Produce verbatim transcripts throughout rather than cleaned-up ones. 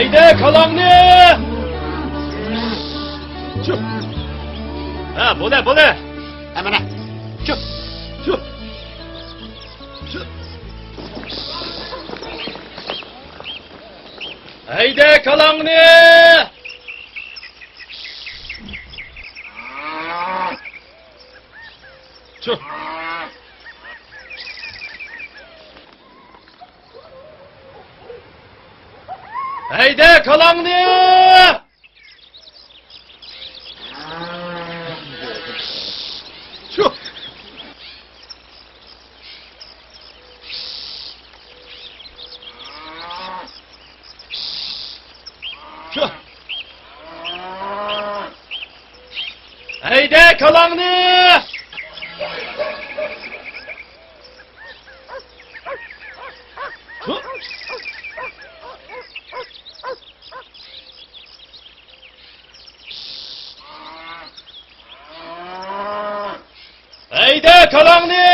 ھەيدە كالاڭنى! چۈ! ھە، بولە، بولە! ھە، مانا! چۈ! چۈ! چۈ! ھەيدە كالاڭنى! چۈ! ھەيدە كالاڭنى! چۈ! چۈ! ھەيدە كالاڭنى! چۈ! ھەيدە كالاڭنى!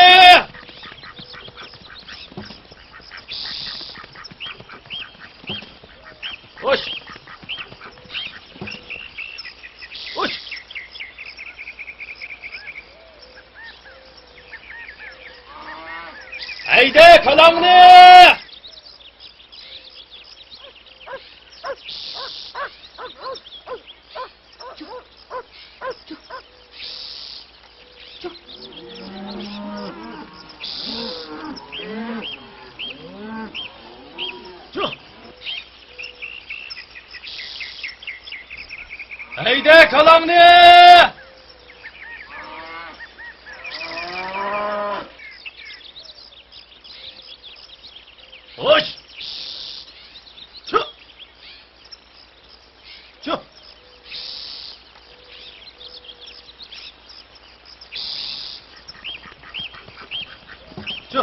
خوش! خوش! ھەيدە كالاڭنى! ھەيدە كالاڭنى! خوش! چۈ! چۈ! چۈ!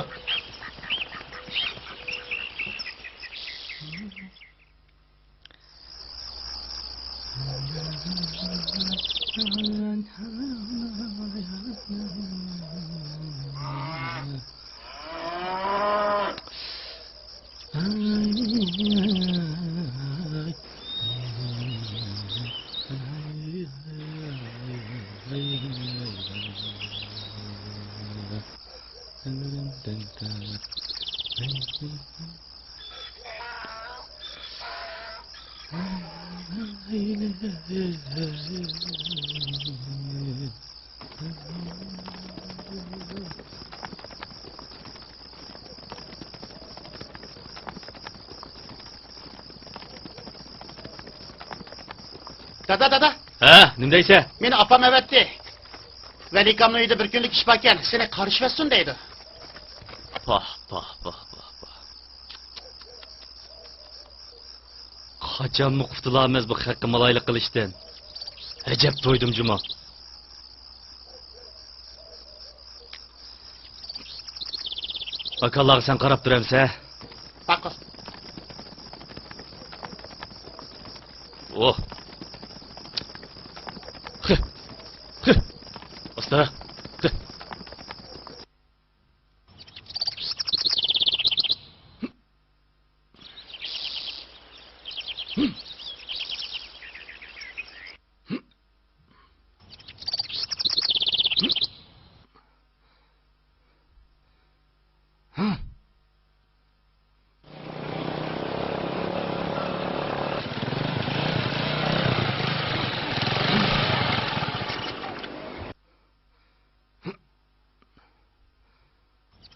دادا، دادا. ھە، نېمە دەيسە؟ مېنى ئاپام ئەۋەتتى. ۋەلىكامنىڭ ئۆيىدە بىر كۈنلۈك ئىش باركەن، سېنى قارشى بەرسۇن دەيدۇ. پاھ، پاھ، پاھ، پاھ، پاھ. قاچانمۇ قۇتۇلارمىز بۇ خەققە مالايلىق قىلىشتىن؟ ئەجەب تويدۇم جۇمۇ. ئاكاڭلارغا سەن قاراپ تۇرامسەن؟ ماقۇل. ئوھ. خى. خى. ئاستا. خى.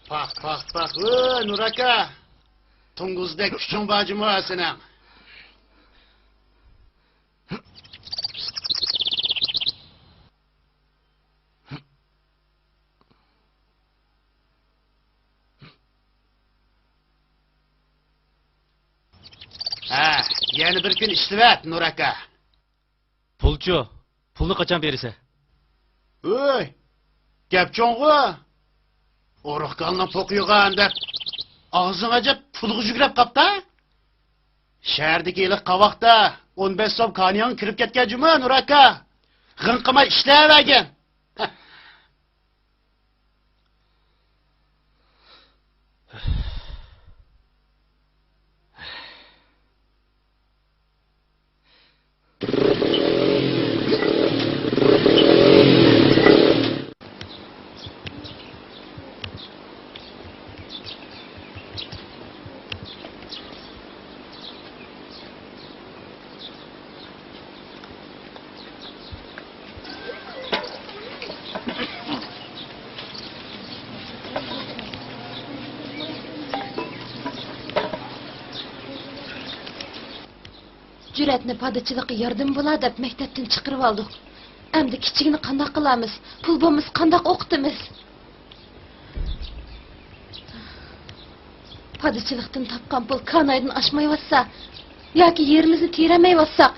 پاھ، پاھ، پاھ، ۋوي، نۇر ئاكا! توڭگۇزدەك كۈچۈڭ بار جۇمۇ سېنىڭ. ھە، يەنە بىر كۈن ئىشلىۋەت، نۇر ئاكا. پۇلچۇ؟ پۇلنى قاچان بېرىسەن؟ ھۆي، گەپ چوڭغۇ. ئورۇق كالىنىڭ پوقى يوغان دەپ، ئاغزىڭ ئەجەپ پۇلغا يۈگرەپ قاپتا. شەھەردىكى ھېلىقى قاۋاقتا ئون بەش سوم كانىيىڭ كىرىپ كەتكەن جۇمۇ، نۇر ئاكا. غىڭ قىلماي ئىشلەۋەرگىن. جۈرئەتنى پادىچىلىققا ياردىمى بولا دەپ مەكتەپتىن چىقىرىۋالدۇق. ئەمدى كىچىكنى قانداق قىلارمىز؟ پۇل بولمىسا قانداق ئوقۇتىمىز؟ پادىچىلىقتىن تاپقان پۇل كانايدىن ئاشمايۋاتسا، ياكى يېرىمىزنى تېرەلمەيۋاتساق،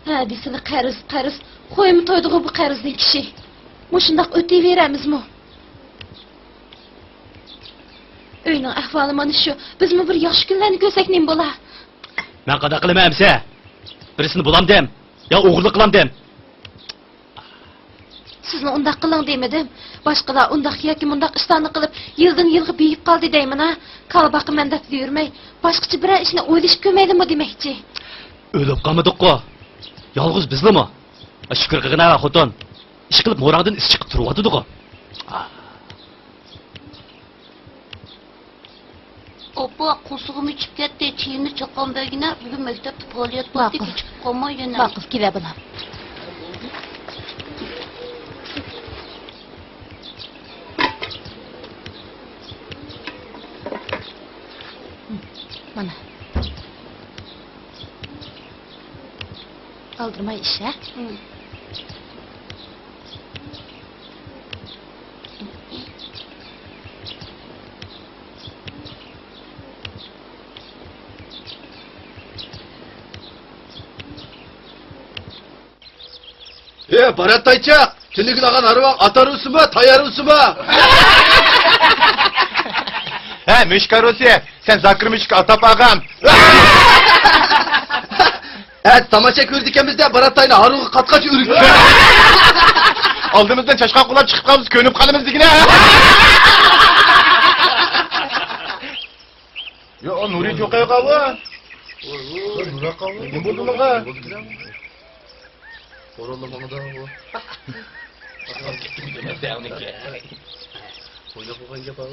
ھە دېسىلا قەرز، قەرز، خويمۇ تويدىغۇ بۇ قەرزدىن كىشى. مۇشۇنداق ئۆتۈۋېرەمىزمۇ؟ ئۆينىڭ ئەھۋالى مانا شۇ. بىزمۇ بىر ياخشى كۈنلەرنى كۆرسەك نېمە بولا؟ مەن قانداق قىلىمەن ئەمسە؟ بىرسىنى بولامدىم؟ يا ئوغرىلىق قىلامدىم؟ سىزنى ئۇنداق قىلىڭ دېمىدىم. باشقىلار ئۇنداق ياكى مۇنداق ئىشلارنى قىلىپ، يىلدىن يىلغا بېيىپ قالدى دەيمەن ھە. كالا باقىمەن دەپ يۈرمەي، باشقىچە بىرەر ئىشنى ئويلىشىپ كۆرمەيلىمۇ دېمەكچى. ئۆلۈپ قالمىدۇققۇ. يالغۇز بىزلىمۇ. شۈكۈر قىلغىنا خوتۇن. ئىشقىلىپ موراڭدىن ئىس چىقىپ تۇرۇۋاتىدىغۇ. ئاپا، قورسىقىم ئېچىپ كەتتى، چېيىمنى چاققان بەرگىنە، بۈگۈن مەكتەپتە پائالىيەت بار، ماقۇل. كېچىكىپ قالماي يەنە. ماقۇل، كېلە بالام. مانا. ئالدىرىماي ئىش، ھە؟ ئى، بارات تايچاق، تۈنۈگۈن ئالغان ھارۋاڭ ئات ھارۋىسىمۇ، تاي ھارۋىسىمۇ؟ ھە، مۈشۈك ھارۋىسى، سەن زاكىر مۈشۈككە ئاتاپ ئالغان. ئەتە تاماشا كۆرىدىكەنمىز-دە، بارات تاينى ھارۋىغا قاتقاچ ئۈرۈك. ئالدىمىزدىن چاشقان قۇلاپ چىقىپ قالمىسا كۆنۈپ قالىمىز دېگىنە. يا، نۇرى جوقايغا بۇ. نۇرى قاۋۇ. نېمە بولدى بۇنىڭغا؟ ئورۇندا ماڭىدۇ بۇ. ئويناپ بولغان گەپ بۇ.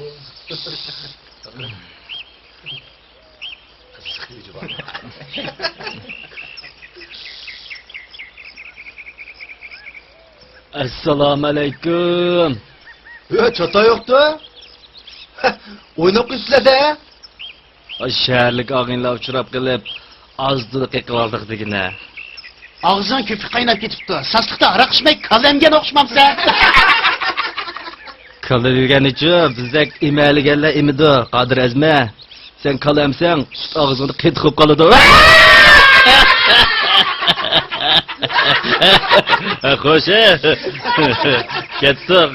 ئەسسالامۇئەلەيكۇم. ھە، چاتاق يوقتۇ. ئويناپ قويۇپسىلەر-دە. شەھەرلىك ئاغىنىلەر ئۇچراپ قېلىپ، ئاز-تولا قېقىۋالدۇق دېگىنە. ئاغزىڭ كۆپۈك قايناپ كېتىپتۇ. ساسلىقتا ھاراق ئىچمەي، كالا ئەمگەن ئوخشىمامسەن؟ كالا ئەمگەنچۇ، بىزدەك ئېمەلىگەنلەر ئېمىدۇ، قادىر ئەزمە. سەن كالا ئەمسەڭ، سۈت ئاغزىڭدا قېتىق بولۇپ قالىدۇ. خوش، كەتتۇق.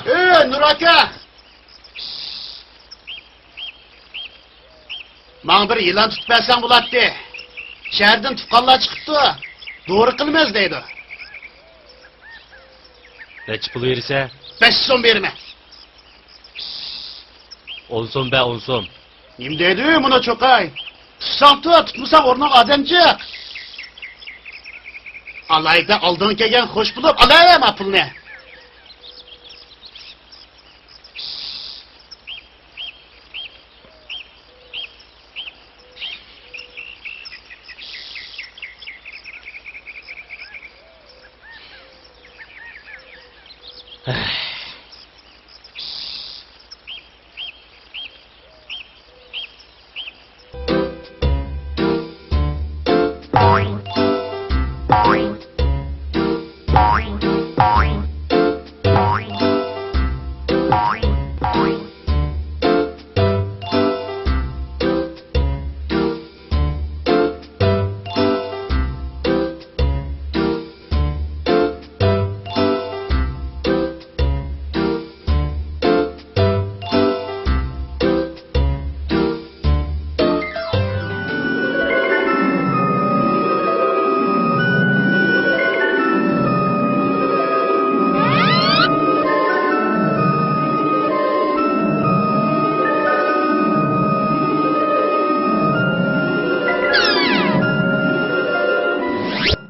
ئەي، نۇر ئاكا! ماڭا بىر يىلان تۇتۇپ بەرسەڭ بولاتتى. شەھەردىن تۇغقانلار چىقىپتۇ. دورا قىلىمىز دەيدۇ. نەچچە پۇل بېرىسەن؟ بەش يۈز سوم بېرىمەن. ئون سوم بەر، ئون سوم. نېمە دەيدۇ مۇنۇ چوقاي؟ تۇتساڭ تۇت، تۇتمىساڭ ئورنۇڭغا ئادەم جىق. ئالايدا ئالدىڭغا كەلگەن خوش بولۇپ، ئالاۋەر ما پۇلنى.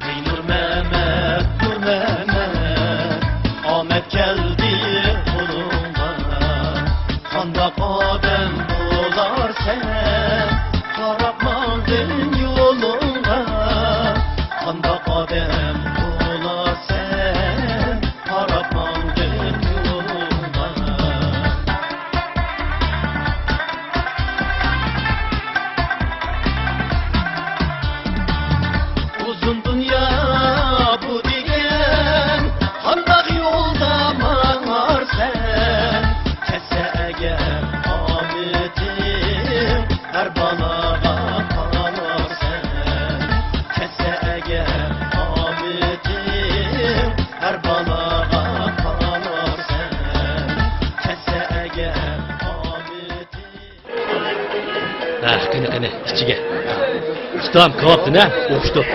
ھەي نۇرمەمەت، نۇرمەمەت، ئامەت كەلدى قولۇڭغا. قانداق ئادەم بولارسەن، قاراپ ماڭدىن يولۇڭغا. قانداق ئادەم بولارسەن، قاراپ ماڭدىم يولۇڭغا. ئۇزۇن دۇنيا بۇ دېگەن، قانداق يولدا ماڭارسەن؟ كەتسە ئەگەر ئامىتىڭ، ھەر بالىغا قالارسەن. كەتسە ئەگەر ئامىتىڭ، ھەر بالىغا قالارسەن. كەتسە ئەگەر ئامىتىڭ. ھە، قېنى، قېنى، ئىچىگە. ئۇستام، كاۋاپتىن، ھە؟ ئوخشىتىپ.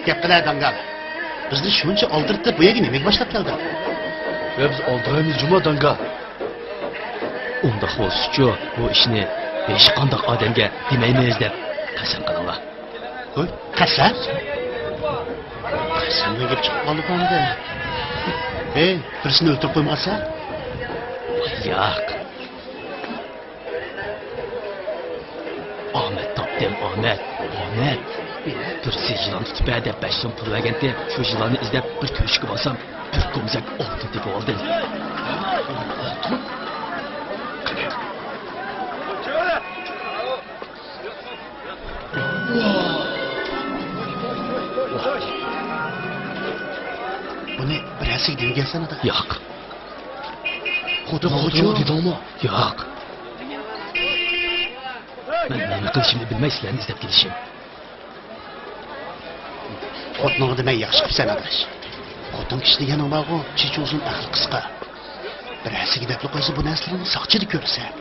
گەپ قىلە، داڭگال. بىزنى شۇنچە ئالدىرىتىپ، بۇ يەرگە نېمىگە باشلاپ كەلدىڭ؟ ۋە بىز ئالدىرايمىز جۇما، داڭگال. ئۇنداق بولسىچۇ، بۇ ئىشنى ھېچقانداق ئادەمگە دېمەيمىز دەپ قەسەم قىلىڭلار. ھوي، قەسەم؟ قەسەمدىن گەپ چىقىپ قالدىغۇ ئەمدى. ھەي، بىرسىنى ئۆلتۈرۈپ قويمىغانسەن؟ ياق. ئامەت تاپتىم، ئامەت، ئامەت. بىرسى يىلان تۇتۇپ بەر دەپ بەش سوم پۇل بەرگەنتى، شۇ يىلاننى ئىزدەپ بىر كۆرۈشكە بارسام، بىر كومزەك ئالتۇن تېپىۋالدىم. ئالتۇن؟ قېنى. بۇنى بىر ھەسسىگە دېمىگەنسەن ئاتا. ياق. خوتۇن، خوتۇن دېدىڭمۇ؟ ياق. مەن نېمە قىلىشىمنى بىلمەي سىلەرنى ئىزدەپ كېلىشىم. خوتۇنۇڭغا دېمەي ياخشى قىپسەن ئاداش. خوتۇن كىشى دېگەننىڭ بارغۇ، چېچى ئۇزۇن، ئەقلى قىسقا. بىر ھەسسىگە دەپلا قويسا بۇ نەرسىلەرنى ساقچىدا كۆرىسەن.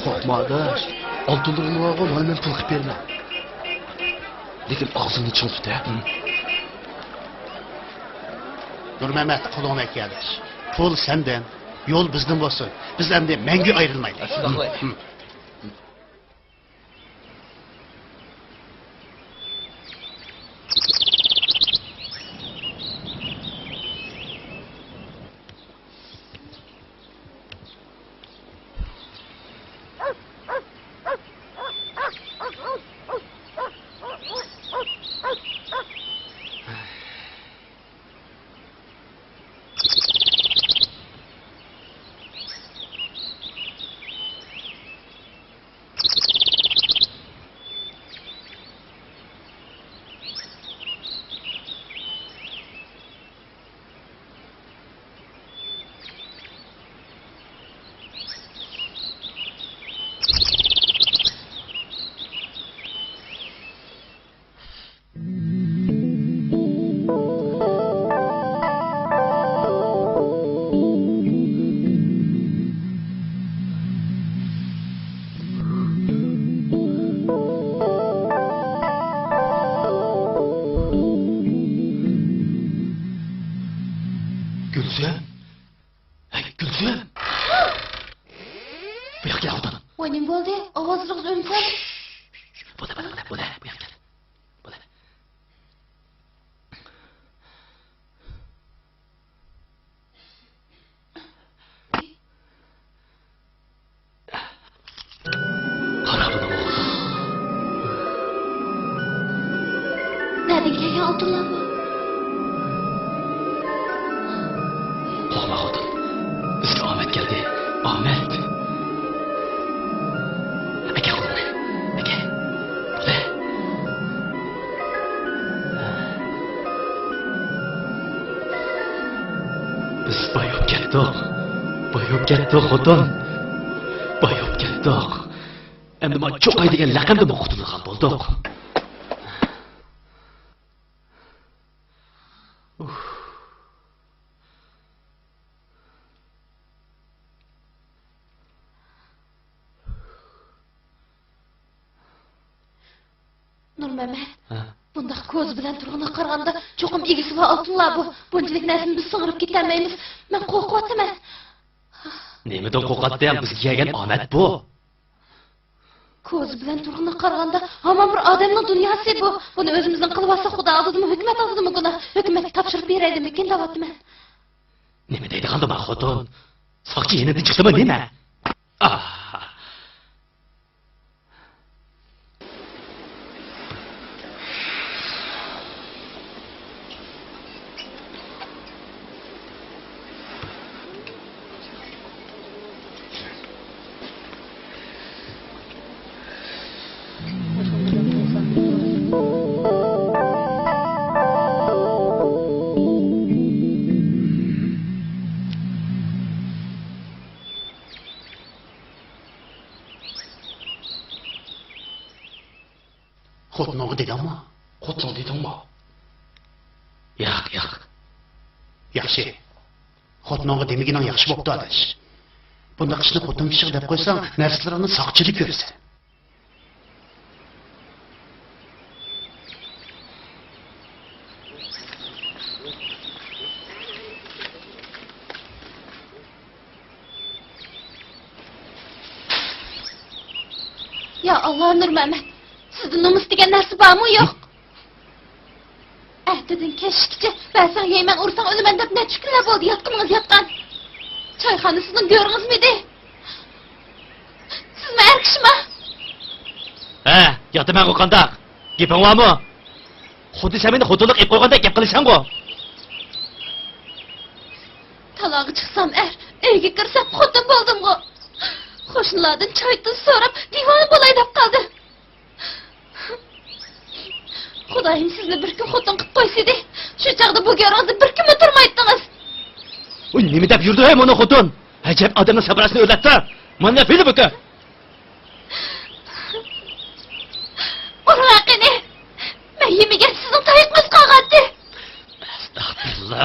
قورقما ئاداش، ئالتۇنلىرىڭنى بارغۇ، مانا مەن پۇل قىلىپ بېرىمەن. لېكىن ئاغزىڭنى چىڭ تۇت ھە. نۇرمەمەت، قولۇڭنى ئەكە ئاداش. پۇل سەندىن، يول بىزدىن بولسۇن. بىز ئەمدى مەڭگۈ ئايرىلمايلى. شۇنداق قىلايلى. گۈلسۈم؟ ھەي، گۈلسۈم! بۇ ياققا كەل، خوتۇن. ۋاي، نېمە بولدى؟ ئاۋازلىرىڭىز ئۆمسەم. بولە، بولە، بولە، بولە، بۇ ياققا كەل. بولە. قارا بۇنىڭغا، خوتۇن. نەدىن كەلگەن ئالتۇنلار بۇ؟ قورقما، خوتۇن. بىزگە ئامەت كەلدى. ئامەت. ئەكە قولۇڭنى. ئەكە. بولە. بىز باي بولۇپ كەتتۇق. باي بولۇپ كەتتۇق، خوتۇن. باي بولۇپ كەتتۇق. ئەمدى ما چوقاي دېگەن لەقەمدىنمۇ قۇتۇلىدىغان بولدۇق. نۇرمەمەت، ھە؟ بۇنداق كوزا بىلەن تۇرغىنىغا قارىغاندا، چوقۇم ئىگىسى بار ئالتۇنلار بۇ. بۇنچىلىك نەرسىنى بىز سىڭدۈرۈپ كېتەلمەيمىز. مەن قورقۇۋاتىمەن. نېمىدىن قورقاتتىڭ؟ بىزگە كەلگەن ئامەت بۇ. كوزا بىلەن تۇرغىنىغا قارىغاندا، ھامان بىر ئادەمنىڭ دۇنياسى بۇ. بۇنى ئۆزىمىزنىڭ قىلىۋاتسا، خۇدا ئالدىدىمۇ، ھۆكۈمەت ئالدىدىمۇ گۇناھ. ھۆكۈمەتكە تاپشۇرۇپ بېرەيلىمىكىن دەۋاتىمەن. نېمە دەيدىغاندۇ ما خوتۇن؟ ساقچى يېنىدىن چىقسىمۇ نېمە؟ ئاھ! خوتۇنۇڭغا دېدىڭمۇ؟ خوتۇنۇڭغا دېدىڭمۇ؟ ياق، ياق. ياخشى. خوتۇنۇڭغا دېمىگىنىڭ ياخشى بوپتۇ، ئاداش. بۇنداق ئىشنى خوتۇن كىشىگە دەپ قويساڭ، نەرسىلىرىڭنى ساقچىدا كۆرىسەن. يا ئاللا، نۇرمەمەت، سىزدە نومۇس دېگەن نەرسە بارمۇ، يوق؟ ئەتىدىن كەچكىچە بەرسەڭ يەيمەن، ئۇرساڭ ئۆلىمەن دەپ نەچچە كۈنلەر بولدى ياتقىنىڭىز ياتقان. چايخانا سىزنىڭ گۆرىڭىزمىدى؟ سىزمۇ ئەر كىشىما؟ ھە، ياتىمەنغۇ قانداق؟ گېپىڭ بارمۇ؟ خۇددى سەن مېنى خوتۇنلۇق ئېلىپ قويغاندەك گەپ قىلىسەنغۇ. تالاغا چىقسام ئەر، ئۆيگە كىرسەم خوتۇن بولدۇمغۇ. قوشنىلاردىن چاي-تۇز سوراپ دىۋانە بولاي دەپ قالدىم. خۇدايىم سىزنى بىر كۈن خوتۇن قىلىپ قويسىدى، شۇ چاغدا بۇ گۆرىڭىزدە بىر كۈنمۇ تۇرمايتتىڭىز. ئۇي، نېمە دەپ يۈردى ھەي مانا خوتۇن؟ ئەجەب ئادەمنىڭ سەپراسىنى ئۆرلەپتۇ. مانا نەپىلى بۇكى. ئۇرۇڭ قېنى. مەن يېمىگەن سىزنىڭ تايىقىڭىز قالغانتى. ئەستەغپىرۇللا.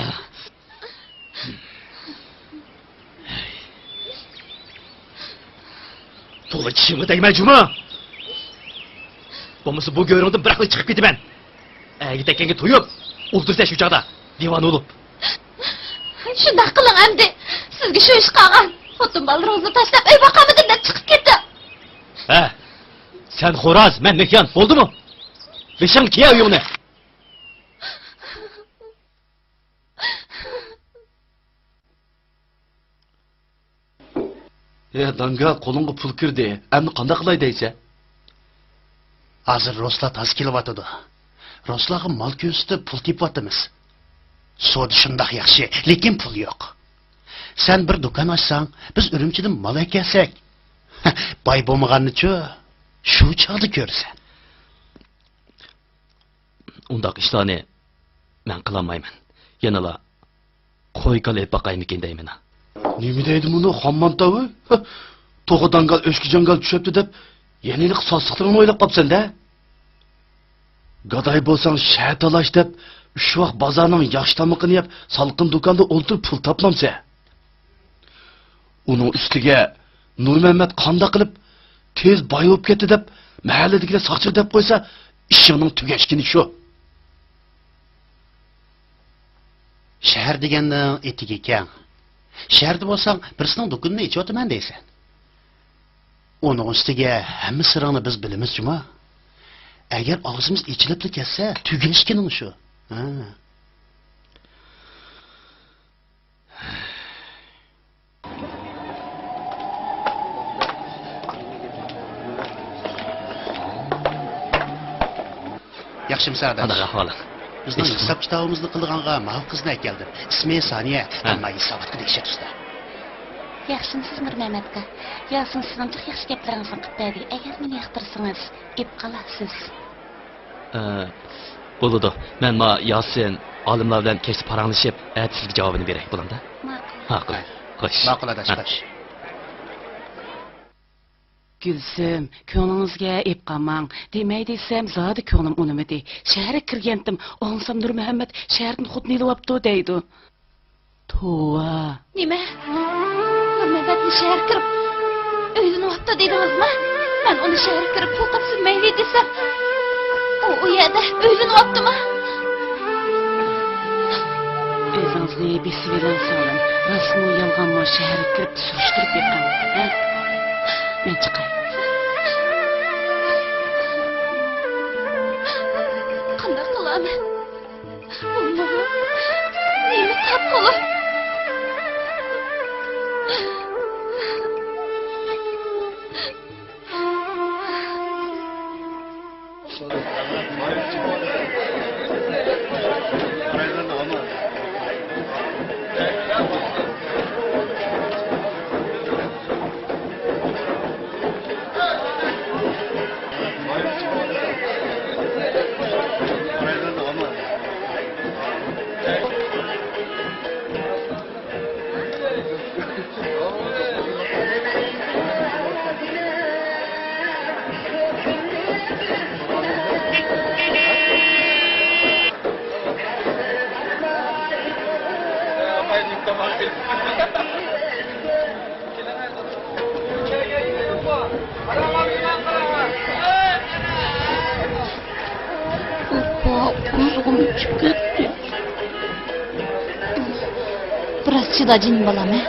تولا چىشىڭغا تەگمە جۇما! بولمىسا بۇ گۆرۈڭدىن بىراقلا چىقىپ كېتىمەن. ئەگە تەككەنگە تويۇپ ئولتۇرىسەن شۇ چاغدا دىۋانە بولۇپ. شۇنداق قىلىڭ ئەمدى. سىزگە شۇ ئىش قالغان. خوتۇن بالىلىرىڭىزنى تاشلاپ ئۆي باقالمىدىم دەپ چىقىپ كېتىڭ. ھە، سەن خوراز، مەن مېھيان، بولدىمۇ؟ بېشىڭنى كىيە ئۆيۈڭنى. ھە، داڭگال، قولۇڭغا پۇل كىردى. ئەمدى قانداق قىلاي دەيسەن؟ ھازىر رۇسلار تازا كېلىۋاتىدۇ. رۇسلارغا مال كۆرسىتىپ پۇل تېپىۋاتىمىز. سودا شۇنداق ياخشى، لېكىن پۇل يوق. سەن بىر دۇكان ئاچساڭ، بىز ئۈرۈمچىدىن مال ئەكەلسەك، باي بولمىغاننىچۇ، شۇ چاغدا كۆرىسەن. ئۇنداق ئىشلارنى مەن قىلالمايمەن. يەنىلا قوي-كالا ئېلىپ باقايمىكىن دەيمەن. نېمە دەيدۇ مۇنۇ خام مانتاۋى؟ توغا داڭگال ئۆچكە جاڭگال چۈشەپتۇ دەپ، يەنىلا ساسلىقلىرىڭنى ئويلاپ قاپسەن-دە؟ گاداي بولساڭ شەھەر تالاش دەپ، ئۈچ ۋاق بازارنىڭ ياخشى تامىقىنى يەپ، سالقىن دۇكاندا ئولتۇرۇپ پۇل تاپمامسەن؟ ئۇنىڭ ئۈستىگە نۇرمەممەت قانداق قىلىپ تېز باي بولۇپ كەتتى دەپ، مەھەللىدىكىلەر ساقچىغا دەپ قويسا، ئىشىڭنىڭ تۈگەشكىنى شۇ. شەھەر دېگەننىڭ ئېتىكى كەڭ. شەھەردە بولساڭ، بىرسىنىڭ دۇكىنىنى ئېچىۋاتىمەن دەيسەن. ئۇنىڭ ئۈستىگە ھەممە سىرىڭنى بىز بىلىمىز جۇما. ئەگەر ئاغزىمىز ئېچىلىپلا كەتسە، تۈگەشكىنىڭ شۇ. ھە. ياخشىمۇسەن ئاداش؟ قانداق ئەھۋالىڭ؟ بىزنىڭ ھېساب كىتابىمىزنى قىلىدىغانغا ماۋۇ قىزنى ئەكەلدىم. ئىسمى سانىيە. ھە. ئەمما ھېساباتقا دەھشەت ئۇستا. ياخشىمۇسىز نۇرمەمەت ئاكا؟ ياسىن سىزنىڭ جىق ياخشى گەپلىرىڭىزنى قىلىپ بەردى. ئەگەر مېنى ياقتۇرسىڭىز، ئېلىپ قالارسىز. ئە، بولىدۇ. مەن ما ياسىن ئالىملار بىلەن كەچتە پاراڭلىشىپ، ئەتە سىزگە جاۋابىنى بېرەي، بولامدا؟ ماقۇل. ماقۇل. خوش. ماقۇل ئاداش، ھە. خوش. گۈلسۈم، كۆڭلىڭىزگە ئېلىپ قالماڭ. دېمەي دېسەم، زادى كۆڭلۈم ئۇنىمىدى. شەھەرگە كىرگەنتىم، ئاڭلىسام نۇرمۇھەممەت شەھەردىن خوتۇن ئېلىۋاپتۇ دەيدۇ. توۋا. نېمە؟ نۇرمەممەتنى شەھەرگە كىرىپ ئۆيلىنىۋاپتۇ دېدىڭىزمۇ؟ مەن ئۇنى شەھەرگە كىرىپ پۇل تاپسۇن مەيلى دېسەم، ئۇ ئۇ يەردە ئۆيلىنىۋاپتىمۇ؟ ئۆزىڭىزنى بېسىۋېلىڭ سىڭلىم. راستمۇ يالغانمۇ شەھەرگە كىرىپ سۈرۈشتۈرۈپ بېقىڭ. ھە؟ مەن چىقاي. قانداق قىلامەن؟ نېمە تاپقۇلۇق؟ ئاپا، ئۇزغۇم چۈشۈپ كەتتى. بىراز چىدا جېنىم بالام، ھە؟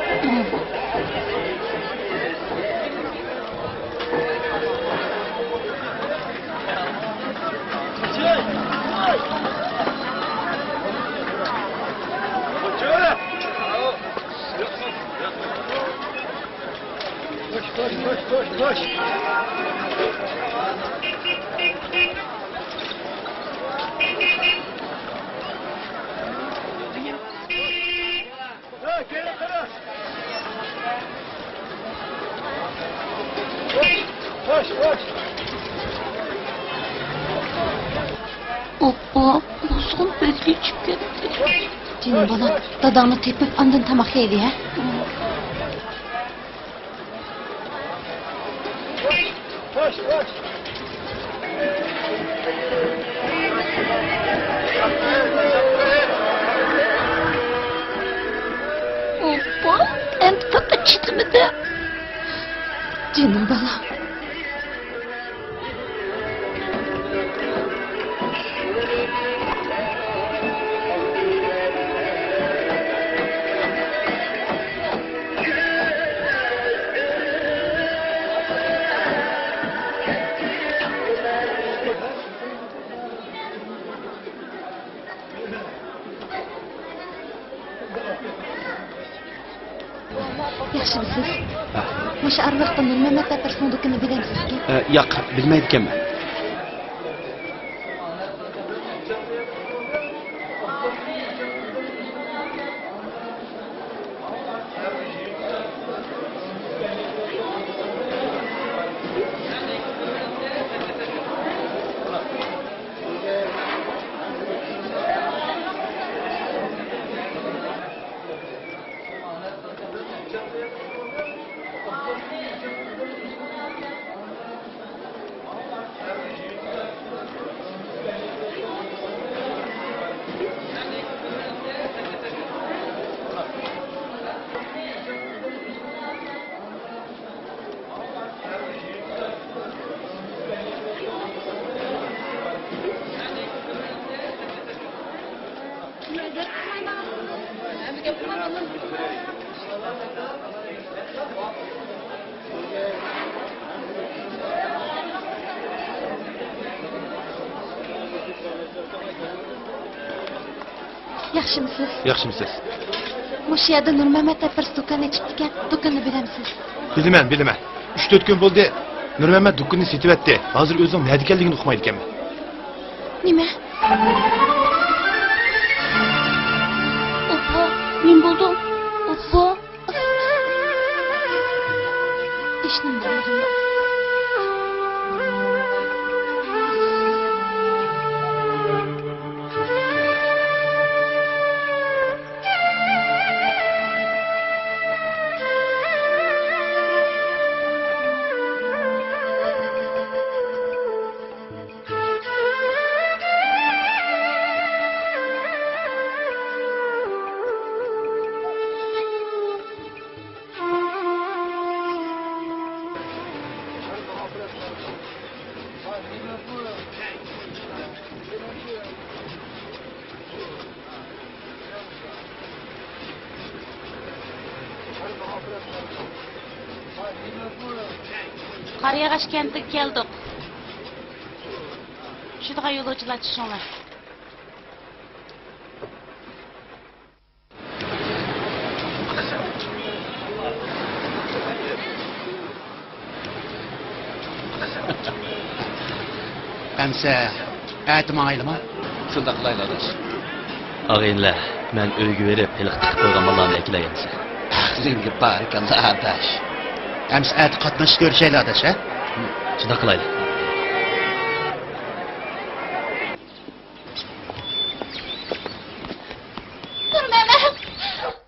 ئوپپا، قورسىقىم پەسكە چۈشۈپ كەتتى. جېنىم بالام، داداڭنى تېپىپ، ئاندىن تاماق يەيلى، ھە؟ ئوپپا، ئەمدى پەقەت چىدىمىدى. جېنىم بالام. ياخشىمۇسىز؟ ھە. مۇشۇ ئارىلىقتا نۇرمەممەت دەپ بىرسىنىڭ دۇكىنىنى بىلەمسىزكى؟ ئە، ياق، بىلمەيدىكەنمەن. ياخشىمۇسىز؟ ياخشىمۇسىز؟ مۇشۇ يەردە نۇرمەمەت دەپ بىرسى دۇكان ئېچىپتىكەن، دۇكىنىنى بىلەمسىز؟ بىلىمەن، بىلىمەن. ئۈچ تۆت كۈن بولدى، نۇرمەمەت دۇكىنىنى سېتىۋەتتى. ھازىر ئۆزىنىڭ نەدە ئىكەنلىكىنى ئۇقمايدىكەنمەن. نېمە؟ ئوپپا، نېمە بولدۇڭ؟ ئوپپا. ھېچنېمە دېمىدىم. قارىياغاچ كەنتىگە كەلدۇق. چۈشىدىغان يولۇچىلار چۈشۈڭلار. ئەمسە ئەتە ماڭايلىما؟ شۇنداق قىلايلى، ئاداش. ئاغىنىلەر، مەن ئۆيگە بېرىپ، ھېلىقى تىقىپ قويغان ماللارنى ئەكېلەي ئەمسە. ئەقلىڭگە بارىكاللا، ئاداش. ئەمسە ئەتە قاتنىشىپ كۆرۈشەيلى، ئاداش، ھە؟ شۇنداق قىلايلى. نۇرمەمەت!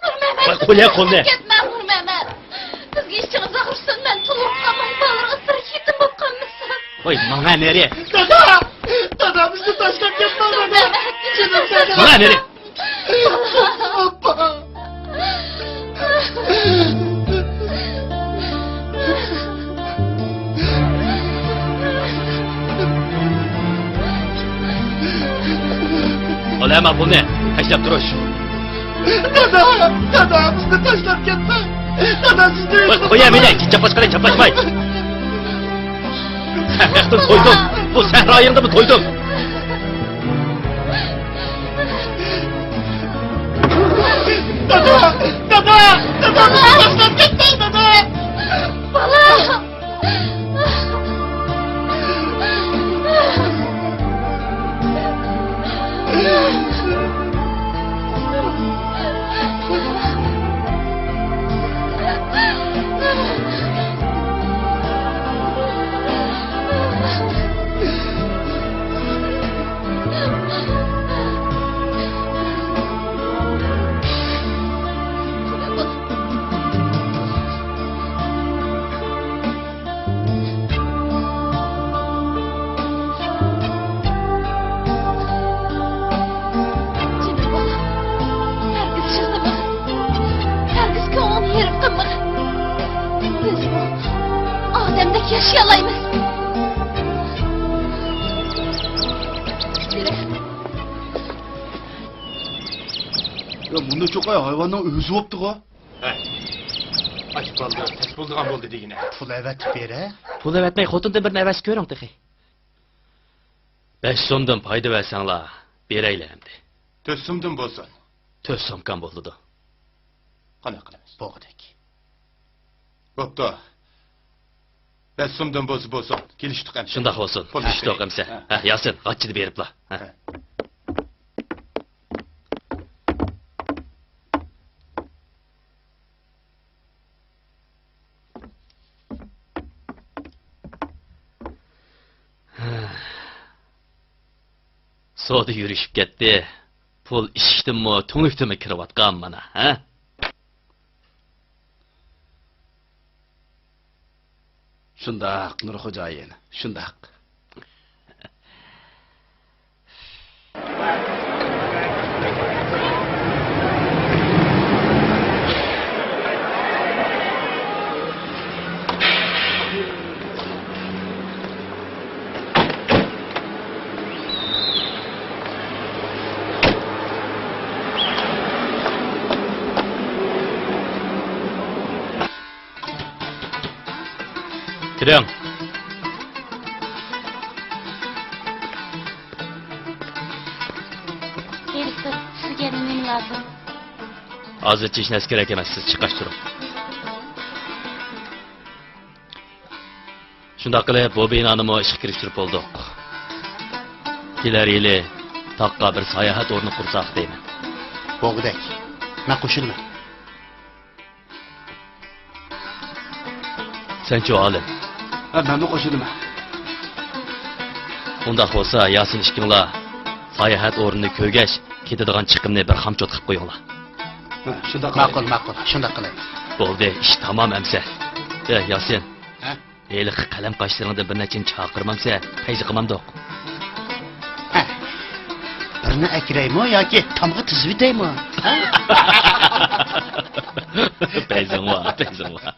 نۇرمەمەت! ۋاي، قويە قولنى! كەتمە، نۇرمەمەت! بىزگە ئىچىڭىز ئاغرىسۇن، مەن تولۇق قالماي بالىلىرىڭىز تىرىك يېتىم بولۇپ قالمىسۇن! ۋاي، ماڭا نېرى! دادا! دادا، بىزنى تاشلاپ كەتمەڭ، دادا! نۇرمەمەت! جېنىم دادا! ماڭا نېرى! ئاپا! ئالە ماقۇلنى تاشلاپ تۇرۇش. دادا! دادا! بىزنى تاشلاپ كەتمەڭ! دادا، سىزنى... ۋاي، قويە مېنى! چاپلاشقىلى، چاپلاشماي! سەھراقتىن تويدۇم! بۇ سەھرايىڭدىمۇ تويدۇم! دادا! دادا! دادا! بىزنى تاشلاپ كەتمەڭ، دادا! بالام! جېنىم بالام، ھەرگىز يىغلىمىغىن، ھەرگىز كۆڭلۈڭنى يېرىم قىلمىغىن. بىزمۇ ئادەمدەك ياشىيالايمىز. يا، مۇنداق چوقاي ھايۋاننىڭ ئۆزى بوپتىغۇ. ھە. ئاچ بالدۇر، تەس بولىدىغان بولدى دېگىنە. پۇل ئەۋەتىپ بېرە. پۇل ئەۋەتمەي خوتۇندىن بىرنى ئەۋەتسە كۆرۈڭ تېخى. بەش سومدىن پايدا بەرسەڭلار، بېرەيلى ئەمدى. تۆت سومدىن بولسۇن. تۆت سومكام بولىدۇ. قانداق قىلىمىز؟ بولغۇدەك. بوپتۇ. بەش سومدىن بولسا بولسۇن. كېلىشتۇق ئەمسە. شۇنداق بولسۇن. كېلىشتۇق ئەمسە. ھە. ھە، ياسىن، غاچچىنى بېرىپلا. ھە. ھە. سودا يۈرۈشۈپ كەتتى. پۇل ئىشىكتىنمۇ، تۈڭلۈكتىنمۇ كىرىۋاتقان مانا، ھە؟ شۇنداق، نۇر خوجايىن، شۇنداق. كىرىڭ. ھېلىقى سىزگە نېمە ھازىرچە ھېچ نەرسە كېرەك ئەمەس، سىز چىقاشتۇرۇڭ. شۇنداق قىلىپ، بۇ بىنانىمۇ ئىشقا كىرىشتۈرۈپ بولدۇق. كېلەر يىلى تاغقا بىر ساياھەت ئورنى قۇرساق دەيمەن. بولغۇدەك. مەن قوشۇلىمەن. سەنچۇ، ئالىم؟ ھە، مەنمۇ قوشۇلىمەن. ئۇنداق بولسا، ياسىن ئىككىڭلار ساياھەت ئورنىنى كۆرگەچ، كېتىدىغان چىقىمنى بىر خامچوت قىلىپ قويۇڭلار. ھە، شۇنداق قىلايلى. ماقۇل، ماقۇل، شۇنداق قىلايلى. بولدى، ئىش تامام ئەمسە. ئە، ياسىن. ھە؟ ھېلىقى قەلەم قاشلىرىڭدىن بىر نەچچىنى چاقىرمامسە، پەيزى قىلمامدۇق؟ ھە. بىرنى ئەكىرەيمۇ ياكى تامغا تىزىۋېتەيمۇ؟ پەيزىڭ بار، پەيزىڭ بار.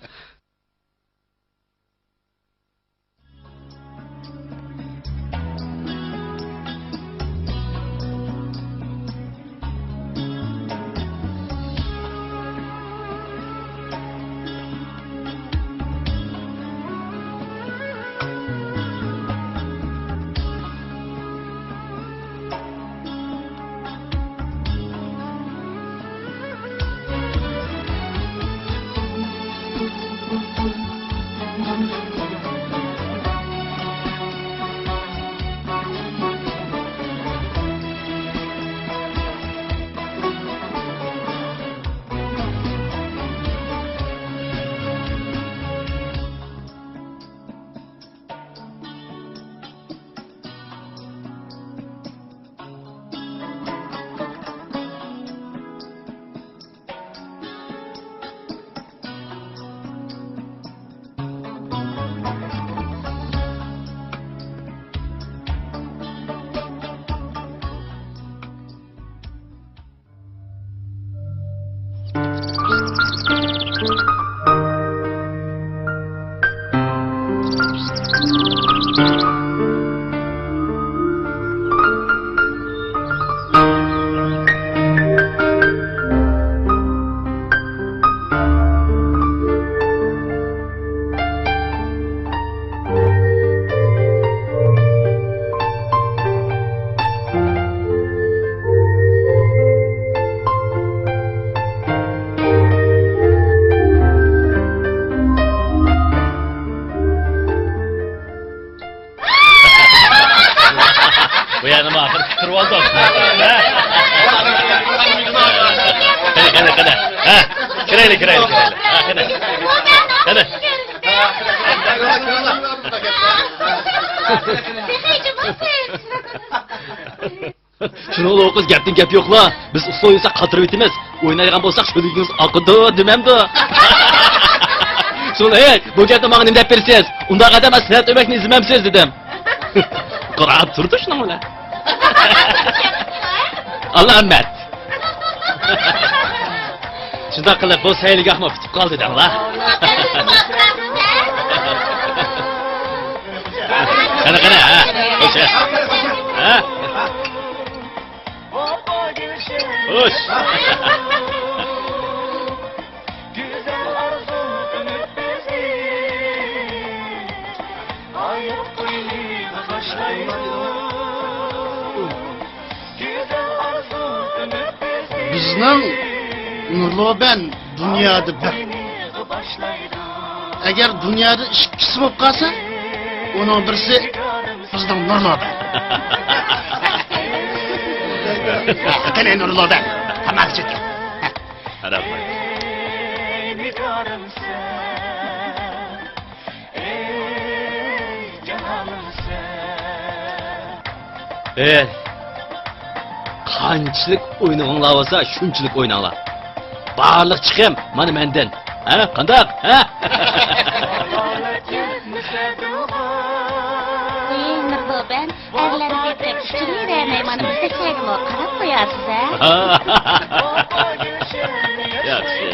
بۇ يەرنىمۇ ئاخىرى پۈتتۈرۈۋالدۇق. ھە؟ قېنى، قېنى، قېنى. ھە؟ كىرەيلى، كىرەيلى، كىرەيلى. ھە، قېنى. قېنى. شۇنىڭ بىلەن قىز گەپتىن گەپ يوقلا. بىز ئۇسسۇل ئوينىساق قاتۇرۇۋېتىمىز. ئوينايدىغان بولساق شۆلگىڭىز ئاقىدۇ دېمەمدۇ؟ شۇڭا، ھەي، بۇ گەپنى ماڭا نېمە دەپ بېرىسىز؟ ئۇنداق ئادەم سەنئەت ئۆمەكنى ئىزدىمەمسىز دېدىم. قاراپ تۇردى شۇنىڭ بىلەن. ئالامەت. شۇنداق قىلىپ، بۇ سەيلىگاھمۇ پۈتۈپ قالدى دەڭلار. قېنى، قېنى، ھە؟ خوش، ھە؟ ھە؟ خوش. بىزنىڭ نۇرلۇبەن دۇنيادا بىر. ئەگەر دۇنيادا ئىككىسى بولۇپ قالسا، ئۇنىڭ بىرسى بىزنىڭ نۇرلۇبەن. قېنى نۇرلۇبەن، تاماكا چېكىڭ. ھەرەپ. ئەي، قانچىلىك ئوينىغۇڭلار بولسا، شۇنچىلىك ئويناڭلار. بارلىق چىقىم مانا مەندىن. ھە، قانداق؟ ھە؟ ئەي، نۇرلۇبەن، ئەرلەرنى بېقىپ، ئۇچۇرۇۋەرمەي، مانا بىزدەكلەرگىمۇ قاراپ قويارسىز، ھە؟ ياخشى.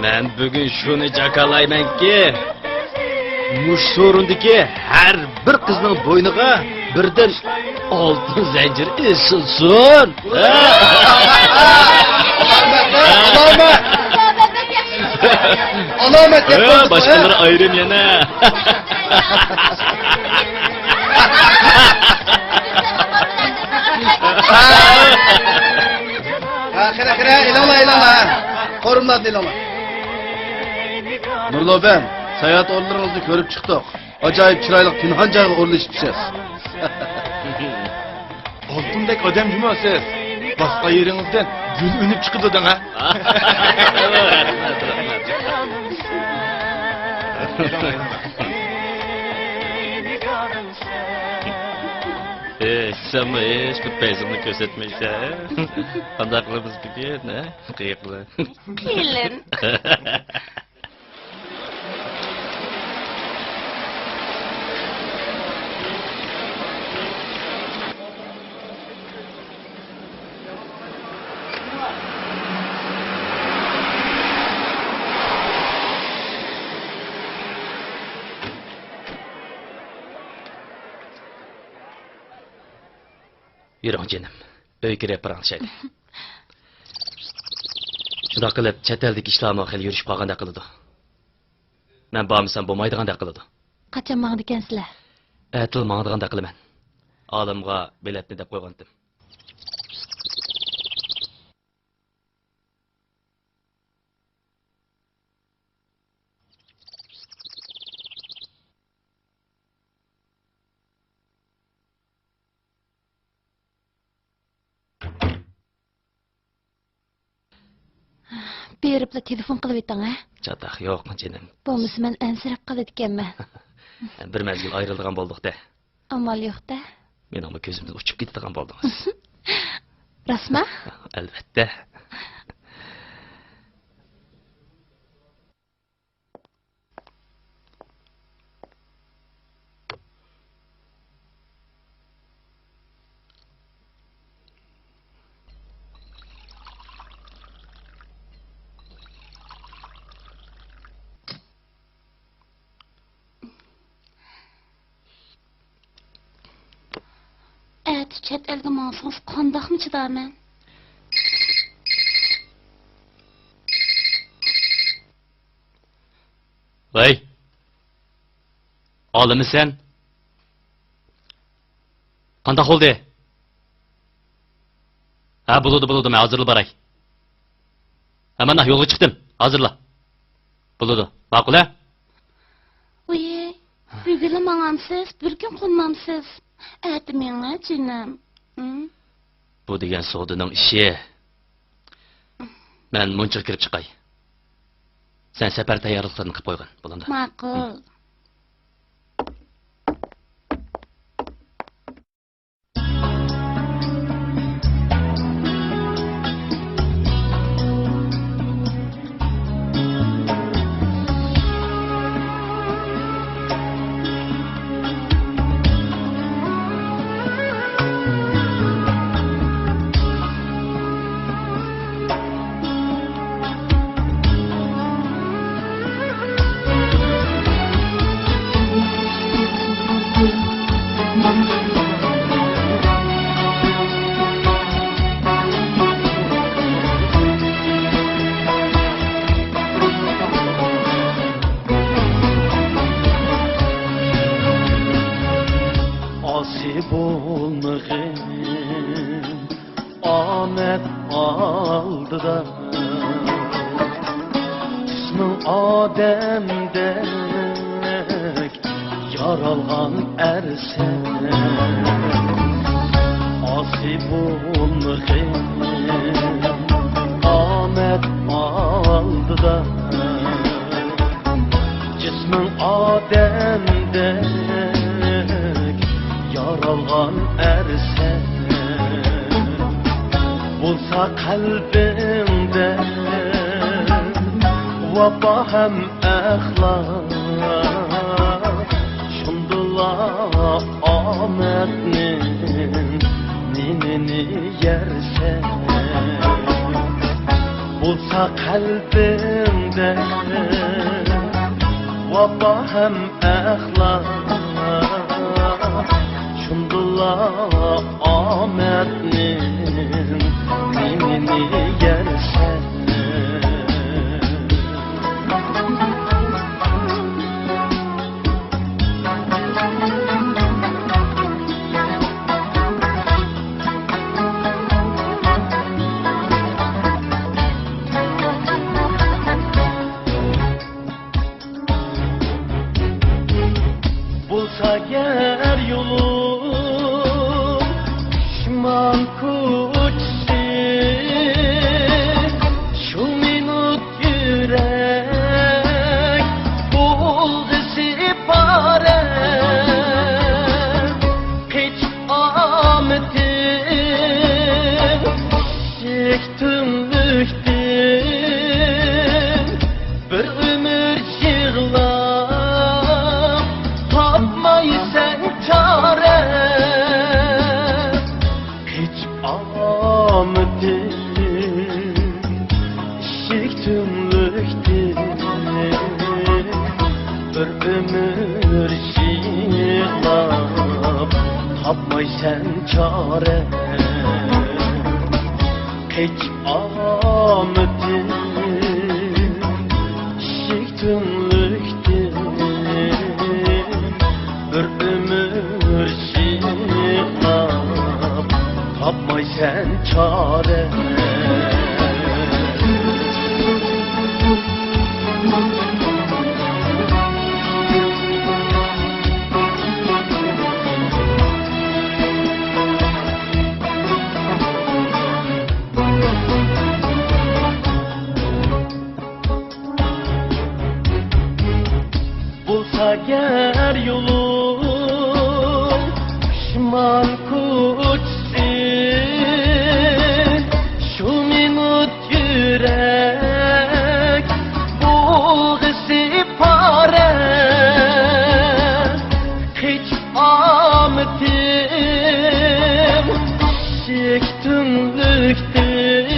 مەن بۈگۈن شۇنى جاكارلايمەنكى، مۇشۇ سورۇندىكى ھەر بىر قىزنىڭ بوينىغا بىردىن ئالتۇن زەنجىر ئېسىلسۇن. ئالامەت! ئالامەت! ئالامەت دەپ ھە، قويدۇق، باشقىلار ھە؟ ئايرىم يەنە. ھە، كىرە، كىرە، ئېلىڭلار، ئېلىڭلار. قورۇملارنى ئېلىڭلار. نۇرلۇ ئەپەندى، ساياھەت ئورۇنلىرىڭىزنى كۆرۈپ چىقتۇق. ئاجايىپ چىرايلىق پىنھان جايغا ئورۇنلىشىپسىز. ئالتۇندەك ئادەم جۇمۇ سىز. باسقان يېرىڭىزدىن گۈل ئۈنۈپ چىقىدۇ دەڭ ھە. رەھمەت، رەھمەت. ئېي، سەنمۇ ھېچبىر پەيزىڭنى كۆرسەتمەيسەن. قانداق قىلىمىز بۈگۈن، ھە؟ قېيىق بىلەن. كېلىن. يۈرۈڭ جېنىم، ئۆيگە كىرىپ پاراڭلىشايلى. شۇنداق قىلىپ چەت ئەلدىكى ئىشلارمۇ خېلى يۈرۈشۈپ قالغاندەك قىلىدۇ. مەن بارمىسام بولمايدىغاندەك قىلىدۇ. قاچان ماڭىدىكەنسىلەر؟ ئەتىلا ماڭىدىغاندەك قىلىمەن. ئالىمغا بېلەتنى دەپ قويغانتىم. بېرىپلا تېلېفون قىلىۋېتىڭ ھە. چاتاق يوق جېنىم. بولمىسا مەن ئەنسىرەپ قالىدىكەنمەن. بىر مەزگىل ئايرىلىدىغان بولدۇق-دە. ئامال يوق-دە. مېنىڭمۇ كۆزۈمدىن ئۇچۇپ كېتىدىغان بولدىڭىز. راستما؟ ئەلۋەتتە. ئەتە چەت ئەلگە ماڭسىڭىز قانداقمۇ چىدارمەن؟ ۋەي! ئالىمىسەن؟ قانداق بولدى؟ ھە، بولىدۇ، بولىدۇ، مەن ھازىرلا باراي. ھە، مانا يولغا چىقتىم، ھازىرلا. بولىدۇ، ماقۇل ھە؟ ۋىي، بۈگۈنلا ماڭامسىز، بىر كۈن قونمامسىز؟ ئەتە مېڭە جېنىم. ھە؟ بۇ دېگەن سودىنىڭ ئىشى. مەن مۇنچىغا كىرىپ چىقاي. سەن سەپەر تەييارلىقلىرىنى قىلىپ قويغىن، بولدى. ماقۇل. ئاسىي بولمىغىن ئامەت ئالدىدا، جىسمىڭ ئادەمدەك يارالغان ئەرسەن. ئاسىي بولمىغىن ئامەت ئالدىدا، جىسمىڭ ئادەمدەك يارالغان ئەرسەن. بولسا قەلبىڭدە ۋاپا ھەم ئەخلاق، شۇندىلا ئامەتنىڭ نېنىنى يەرسەن. بولسا قەلبىڭدە ۋاپا ھەم ئەخلاق، شۇندىلا ئامەتنىڭ نېمىنى يەرسەن. بىر ئۆمۈر يىغلاپ، تاپمايسەن چارە. قېچىپ ئامىتىم ئىشىك تۈڭلۈكتىن، بىر ئۆمۈر يىغلاپ، تاپمايسەن چارە. بولسا گەر يولۇڭ پىشمان كوچىسى، شۇ مىنۇت يۈرەك بولغىسى پارە. قېچىپ ئامىتىم ئىشىك تۈڭلۈكتىن،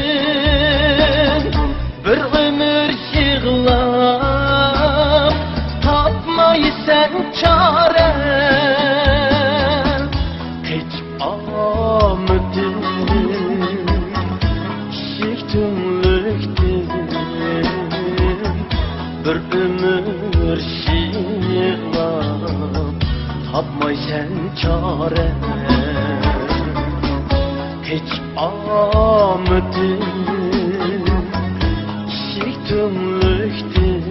بىر ئۆمۈر يىغلاپ، تاپمايسەن چارە. قېچىپ ئامىتىم ئىشىك تۈڭلۈكتىن، بىر ئۆمۈر يىغلاپ، تاپمايسەن چارە. قېچىپ ئامىتىم ئىشىك تۈڭلۈكتىن،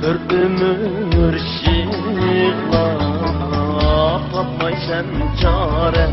بىر ئۆمۈر يىغلاپ، تاپمايسەن چارە.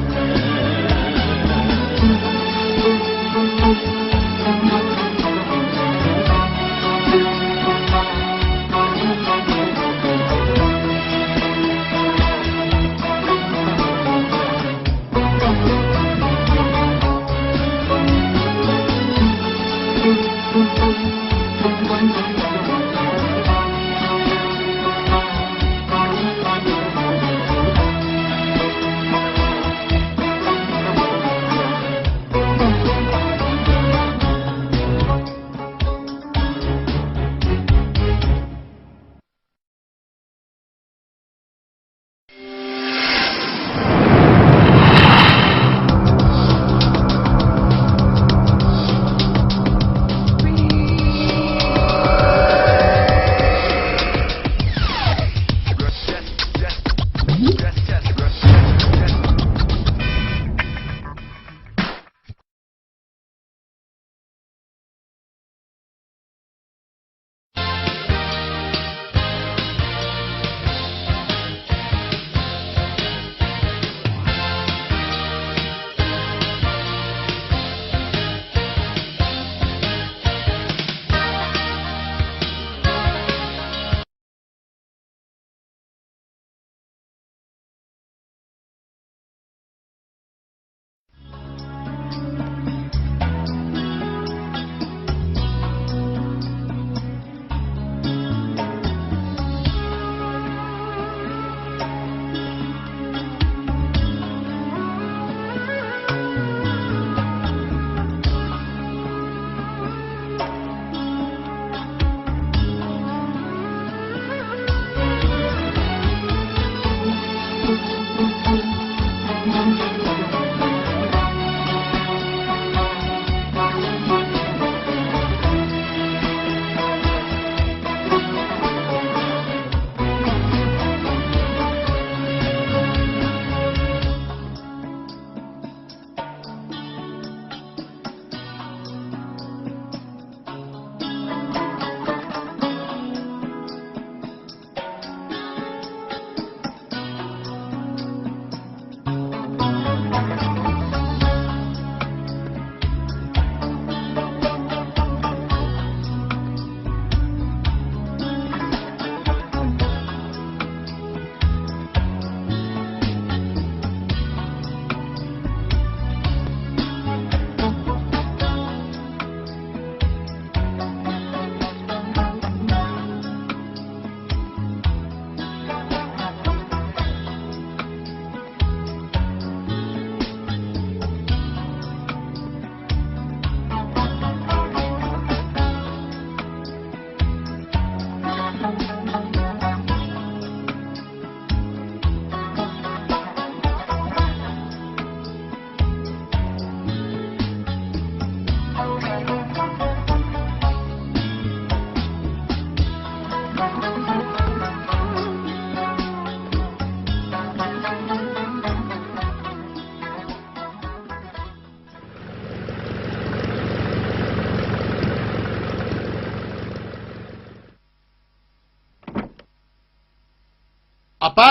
ئاپا!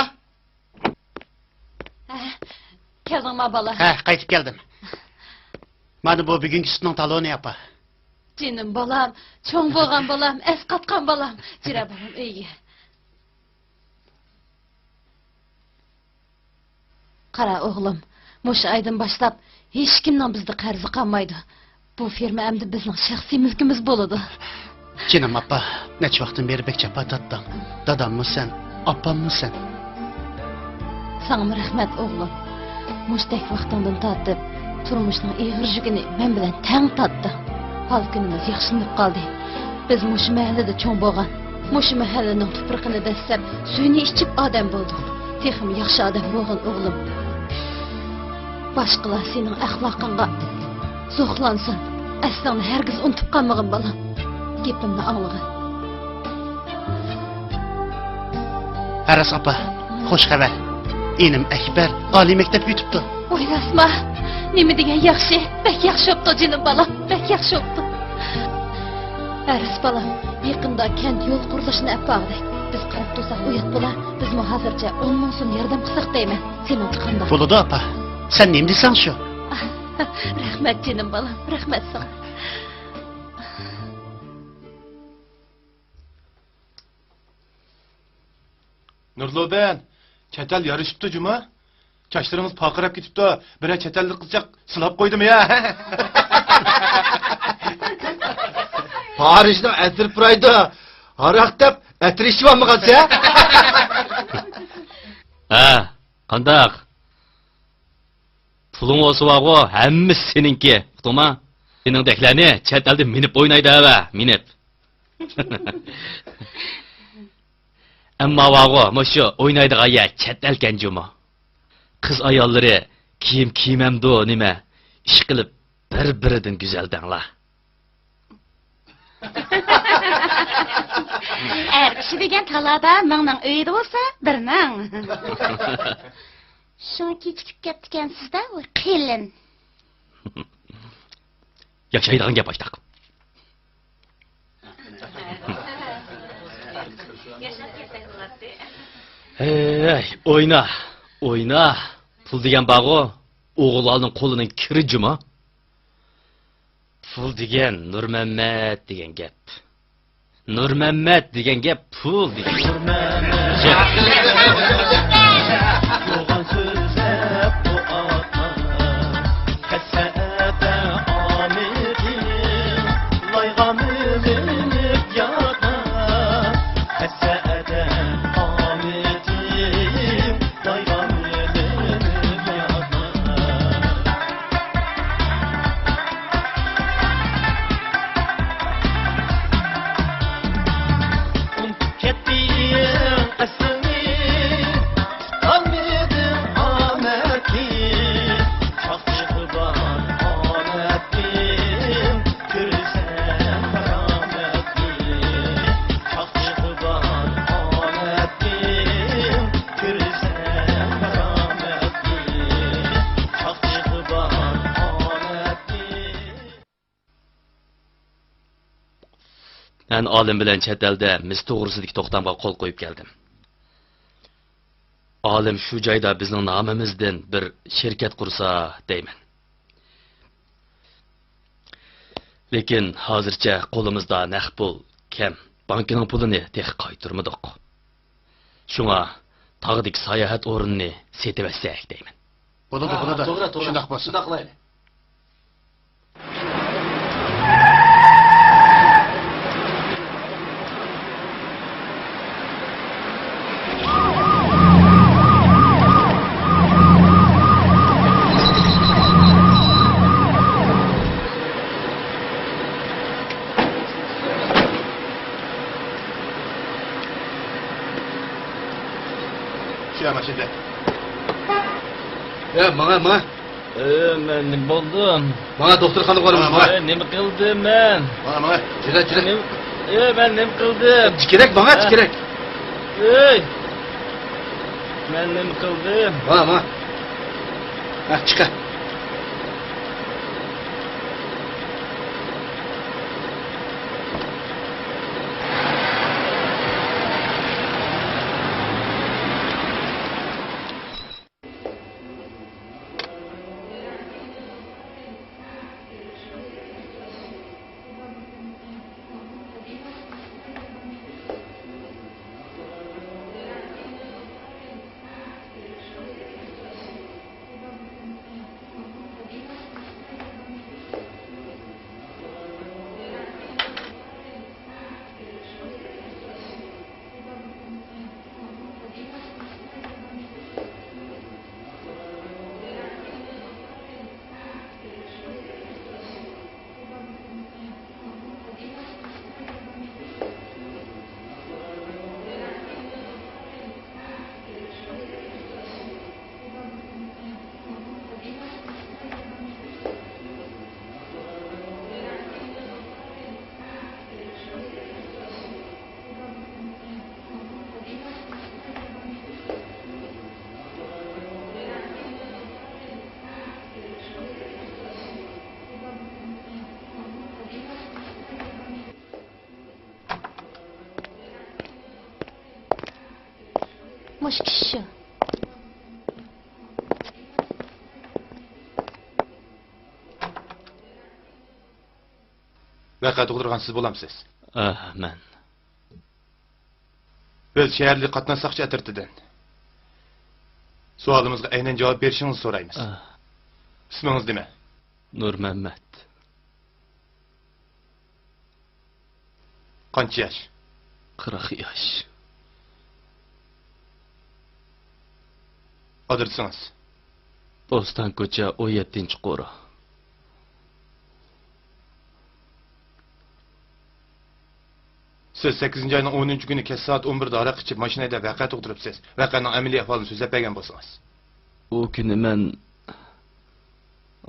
ھە، كەلدىڭما، بالا؟ ھە، قايتىپ كەلدىم. مانا بۇ بۈگۈنكى سۈتنىڭ تالونى، ئاپا. جېنىم بالام، چوڭ بولغان بالام، ئەسقاتقان بالام. جۈرە، بالام، ئۆيگە. قارا ئوغلۇم، مۇشۇ ئايدىن باشلاپ ھېچكىمنىڭ بىزدە قەرزى قالمايدۇ. بۇ فېرما ئەمدى بىزنىڭ شەخسىي مۈلكىمىز بولىدۇ. جېنىم ئاپا، نەچچە ۋاقىتتىن بېرى بەك جاپا تارتتىڭ. داداممۇ سەن، ئاپاممۇ سەن. ساڭىمۇ رەھمەت ئوغلۇم. مۇشتەك ۋاقتىڭدىن تارتىپ تۇرمۇشنىڭ ئېغىر يۈكىنى مەن بىلەن تەڭ تارتتىڭ. ھال كۈنىمىز ياخشىلىنىپ قالدى. بىز مۇشۇ مەھەللىدە چوڭ بولغان، مۇشۇ مەھەللىنىڭ تۇپرىقىنى دەسسەپ، سۈيىنى ئىچىپ ئادەم بولدۇق. تېخىمۇ ياخشى ئادەم بولغىن ئوغلۇم. باشقىلار سېنىڭ ئەخلاقىڭغا زوقلانسۇن. ئەسلىڭنى ھەرگىز ئۇنتۇپ قالمىغىن بالام. گېپىمنى ئاڭلىغىن. ھەرەس ئاپا، خوش خەۋەر. ئىنىم ئەكبەر ئالىي مەكتەپكە ئۆتۈپتۇ. ۋاي راسما، نېمە دېگەن ياخشى، بەك ياخشى بوپتۇ جېنىم بالام، بەك ياخشى بوپتۇ. ھەرەس بالام، يېقىندا كەنت يول قۇرۇلۇشىنى ئەپ باغدى. بىز قاراپ تۇرساق ئۇيات بولا، بىزمۇ ھازىرچە ئون مىڭ سوم ياردەم قىلساق دەيمەن. سېنىڭچە قانداق؟ بولىدۇ ئاپا، سەن نېمە دېسەڭ شۇ. رەھمەت جېنىم بالام، رەھمەت ساڭا. نۇرلۇبىن، چەت ئەل يارىشىپتۇ جۇما. چاچلىرىڭىز پارقىراپ كېتىپتۇ. بىرەر چەت ئەللىك قىزچاق سىلاپ قويدىمۇ يا؟ پارىژنىڭ ئەتىرى پۇرايدۇ. ھاراق دەپ ئەتىر ئىچىۋالمىغانسەن؟ ھە، قانداق؟ پۇلۇڭ بولسا بارغۇ، ھەممىسى سېنىڭكى، ئۇقتۇڭما؟ سېنىڭدەكلەرنى چەت ئەلدە مىنىپ ئوينايدۇ ھەۋە، مىنىپ. ئەمما بارغۇ، مۇشۇ ئوينايدىغان يەر چەت ئەلكەن جۇمۇ. قىز ئاياللىرى كىيىم كىيمەمدۇ نېمە، ئىشقىلىپ بىر-بىرىدىن گۈزەل دەڭلار. ئەر كىشى دېگەن تالادا مىڭنىڭ ئۆيىدە بولسا، بىرنىڭ. شۇڭا كېچىكىپ كەپتىكەنسىز-دە، ۋاي قېلىن. ياشايدىغان گەپ ئاشتاق. ھەي، ئوينا، ئوينا. پۇل دېگەن بارغۇ، ئوغۇللارنىڭ قولىنىڭ كىرى جۇما. پۇل دېگەن نۇرمەممەت دېگەن گەپ. نۇرمەممەت دېگەن گەپ پۇل دېگەن گەپ. مەن ئالىم بىلەن چەت ئەلدە مىس توغرىسىدىكى توختامغا قول قويۇپ كەلدىم. ئالىم شۇ جايدا بىزنىڭ نامىمىزدىن بىر شىركەت قۇرسا دەيمەن. لېكىن ھازىرچە قولىمىزدا نەق پۇل كەم، بانكىنىڭ پۇلىنى تېخى قايتۇرمىدۇق. شۇڭا تاغدىكى ساياھەت ئورنىنى سېتىۋەتسەك دەيمەن. بولىدۇ، ھە، بولىدۇ. توغرا، توغرا. شۇنداق بولسۇن. شۇنداق قىلايلى. شۇ ماشىنىدا. يا، ماڭا، ماڭا. ئە، مەن نېمە بولدۇم؟ ماڭا دوختۇرخانىغا بارىمىز، ماڭا. ئە، نېمە قىلدىم مەن؟ ماڭا، ماڭا. يۈرە، يۈرە. نېمە، ئە، مەن نېمە قىلدىم؟ تىكىرەك، ماڭا، ئە. تىكىرەك. ئەي! مەن نېمە قىلدىم؟ ماڭا، ماڭا. ھە، چىقە. خوش كىشى شۇ. ۋەقە تۇغدۇرغان سىز بولامسىز؟ ئاھ، مەن. بىز شەھەرلىك قاتناش ساقچى ئەترىتىدىن. سوئالىمىزغا ئەينەن جاۋاب بېرىشىڭىزنى سورايمىز. ئاھ. ئىسمىڭىز نېمە؟ نۇرمەممەت. قانچە ياش؟ قىرىق ياش. ئادرېسىڭىز؟ بوستان كوچا، ئون يەتتىنچى قورۇ. سىز سەككىزىنچى ئاينىڭ ئونىنچى كۈنى كەچ سائەت ئون بىردە ھاراق ئىچىپ، ماشىنا ھەيدەپ ۋەقە تۇغدۇرۇپسىز. ۋەقەنىڭ ئەمەلىي ئەھۋالىنى سۆزلەپ بەرگەن بولسىڭىز. ئۇ كۈنى مەن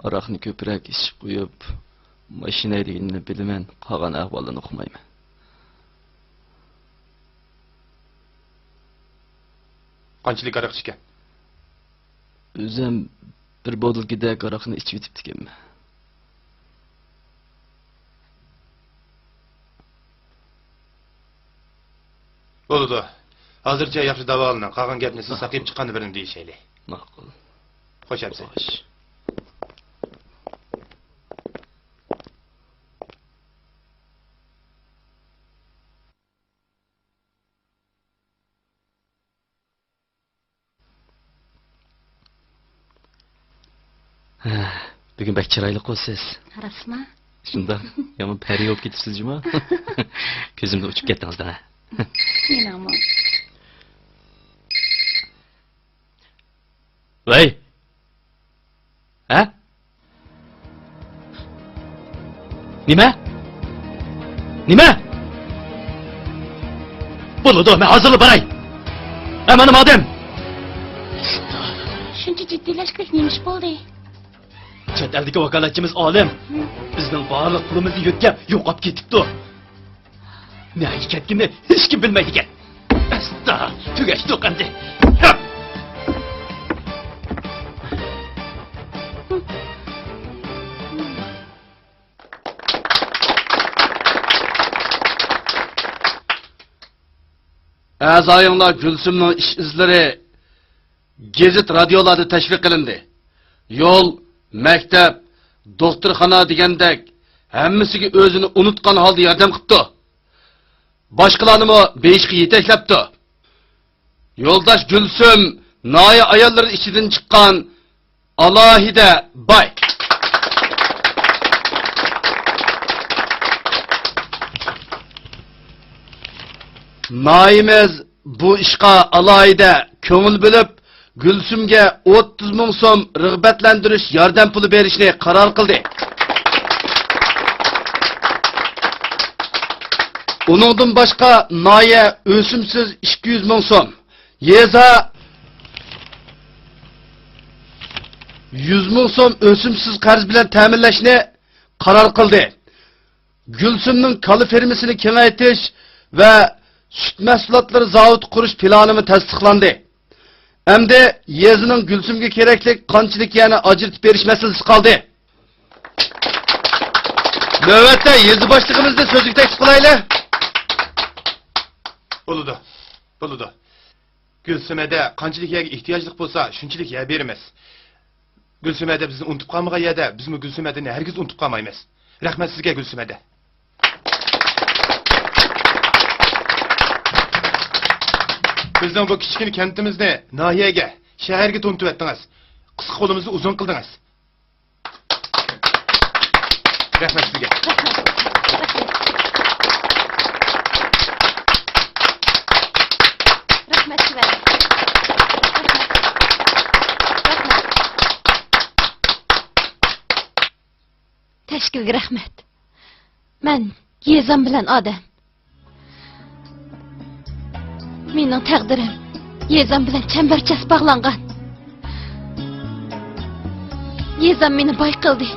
ھاراقنى كۆپرەك ئىچىپ قويۇپ، ماشىنا ھەيدىگىنىنى بىلىمەن، قالغان ئەھۋالىنى ئۇقمايمەن. قانچىلىك ھاراق ئىچكەن؟ ئۆزۈم بىر بوتۇلكىدەك ھاراقنى ئىچىۋېتىپتىكەنمەن. بولىدۇ. ھازىرچە ياخشى داۋالىنىڭ، قالغان گەپنى سىز ساقىيىپ چىققاندا بىرنى دېيىشەيلى. ماقۇل. خوش ئەمىسە. خوش. ھە، بۈگۈن بەك چىرايلىققۇ سىز. راستما؟ شۇنداق، يامان پەرى بولۇپ كېتىپسىز جۇما. كۆزۈمدىن ئۇچۇپ كەتتىڭىز دەڭە. مېنىڭمۇ. ۋەي! ھە؟ نېمە؟ نېمە؟ بولىدۇ، مەن ھازىرلا باراي. ھە، مانا مادەم. شۇنچە جىددىيلەشكۈدەك نېمە ئىش بولدى؟ چەت ئەلدىكى ۋاكالەتچىمىز ئالىم بىزنىڭ بارلىق پۇلىمىزنى يۆتكەپ يوقاپ كېتىپتۇ. نەگە كەتكىنىنى ھېچكىم بىلمەيدىكەن. ئەستا، تۈگەشتۇق ئەمدى. ئەزايىڭلار گۈلسۈمنىڭ ئىش ئىزلىرى گېزىت، رادىيولاردا تەشۋىق قىلىندى. يول، مەكتەپ، دوختۇرخانا دېگەندەك ھەممىسىگە ئۆزىنى ئۇنتقان ھالدا ياردەم قىپتۇ. باشقىلارنىمۇ بېيىشقا يېتەكلەپتۇ. يولداش گۈلسۈم ناھىيە ئاياللىرى ئىچىدىن چىققان ئالاھىدە باي. ناھىيەمىز بۇ ئىشقا ئالاھىدە كۆڭۈل بۆلۈپ، گۈلسۈمگە ئوتتۇز مىڭ سوم رىغبەتلەندۈرۈش ياردەم پۇلى بېرىشنى قارار قىلدى. ئۇنىڭدىن باشقا، ناھىيە ئۆسۈمسىز ئىككى يۈز مىڭ سوم، يېزا يۈز مىڭ سوم ئۆسۈمسىز قەرز بىلەن تەمىنلەشنى قارار قىلدى. گۈلسۈمنىڭ كالا فېرمىسىنى كېڭەيتىش ۋە سۈت مەھسۇلاتلىرى زاۋۇتى قۇرۇش پىلانىمۇ تەستىقلاندى. ئەمدى يېزىنىڭ گۈلسۈمگە كېرەكلىك قانچىلىك يەرنى ئاجرىتىپ بېرىش مەسىلىسى قالدى. نۆۋەتتە يېزا باشلىقىمىزنى سۆزگە تەكلىپ قىلايلى. بولىدۇ، بولىدۇ. گۈلسۈمەدە قانچىلىك يەرگە ئېھتىياجلىق بولسا، شۇنچىلىك يەر بېرىمىز. گۈلسۈمەدە بىزنى ئۇنتۇپ قالمىغان يەردە، بىزمۇ گۈلسۈمەدىنى ھەرگىز ئۇنتۇپ قالمايمىز. رەھمەت سىزگە، گۈلسۈمەدە. بىزنىڭ بۇ كىچىككىنە كەنتىمىزنى ناھىيەگە، شەھەرگە تونۇتۇۋەتتىڭىز. قىسقا قولىمىزنى ئۇزۇن قىلدىڭىز. رەھمەت سىزگە. رەھمەت سىزگە. رەھمەت. تەشكىلگە رەھمەت. مەن يېزام بىلەن ئادەم. مېنىڭ تەقدىرىم يېزام بىلەن چەمبەرچاس باغلانغان. يېزام مېنى باي قىلدى.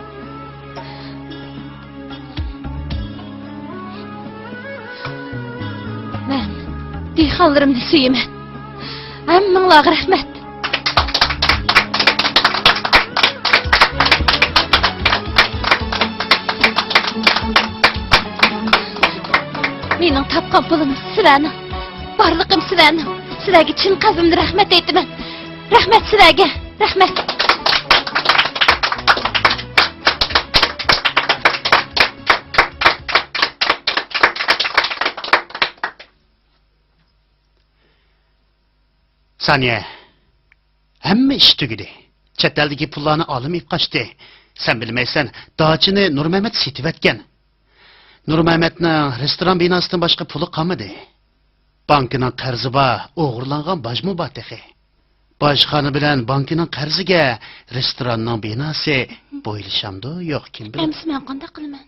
مەن دېھقانلىرىمنى سۆيىمەن. ھەممىڭلارغا رەھمەت. مېنىڭ تاپقان پۇلۇم سىلەرنىڭ، بارلىقىم سىلەرنىڭ. سىلەرگە چىن قەلبىمدىن رەھمەت ئېيتىمەن. رەھمەت سىلەرگە. رەھمەت. سانىيە، ھەممە ئىش تۈگىدى. چەت ئەلدىكى پۇللارنى ئالىم ئېلىپ قاچتى. سەن بىلمەيسەن، داچىنى نۇرمەمەت سېتىۋەتكەن. نۇرمەمەتنىڭ رېستوران بىناسىدىن باشقا پۇلى قالمىدى. بانكىنىڭ قەرزى بار، ئوغرىلانغان باجمۇ بار تېخى. باجخانا بىلەن بانكىنىڭ قەرزىگە رېستوراننىڭ بىناسى بويلىشامدۇ يوق، كىم بىلىدۇ؟ ئەمىسە مەن قانداق قىلىمەن؟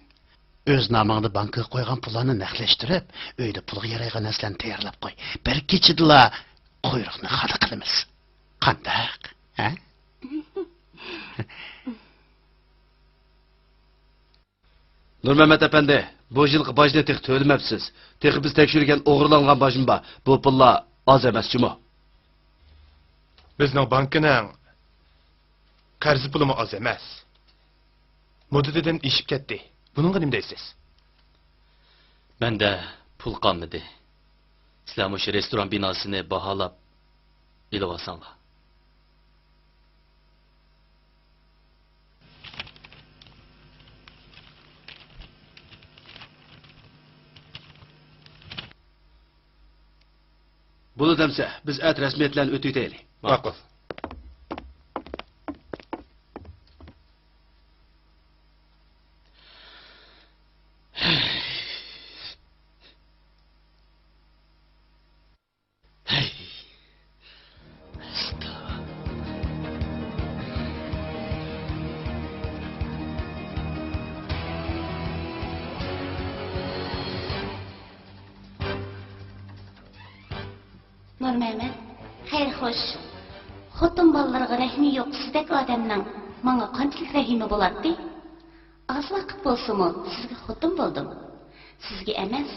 ئۆز نامىڭدا بانكىغا قويغان پۇللارنى نەقلەشتۈرۈپ، ئۆيدە پۇلغا يارايدىغان نەرسىلەرنى تەييارلاپ قوي. بىر كېچىدىلا قۇيرۇقنى خالا قىلىمىز. قانداق؟ ھە؟ نۇرمەمەت ئەپەندى، بۇ يىلقى باجنى تېخى تۆلىمەپسىز. تېخى بىز تەكشۈرگەن ئوغرىلانغان باجمۇ بار. بۇ پۇللار ئاز ئەمەس جۇمۇ. بىزنىڭ بانكىنىڭ قەرز پۇلىمۇ ئاز ئەمەس. مۇددىتىدىن ئېشىپ كەتتى. بۇنىڭغا نېمە دەيسىز؟ مەندە پۇل قالمىدى. سىلەر مۇشۇ رېستوران بىناسىنى باھالاپ ئېلىۋالساڭلار. بولىدۇ ئەمىسە، بىز ئەتە رەسمىيەتلەرنى ئۆتۈۋېتەيلى. ماقۇل. نۇرمەمەت، خەير خوش. خوتۇن بالىلىرىغا رەھمى يوق سىزدەك ئادەمنىڭ ماڭا قانچىلىك رەھىمى بولاتتى؟ ئاز ۋاقىت بولسىمۇ سىزگە خوتۇن بولدۇم. سىزگە ئەمەس،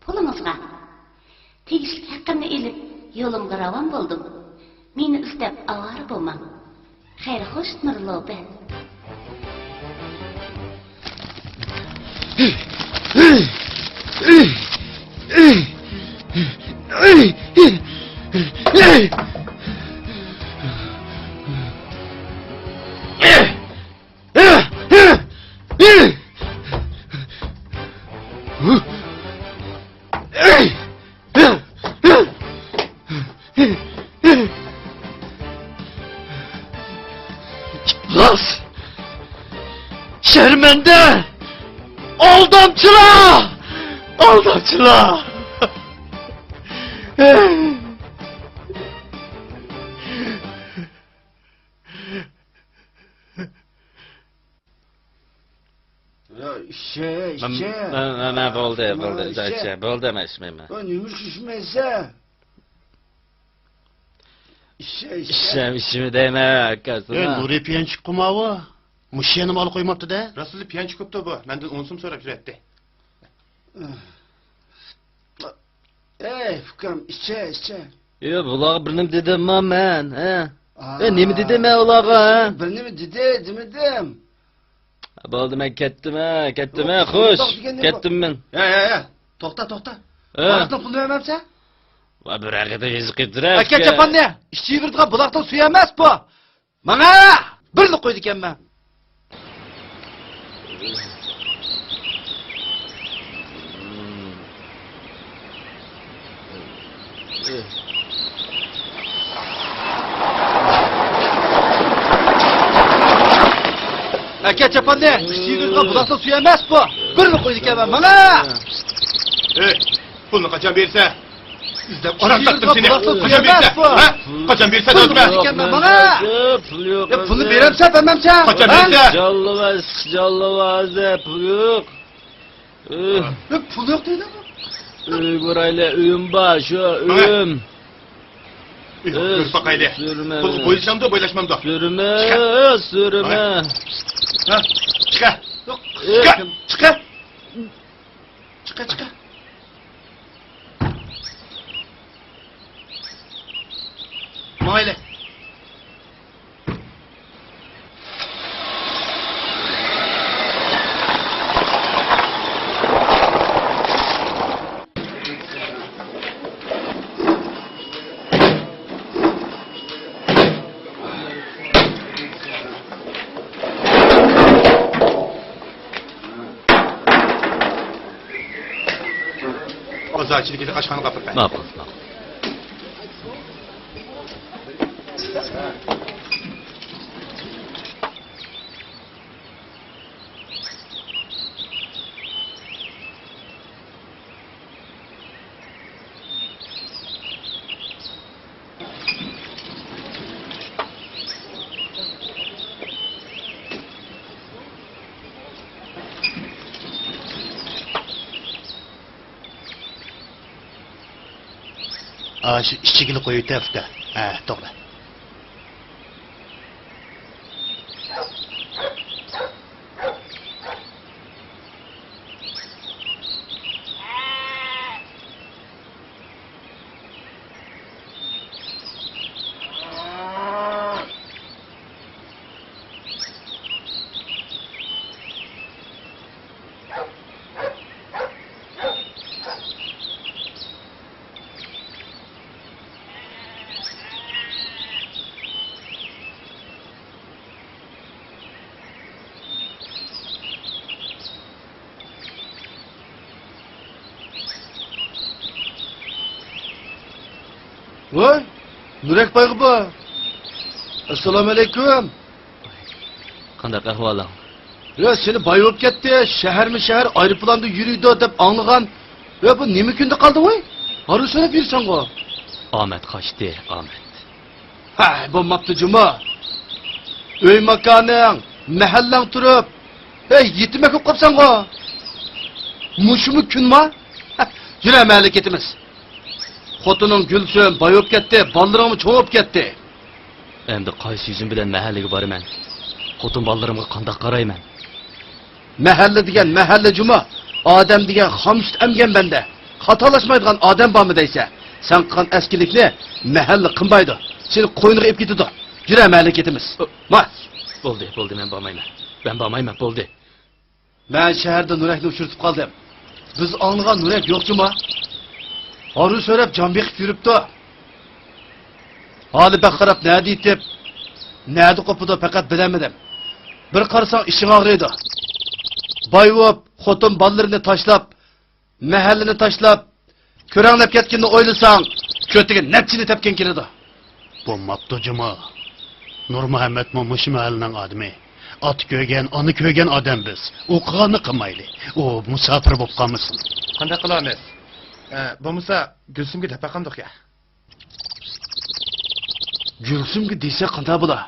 پۇلىڭىزغا. تېگىشلىك ھەققىمنى ئېلىپ، يولۇمغا راۋان بولدۇم. مېنى ئىزدەپ ئاۋارە بولماڭ. خەير خوش، نۇرلۇبى. ئىپلاس! شەرمەندە! ئالدامچىلار! ئالدامچىلار! يا، ئىچە، مەن، ئىچە. مەن، مەن، مەن، بولدى، مانا بولدى، ئىچە. ئىچە، بولدى، مەن ئىچمەيمەن. ئا، نېمە ئۈچۈن ئىچمەيسەن؟ ئىچە، ئىچە. ئىچسەم ئىچىمەن دەيمەن، ئاكا، ئە، ساڭا. نۇرى پىيانچىك قىلماۋۇ. مۇشۇ يەنىمۇ ئالا قويماپتۇ-دە. راستلا پىيانچىك بوپتۇ بۇ. مەندىن ئون سوم سوراپ يۈرەتتى. ئەي، ئۇكام، ئىچە، ئىچە. يا، بۇلارغا بىر نېمە دېدىمما مەن، ھە؟ ئا. ئە، نېمە دېدىم مەن ئۇلارغا، ھە؟ بىر نېمە دېدى، دېمىدىم. بولدى، مەن كەتتىم، ھە، كەتتىم، ھە، يوق، خوش. توختاپ دېگەندە كەتتىم مەن. يا، يا، يا. توختا، توختا. ھە؟ بۇلاقنىڭ پۇلىنى بەرمەمسەن؟ ۋا، بىر ھەقىقەتەن يېزىق قېتىرە. ئەكە چاپاننى، ئىچىۋېرىدىغان بۇلاقنىڭ سۈيى ئەمەس بۇ. ماڭا! بىرلا قويىدىكەنمەن. ئەكە چاپاننى، ئىچىگە بۇلاقنىڭ سۈيى ئەمەس بۇ. بىرلا قويىدىكەنمەن، ماڭا! ئەي، پۇلنى قاچان بېرىسەن؟ ئىزدەپ ئاران تاپتىم سېنى. قاچان بېرىسەن؟ ھە؟ قاچان بېرىسەن دەۋاتىمەن. پۇل يوق. يا، پۇلنى بېرەمسەن، بەرمەمسەن؟ قاچان بېرىسەن؟ جاللىۋاز، جاللىۋاز، پۇل يوق. ئۆي. يا، پۇل يوق دەيدۇ. ئۆي بورايلى، ئۆيۈم بار، شۇ ئۆيۈم. ئۆي، كۆرۈپ باقايلى. سۈرمە. پۇلغا بويلىشامدۇ، بويلاشمامدۇ؟ سۈرمە، سۈرمە. ھە؟ چىقە. يوق. چىقە، چىقە. چىقە، چىقە. ماڭايلى. بازارچىلىكىدا ئاشخانىغا ئاپىرىپ بەر. ماقۇل، ماقۇل. ئاشۇ ئىچىگىلا قويۇۋېتە، ئۇكا. ھە، توغرا. ۋاي، نۇرەك بايغۇ بۇ. ئەسسالامۇئەلەيكۇم. قانداق ئەھۋالىڭ؟ يا، سېنى باي بولۇپ كەتتى، شەھەرمۇ شەھەر ئايروپىلاندا يۈرىدۇ دەپ ئاڭلىغان. يا، بۇ نېمە كۈندە قالدى ۋاي؟ ھارۋا سۆرەپ يۈرسەڭغۇ. ئامەت قاچتى، ئامەت. ھە، بولماپتۇ جۇمۇ. ئۆي ماكانىڭ، مەھەللەڭ تۇرۇپ، ھەي، يېتىمەك بولۇپ قاپسەنغۇ. مۇشۇمۇ كۈنما؟ ھە، يۈرە، مەھەللىگە كېتىمىز. خوتۇنۇڭ گۈلسۈم باي بولۇپ كەتتى، بالىلىرىڭمۇ چوڭ بولۇپ كەتتى. ئەمدى قايسى يۈزۈم بىلەن مەھەللىگە بارىمەن؟ خوتۇن بالىلىرىمغا قانداق قارايمەن؟ مەھەللە دېگەن مەھەللە جۇمۇ. ئادەم دېگەن خام سۈت ئەمگەن بەندە. خاتالاشمايدىغان ئادەم بارمۇ دەيسە؟ سەن قىلغان ئەسكىلىكنى مەھەللە قىلمايدۇ. سېنى قوينىغا ئېلىپ كېتىدۇ. يۈرە، مەھەللىگە كېتىمىز. ئۇ، ما! بولدى، بولدى، مەن بارمايمەن. مەن بارمايمەن، بولدى. مەن شەھەردە نۇرەكنى ئۇچرىتىپ قالدىم. بىز ئاڭلىغان نۇرەك يوق جۇمۇ. ھارۋا سۆرەپ جان بېقىپ يۈرۈپتۇ. ھالى بەك خاراب، نەدە يېتىپ، نەدە قوپىدۇ، پەقەت بىلەلمىدىم. بىر قارىساڭ ئىچىڭ ئاغرىيدۇ. باي بولۇپ، خوتۇن بالىلىرىنى تاشلاپ، مەھەللىنى تاشلاپ، كۆرەڭلەپ كەتكىنىنى ئويلىساڭ، كۆتىگە نەپچىنى تەپكىن كېلىدۇ. بولماپتۇ جۇمۇ. نۇرمۇھەممەتمۇ مۇشۇ مەھەللىنىڭ ئادىمى. ئاتا كۆرگەن، ئانا كۆرگەن ئادەم بىز. ئۇ قىلغاننى قىلمايلى. ئۇ مۇساپىر بولۇپ قالمىسۇن. قانداق قىلارمىز؟ ئە، بولمىسا گۈلسۈمگە دەپ باقامدۇق يا؟ گۈلسۈمگە دېسە قانداق بولا؟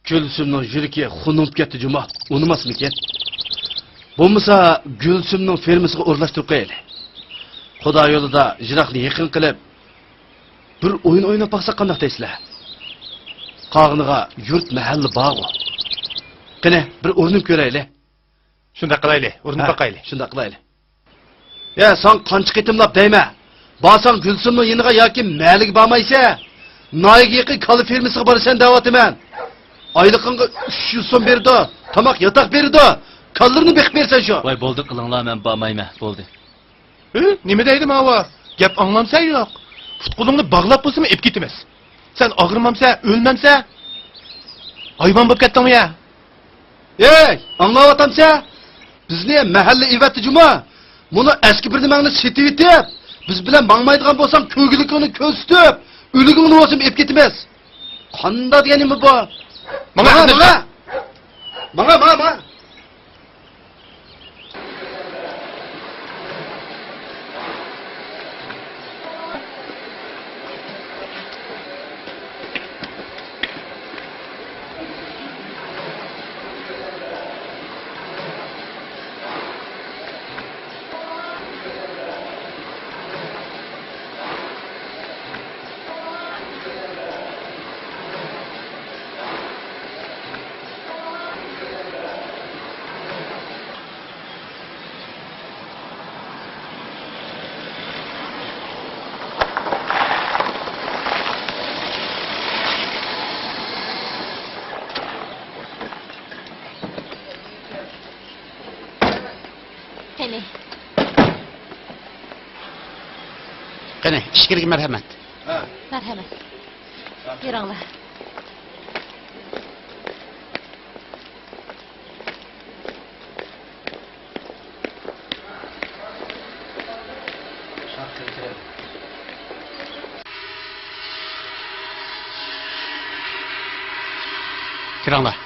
گۈلسۈمنىڭ يۈرىكى خۇنۇپ كەتتى جۇمۇ، ئۇنىماسمىكىن؟ بولمىسا گۈلسۈمنىڭ فېرمىسىغا ئورۇنلاشتۇرۇپ قويايلى. خۇدا يولىدا يىراقنى يېقىن قىلىپ، بىر ئويۇن ئويناپ باقساق قانداق دەيسىلەر؟ قاغىنىغا يۇرت مەھەللە بارغۇ. قېنى، بىر ئۇرۇنۇپ كۆرەيلى. شۇنداق قىلايلى، ئۇرۇنۇپ ھە، باقايلى. شۇنداق قىلايلى. يا، ساڭا قانچە قېتىملاپ دەيمەن. بارساڭ گۈلسۈمنىڭ يېنىغا ياكى مەھەللىگە بارمايسەن. ناھىيەگە يېقىن كالا فېرمىسىغا بارىسەن دەۋاتىمەن. ئايلىقىڭغا ئۈچ يۈز سوم بېرىدۇ، تاماق ياتاق بېرىدۇ. كالىلىرىنى بېقىپ بېرىسەن شۇ. ۋاي، بولدى قىلىڭلار، مەن بارمايمەن، بولدى. ھە؟ نېمە دەيدۇ ماۋۇ؟ گەپ ئاڭلامسەن يوق؟ پۇت-قولۇڭنى باغلاپ بولسىمۇ ئېلىپ كېتىمىز. سەن ئاغرىمامسەن، ئۆلمەمسەن؟ ھايۋان بولۇپ كەتتىڭمۇ يا؟ ئەي، ئاڭلاۋاتامسەن؟ بىزنى مەھەللە ئېۋەتتى جۇمۇ. مۇنۇ ئەسكى بىر نېمەڭنى سېتىۋېتىپ، بىز بىلەن ماڭمايدىغان بولساڭ، كۆرگۈلۈكۈڭنى كۆرسىتىپ، ئۆلۈكۈڭنى بولسىمۇ ئېلىپ كېتىمىز. قانداق دېگەن نېمە بۇ؟ ماڭا، ماڭا، ماڭا. ماڭا، ماڭا، ماڭا. قېنى. قېنى، ئىچكىرىگە مەرھەمەت. مەرھەمەت. يۈرۈڭلار. كىرىڭلار.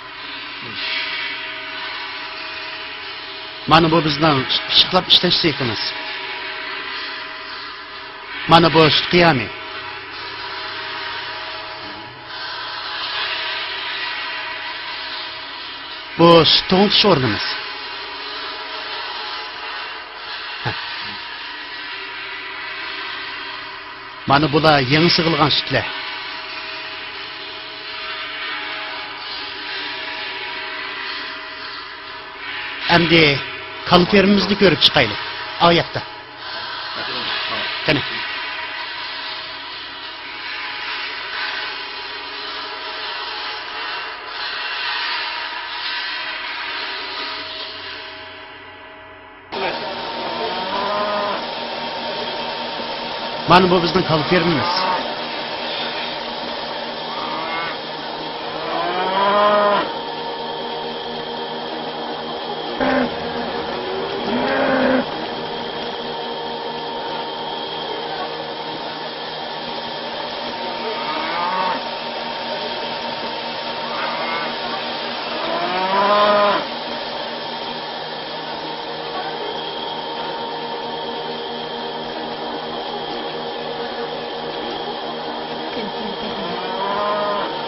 مانا بۇ بىزنىڭ سۈت پىششىقلاپ ئىشلەش سېخىمىز. مانا بۇ سۈت قىيامى. بۇ سۈت توڭلىتىش ئورنىمىز. مانا بۇلار يېڭى سىغىلغان سۈتلەر. ئەمدى كالا فېرمىمىزنى كۆرۈپ چىقايلى. ئاۋۇ ياقتا. قېنى. مانا بۇ بىزنىڭ كالا فېرمىمىز.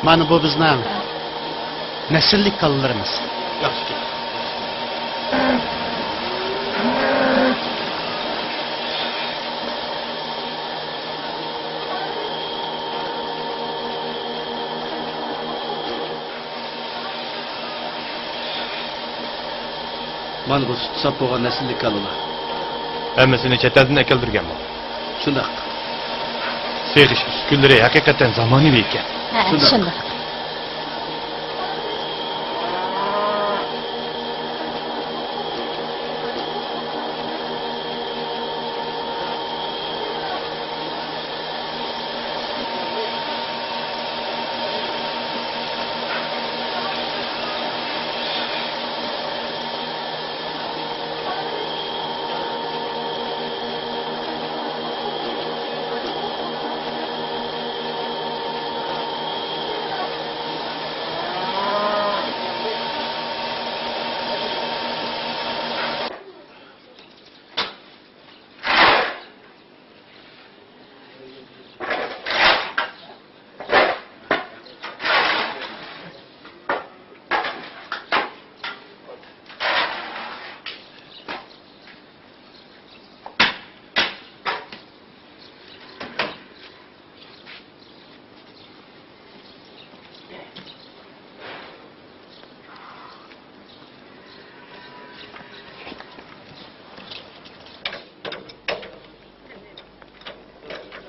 مانا بۇ بىزنىڭ نەسىللىك كالىلىرىمىز. ياخشى. مانا بۇ سۈتى ساپ بولغان نەسىللىك كالىلار. ھەممىسىنى چەت ئەلدىن ئەكەلدۈرگەنمۇ؟ شۇنداق. سېغىش ئۈسكۈنىلىرى ھەقىقەتەن زامانىۋى ئىكەن. ھە، شۇنداق. شۇنداق.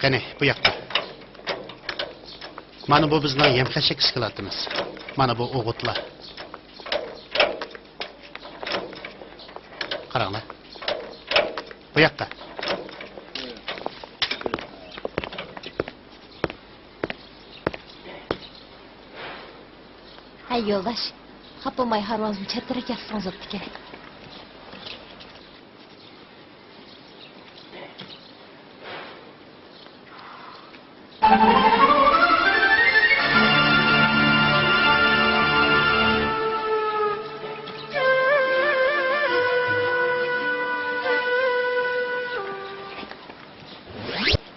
قېنى، بۇ ياقتا. مانا بۇ بىزنىڭ يەم-خەشەك ئىسكىلاتىمىز. مانا بۇ ئوغۇتلار. قاراڭلار. بۇ ياققا. ھەي يولداش، خاپا بولماي ھارۋىڭىزنى چەترەك ياسىسىڭىز بوپتىكەن.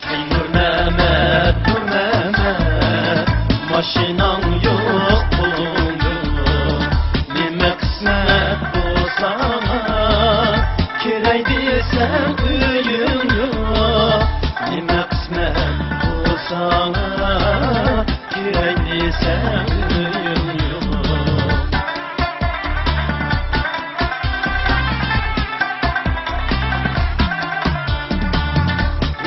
ھەي نۇرمەمەت، نۇرمەمەت، ماشىناڭ يوق، پۇلۇڭ يوق. نېمە قىسمەت بۇ ساڭا؟ كىرەي دېسەم ئۆيۈڭ يوق. نېمە قىسمەت بۇ ساڭا؟ كىرەي دېسەم ئۆيۈڭ يوق.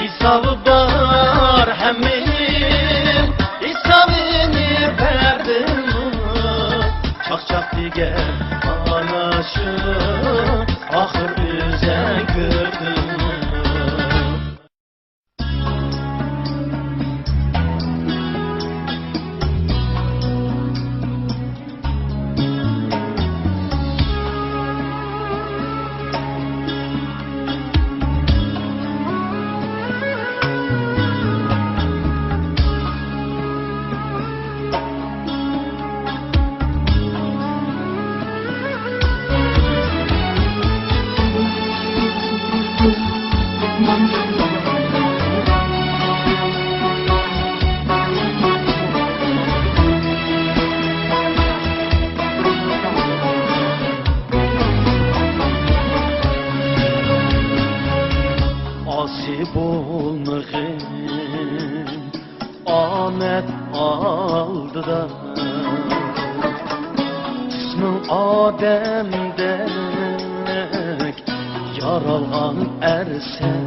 ھېسابى بار ھەممىنىڭ، ھېسابىنى بەردىممۇ؟ چاقچاق دېگەن ئانا شۇ، ئاخىر ئۆزۈڭ كۆردۈڭمۇ؟ بولمىغىن ئامەت ئالدىدا. ئىسمىڭ ئادەمدەك يارالغان ئەرسەن،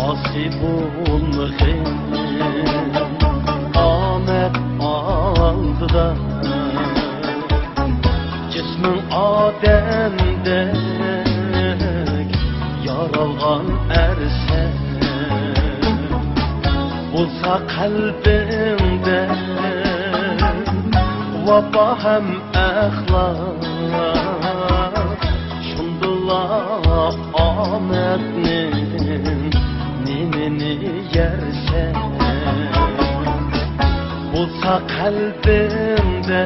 ئاسىي بولمىغىن ئامەت ئالدىدا. جىسمىڭ ئادەمدەك يارالغان ئەرسەن، بولسا قەلبىڭدە ۋاپا ھەم ئەخلاق، شۇندىلا ئامەتنىڭ نېمىنى يەرسەن. بولسا قەلبىڭدە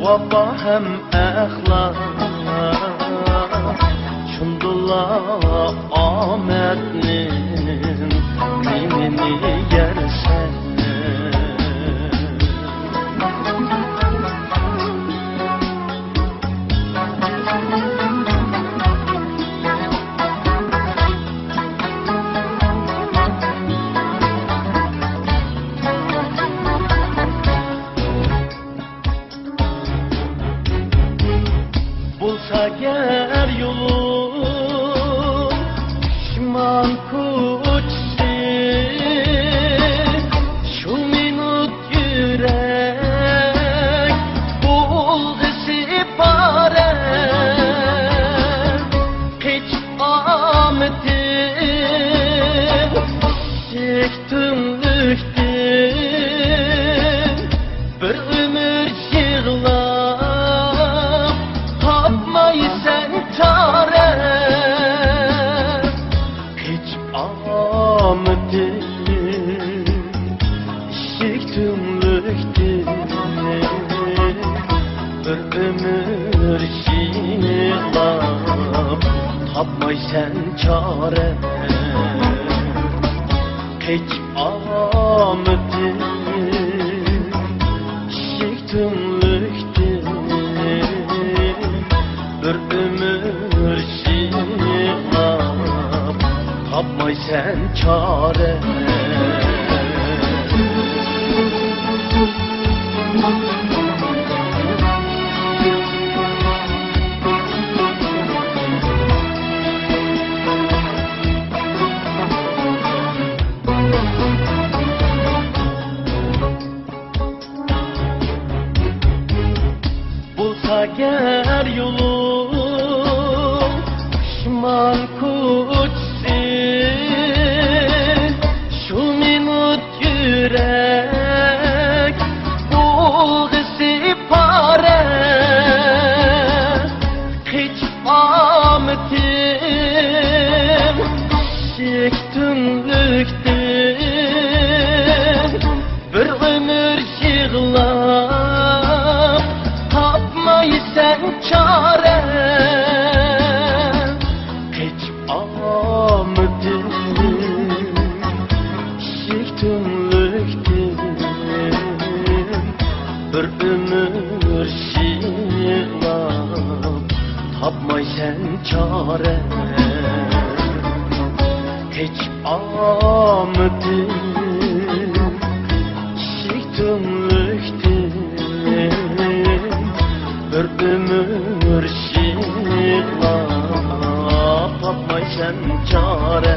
ۋاپا ھەم ئەخلاق، شۇندىلا ئامەتنىڭ نېمىنى يەرسەن. بولسا گەر يولۇڭ پۇشمان كوچىسى، شۇ مىنۇت يۈرەك بولغۇسى پارە. قېچىپ ئامىتىم ئىششىك تۈڭلۈكتىن، بىر ئۆمۈر يىغلاپ تاپمايسەن چارە. قېچىپ ئامىتىم ئىششىك تۈڭلۈكتىن، بىر ئۆمۈر يىغلاپ تاپمايسەن چارە. قېچىپ ئامىتىم ئىششىك تۈڭلۈكتىن، بىر ئۆمۈر يىغلاپ تاپمايسەن چارە. بولسا گەر يولۇڭ پۇشمان كوچىسى، شۇ مىنۇت يۈرەك بولغۇسى پارە. قېچىپ ئامىتىم ئىششىك تۈڭلۈكتىن، بىر ئۆمۈر يىغلاپ تاپمايسەن چارە. قېچىپ ئامىتىم ئىششىك تۈڭلۈكتىن، بىر ئۆمۈر يىغلاپ تاپمايسەن چارە. قېچىپ ئامىتىم ئىششىك تۈڭلۈكتىن، بىر ئۆمۈر يىغلاپ تاپمايسەن چارە.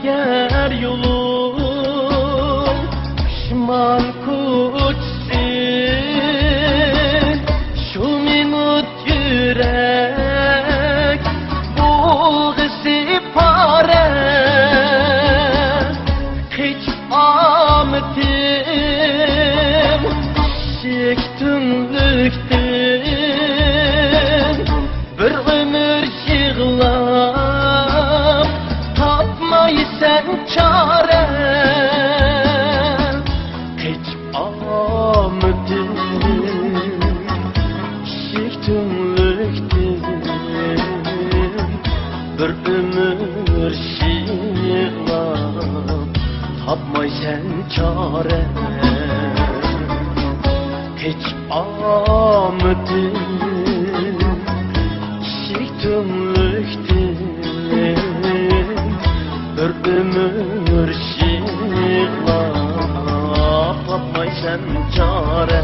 يار يولۇڭ پىشمان كوچىسى، شۇ مىنۇت يۈرەك بولغىسى پارە. قېچىپ ئامىتىم ئىشىك تۈڭلۈكتىن، بىر ئۆمۈر يىغلاپ تاپمايسەن چارە. قېچىپ ئامىتىم ئىشىك تۈڭلۈكتىن، بىر ئۆمۈر يىغلاپ تاپمايسەن چارە. قېچىپ ئامىتىم ئىشىك تۈڭلۈكتىن، بىر ئۆمۈر يىغلاپ تاپمايسەن چارە.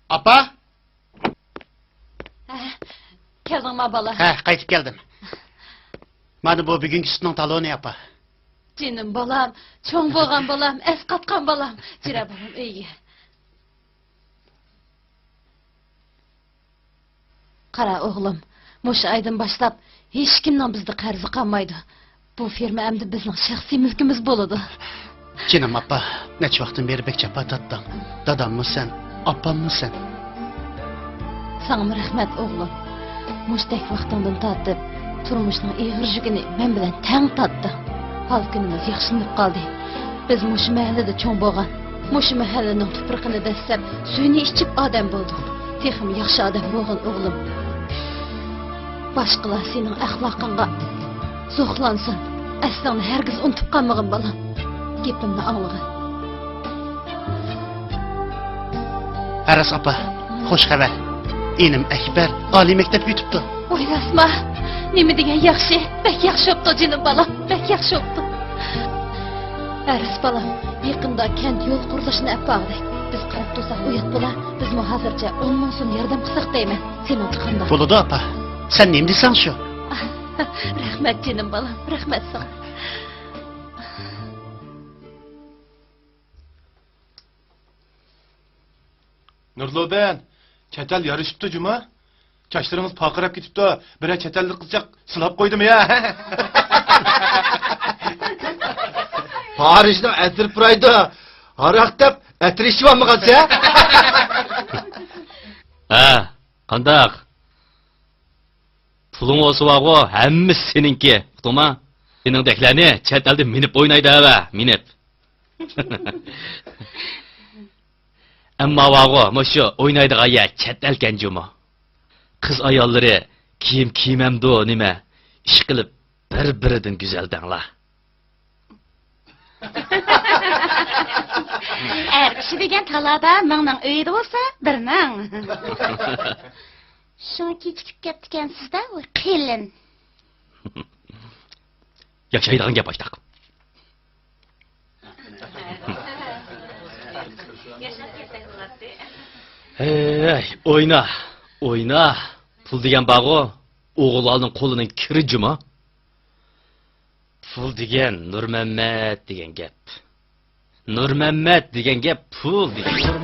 ئاپا! ھە، كەلدىڭما، بالا؟ ھە، قايتىپ كەلدىم. مانا بۇ بۈگۈنكى سۈتنىڭ تالونى، ئاپا. جېنىم بالام، چوڭ بولغان بالام، ئەسقاتقان بالام. جۈرە، بالام، ئۆيگە. قارا ئوغلۇم، مۇشۇ ئايدىن باشلاپ ھېچكىمنىڭ بىزدە قەرزى قالمايدۇ. بۇ فېرما ئەمدى بىزنىڭ شەخسىي مۈلكىمىز بولىدۇ. جېنىم ئاپا، نەچچە ۋاقىتتىن بېرى بەك جاپا تارتتىڭ. داداممۇ سەن، ئاپاممۇ سەن. ساڭىمۇ رەھمەت، ئوغلۇم. مۇشتەك ۋاقتىڭدىن تارتىپ، تۇرمۇشنىڭ ئېغىر يۈكىنى مەن بىلەن تەڭ تارتتىڭ. ھال-كۈنىمىز ياخشىلىنىپ قالدى. بىز مۇشۇ مەھەللىدە چوڭ بولغان، مۇشۇ مەھەللىنىڭ تۇپرىقىنى دەسسەپ، سۈيىنى ئىچىپ ئادەم بولدۇق. تېخىمۇ ياخشى ئادەم بولغىن، ئوغلۇم. باشقىلار سېنىڭ ئەخلاقىڭغا زوقلانسۇن. ئەسلىڭنى ھەرگىز ئۇنتۇپ قالمىغىن، بالام. گېپىمنى ئاڭلىغىن. ئەرەس ئاپا، خوش خەۋەر. ئىنىم ئەكبەر ئالىي مەكتەپكە ئۆتۈپتۇ. ۋاي راسما، نېمە دېگەن ياخشى. بەك ياخشى بوپتۇ، جېنىم بالام، بەك ياخشى بوپتۇ. ئەرەس بالام، يېقىندا كەنت يول قۇرۇلۇشىنى ئەپ باغدى. بىز قاراپ تۇرساق ئۇيات بولا. بىزمۇ ھازىرچە ئون مىڭ سوم ياردەم قىلساق دەيمەن. سېنىڭچە قانداق؟ بولىدۇ ئاپا. سەن نېمە دېسەڭ شۇ. رەھمەت جېنىم بالام، رەھمەت ساڭا. نۇرلۇبەن، چەت ئەل يارىشىپتۇ جۇما. چاچلىرىڭىز پارقىراپ كېتىپتۇ. بىرەر چەت ئەللىك قىزچاق سىلاپ قويدىمۇ يا؟ پارىژنىڭ ئەتىرى پۇرايدۇ. ھاراق دەپ ئەتىر ئىچىۋالمىغانسەن؟ ھە، قانداق؟ پۇلۇڭ بولسا بارغۇ، ھەممىسى سېنىڭكى، ئۇقتۇڭما؟ سېنىڭدەكلەرنى چەت ئەلدە مىنىپ ئوينايدۇ ھەۋە، مىنىپ. ئەمما بارغۇ، مۇشۇ ئوينايدىغان يەر چەت ئەلكەن جۇمۇ. قىز ئاياللىرى كىيىم كىيمەمدۇ نېمە، ئىشقىلىپ بىر-بىرىدىن گۈزەل دەڭلار. ئەر كىشى دېگەن تالادا مىڭنىڭ ئۆيىدە بولسا، بىرنىڭ. شۇڭا كېچىكىپ كەپتىكەنسىز-دە، ۋاي قېلىن. ياشايدىغان گەپ ئاشتاق. ھەي، ئوينا، ئوينا. پۇل دېگەن بارغۇ، ئوغۇل ئالدىن قولىنىڭ كىرى جۇما. پۇل دېگەن نۇرمەممەت دېگەن گەپ. نۇرمەممەت دېگەن گەپ پۇل دېگەن گەپ.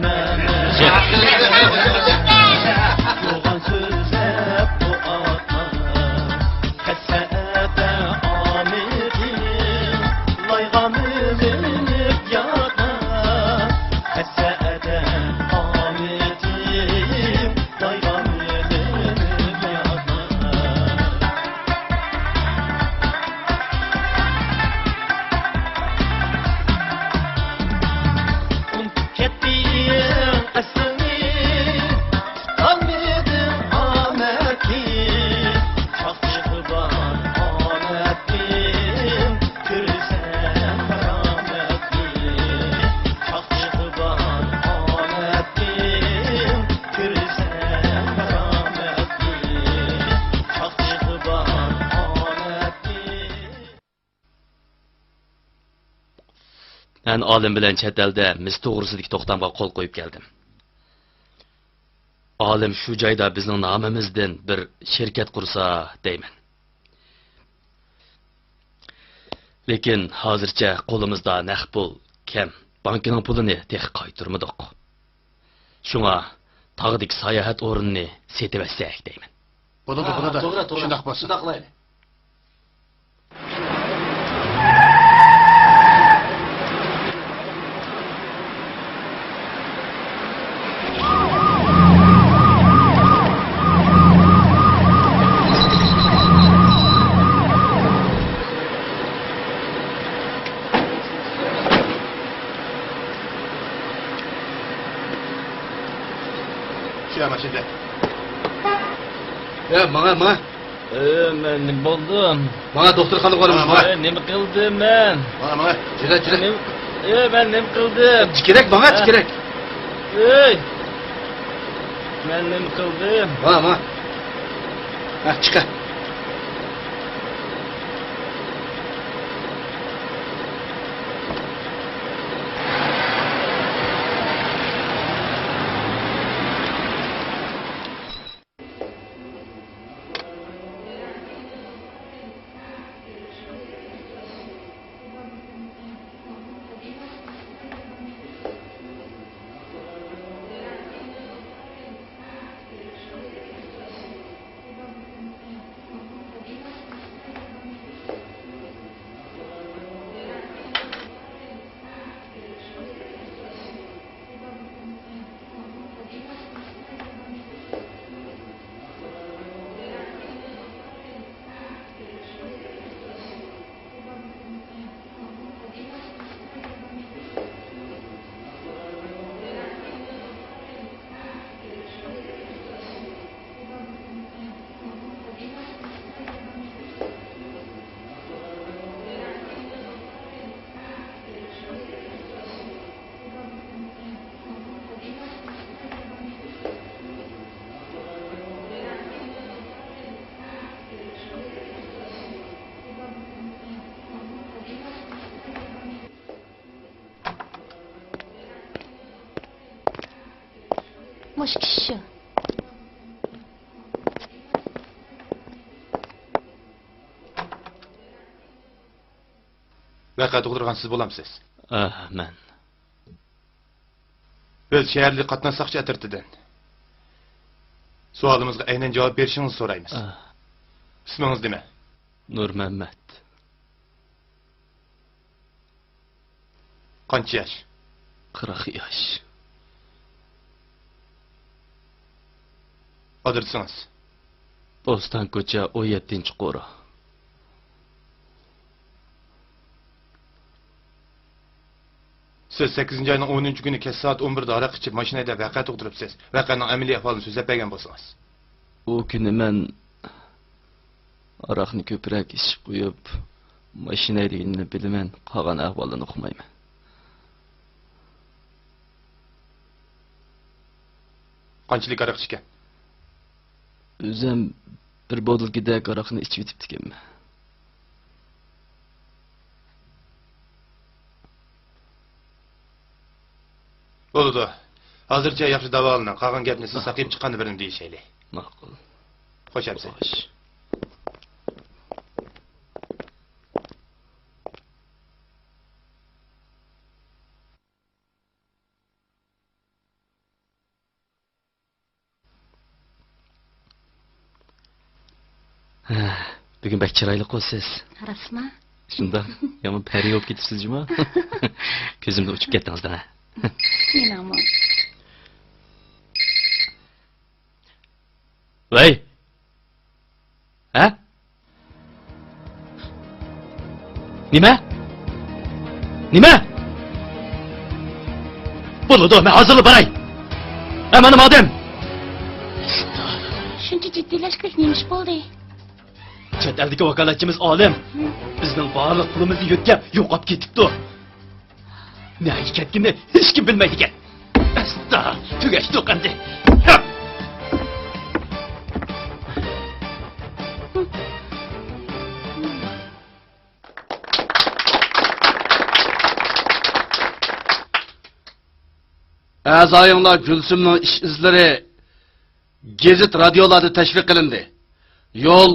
يوغان سۆزلەپ بۇ ئاتلار، كەتسە ئەتە ئامىتىم، لايغا مىنىپ ياتار. كەتسە ئەتە ئامىتىم، مەن ئالىم بىلەن چەت ئەلدە مىس توغرىسىدىكى توختامغا قول قويۇپ كەلدىم. ئالىم شۇ جايدا بىزنىڭ نامىمىزدىن بىر شىركەت قۇرسا دەيمەن. لېكىن ھازىرچە قولىمىزدا نەق پۇل كەم، بانكىنىڭ پۇلىنى تېخى قايتۇرمىدۇق. شۇڭا تاغدىكى ساياھەت ئورنىنى سېتىۋەتسەك دەيمەن. بولىدۇ، ھە، بولىدۇ. توغرا، توغرا. شۇنداق بولسۇن. شۇنداق قىلايلى. شۇ ماشىنىدا. يا، ماڭا، ماڭا. ئە، مەن نېمە بولدۇم؟ ماڭا دوختۇرخانىغا بارىمىز، ماڭا. ئە، نېمە قىلدىم مەن؟ ماڭا، ماڭا. جۈرە، جۈرە. نېمە، ئە، مەن نېمە قىلدىم؟ تىكىرەك، ماڭا، ئە. تىكىرەك. ئەي! مەن نېمە قىلدىم؟ ماڭا، ماڭا. ھە، چىقە. مۇشۇ كىشى شۇ. ۋەقە تۇغدۇرغان سىز بولامسىز؟ ئاھ، مەن. بىز شەھەرلىك قاتناش ساقچى ئەترىتىدىن. سوئالىمىزغا ئەينەن جاۋاب بېرىشىڭىزنى سورايمىز. ئاھ. ئىسمىڭىز نېمە؟ نۇرمەممەت. قانچە ياش؟ قىرىق ياش. ئادرېسىڭىز؟ بوستان كوچا، ئون يەتتىنچى قورۇ. سىز سەككىزىنچى ئاينىڭ ئونىنچى كۈنى كەچ سائەت ئون بىردە ھاراق ئىچىپ، ماشىنا ھەيدەپ ۋەقە تۇغدۇرۇپسىز. ۋەقەنىڭ ئەمەلىي ئەھۋالىنى سۆزلەپ بەرگەن بولسىڭىز. ئۇ كۈنى مەن ھاراقنى كۆپرەك ئىچىپ قويۇپ، ماشىنا ھەيدىگىنىنى بىلىمەن، قالغان ئەھۋالىنى ئۇقمايمەن. قانچىلىك ھاراق ئىچكەن؟ ئۆزۈم بىر بوتۇلكىدەك ھاراقنى ئىچىۋېتىپتىكەنمەن. بولىدۇ. ھازىرچە ياخشى داۋالىنىڭ. قالغان گەپنى سىز ساقىيىپ چىققاندا بىرنى دېيىشەيلى. ماقۇل. خوش ئەمىسە. خوش. ھە، بۈگۈن بەك چىرايلىققۇ سىز. راستما؟ شۇنداق، يامان پەرى بولۇپ كېتىپسىز جۇما. كۆزۈمدىن ئۇچۇپ كەتتىڭىز دەڭە. مېنىڭمۇ. ۋەي! ھە؟ نېمە؟ نېمە؟ بولىدۇ، مەن ھازىرلا باراي. ھە، مانا مادەم. شۇنچە جىددىيلەشكۈدەك نېمە ئىش بولدى؟ چەت ئەلدىكى ۋاكالەتچىمىز ئالىم بىزنىڭ بارلىق پۇلىمىزنى يۆتكەپ يوقاپ كېتىپتۇ. نەگە كەتكىنىنى ھېچكىم بىلمەيدىكەن. ئەستا، تۈگەشتۇق ئەمدى. ئەزايىڭلار گۈلسۈمنىڭ ئىش ئىزلىرى گېزىت، رادىيولاردا تەشۋىق قىلىندى. يول،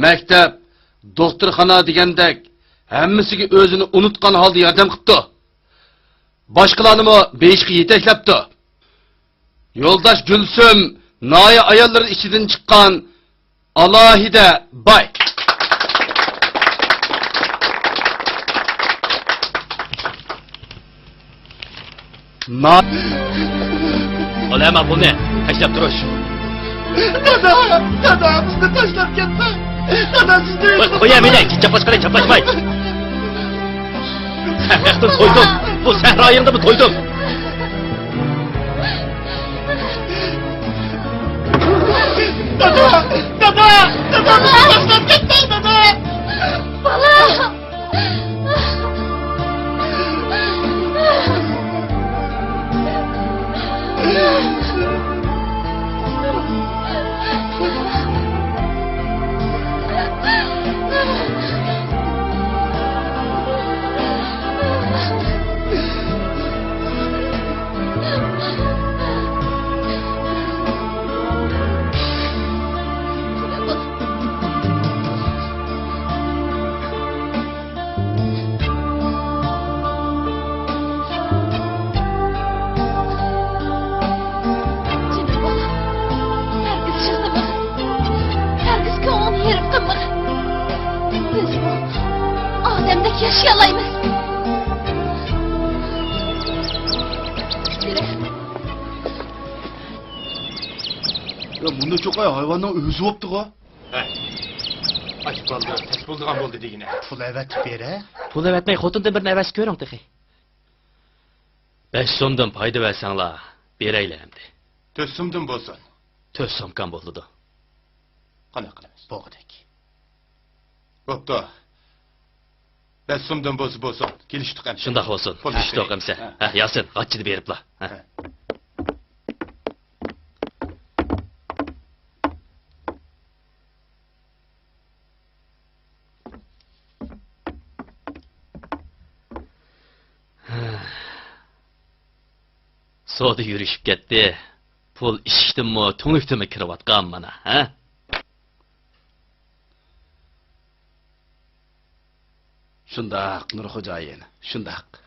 مەكتەپ، دوختۇرخانا دېگەندەك ھەممىسىگە ئۆزىنى ئۇنتقان ھالدا ياردەم قىپتۇ. باشقىلارنىمۇ بېيىشقا يېتەكلەپتۇ. يولداش گۈلسۈم ناھىيە ئاياللىرى ئىچىدىن چىققان ئالاھىدە باي. نا- بولە، ماقۇلنى تاشلاپ تۇرۇش. دادا، دادا، بىزنى تاشلاپ كەتمەڭ. دادا، سىزنى. قوي، قويە مېنى، چاپلاشقىلى، چاپلاشماي. سەھراقتىن تويدۇم. بۇ سەھرايىڭدىمۇ تويدۇم. دادا! دادا! دادا! بىزنى تاشلاپ كەتمەڭ، دادا! بالام! جېنىم بالام، ھەرگىز يىغلىمىغىن، ھەرگىز كۆڭلۈڭنى يېرىم قىلمىغىن. بىزمۇ ئادەمدەك ياشىيالايمىز. يا، مۇنداق چوقاي ھايۋاننىڭ ئۆزى بوپتىغۇ. ھە. ئاچ بالدۇر، تەس بولىدىغان بولدى دېگىنە. پۇل ئەۋەتىپ بېرە. پۇل ئەۋەتمەي خوتۇندىن بىرنى ئەۋەتسە كۆرۈڭ تېخى. بەش سومدىن پايدا بەرسەڭلار، بېرەيلى ئەمدى. تۆت سومدىن بولسۇن. تۆت سومكام بولىدۇ. قانداق قىلىمىز؟ بولغۇدەك. بوپتۇ. بەش سومدىن بولسا بولسۇن. كېلىشتۇق ئەمىسە. شۇنداق بولسۇن. كېلىشتۇق ئەمىسە. ھە، ياسىن، غاچچىنى بېرىپلا. ھە. ھە. سودا يۈرۈشۈپ كەتتى. پۇل ئىشىكتىنمۇ، تۈڭلۈكتىنمۇ كىرىۋاتقان مانا، ھە؟ شۇنداق، نۇر خوجايىن، شۇنداق.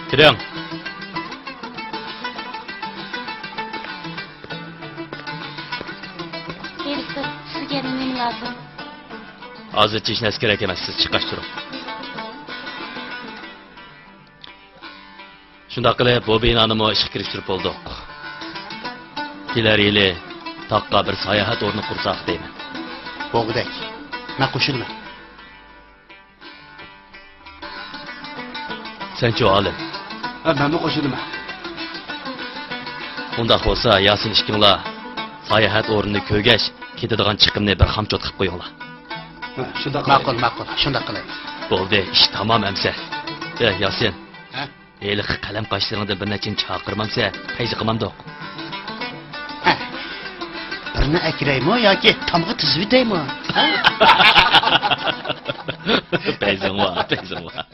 كىرىڭ. ھېلىقى، سىزگە يەنە نېمە لازىم؟ ھازىرچە ھېچ نەرسە كېرەك ئەمەس، سىز چىققاچ تۇرۇڭ. شۇنداق قىلىپ، بۇ بىنانىمۇ ئىشقا كىرىشتۈرۈپ بولدۇق. كېلەر يىلى تاغقا بىر ساياھەت ئورنى قۇرساق دەيمەن. بولغۇدەك. مەن قوشۇلىمەن. سەنچۇ، ئالىم؟ ھە، مەنمۇ قوشۇلىمەن. ئۇنداق بولسا، ياسىن ئىككىڭلار ساياھەت ئورنىنى كۆرگەچ، كېتىدىغان چىقىمنى بىر خامچوت قىلىپ قويۇڭلار. ھە، شۇنداق قىلايلى. ماقۇل، ماقۇل، شۇنداق قىلايلى. بولدى، ئىش تامام ئەمسە. ئە، ياسىن. ھە؟ ھېلىقى قەلەم قاشلىرىڭدىن بىر نەچچىنى چاقىرمامسە، پەيزى قىلمامدۇق. ھە. بىرنى ئەكىرەيمۇ ياكى تامغا تىزىۋېتەيمۇ؟ ھە؟ پەيزىڭ بار، پەيزىڭ بار.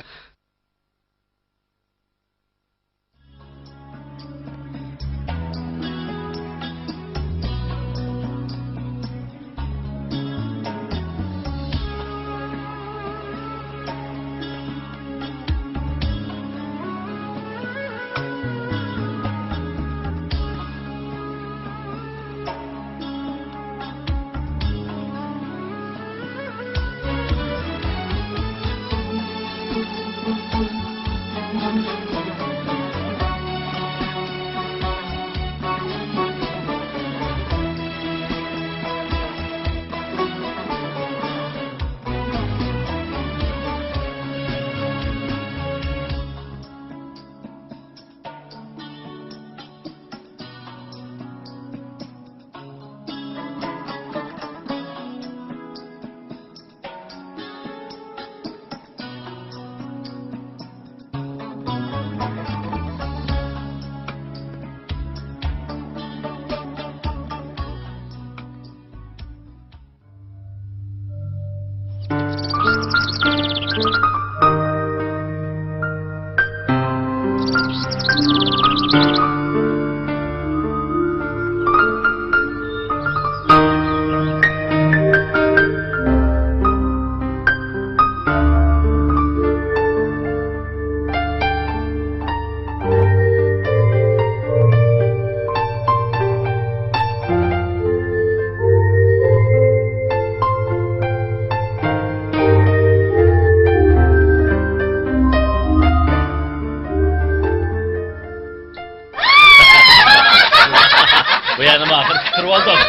بۇ يەرنىمۇ ئاخىرى پۈتتۈرۈۋالدۇق.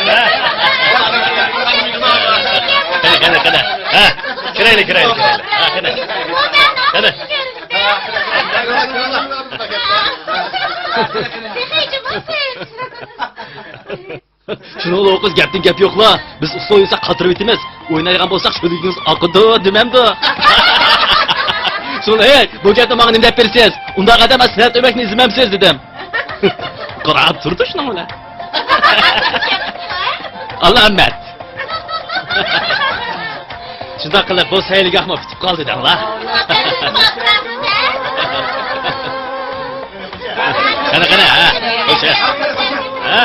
ھە؟ قېنى، قېنى، قېنى. ھە؟ كىرەيلى، كىرەيلى، كىرەيلى. ھە، قېنى. قېنى. شۇنىڭغىلا ئۇ قىز گەپتىن گەپ يوقلا. بىز ئۇسسۇل ئوينىساق قاتۇرۇۋېتىمىز. ئوينايدىغان بولساق شۆلگىڭىز ئاقىدۇ دېمەمدۇ؟ شۇڭا، ھەي، بۇ گەپنى ماڭا نېمە دەپ بېرىسىز؟ ئۇنداق ئادەم سەنئەت ئۆمەكنى ئىزدىمەمسىز دېدىم. قاراپ تۇردى شۇنىڭ بىلەن. ئالامەت. شۇنداق قىلىپ بۇ سەيلىگاھمۇ پۈتۈپ قالدى دەڭلار. قېنى، قېنى، ھە؟ خوش، ھە؟ ھە؟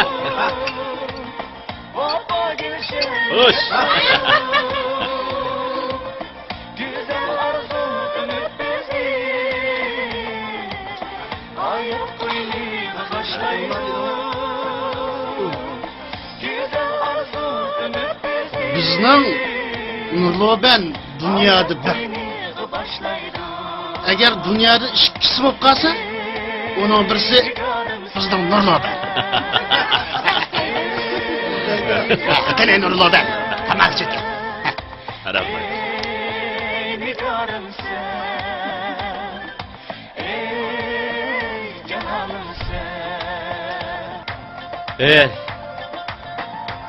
خوش. بىزنىڭ نۇرلۇبەن دۇنيادا بىر. ئەگەر دۇنيادا ئىككىسى بولۇپ قالسا، ئۇنىڭ بىرسى بىزنىڭ نۇرلۇبەن. قېنى نۇرلۇبەن، تاماكا چېكىڭ. رەھمەت. ئەي،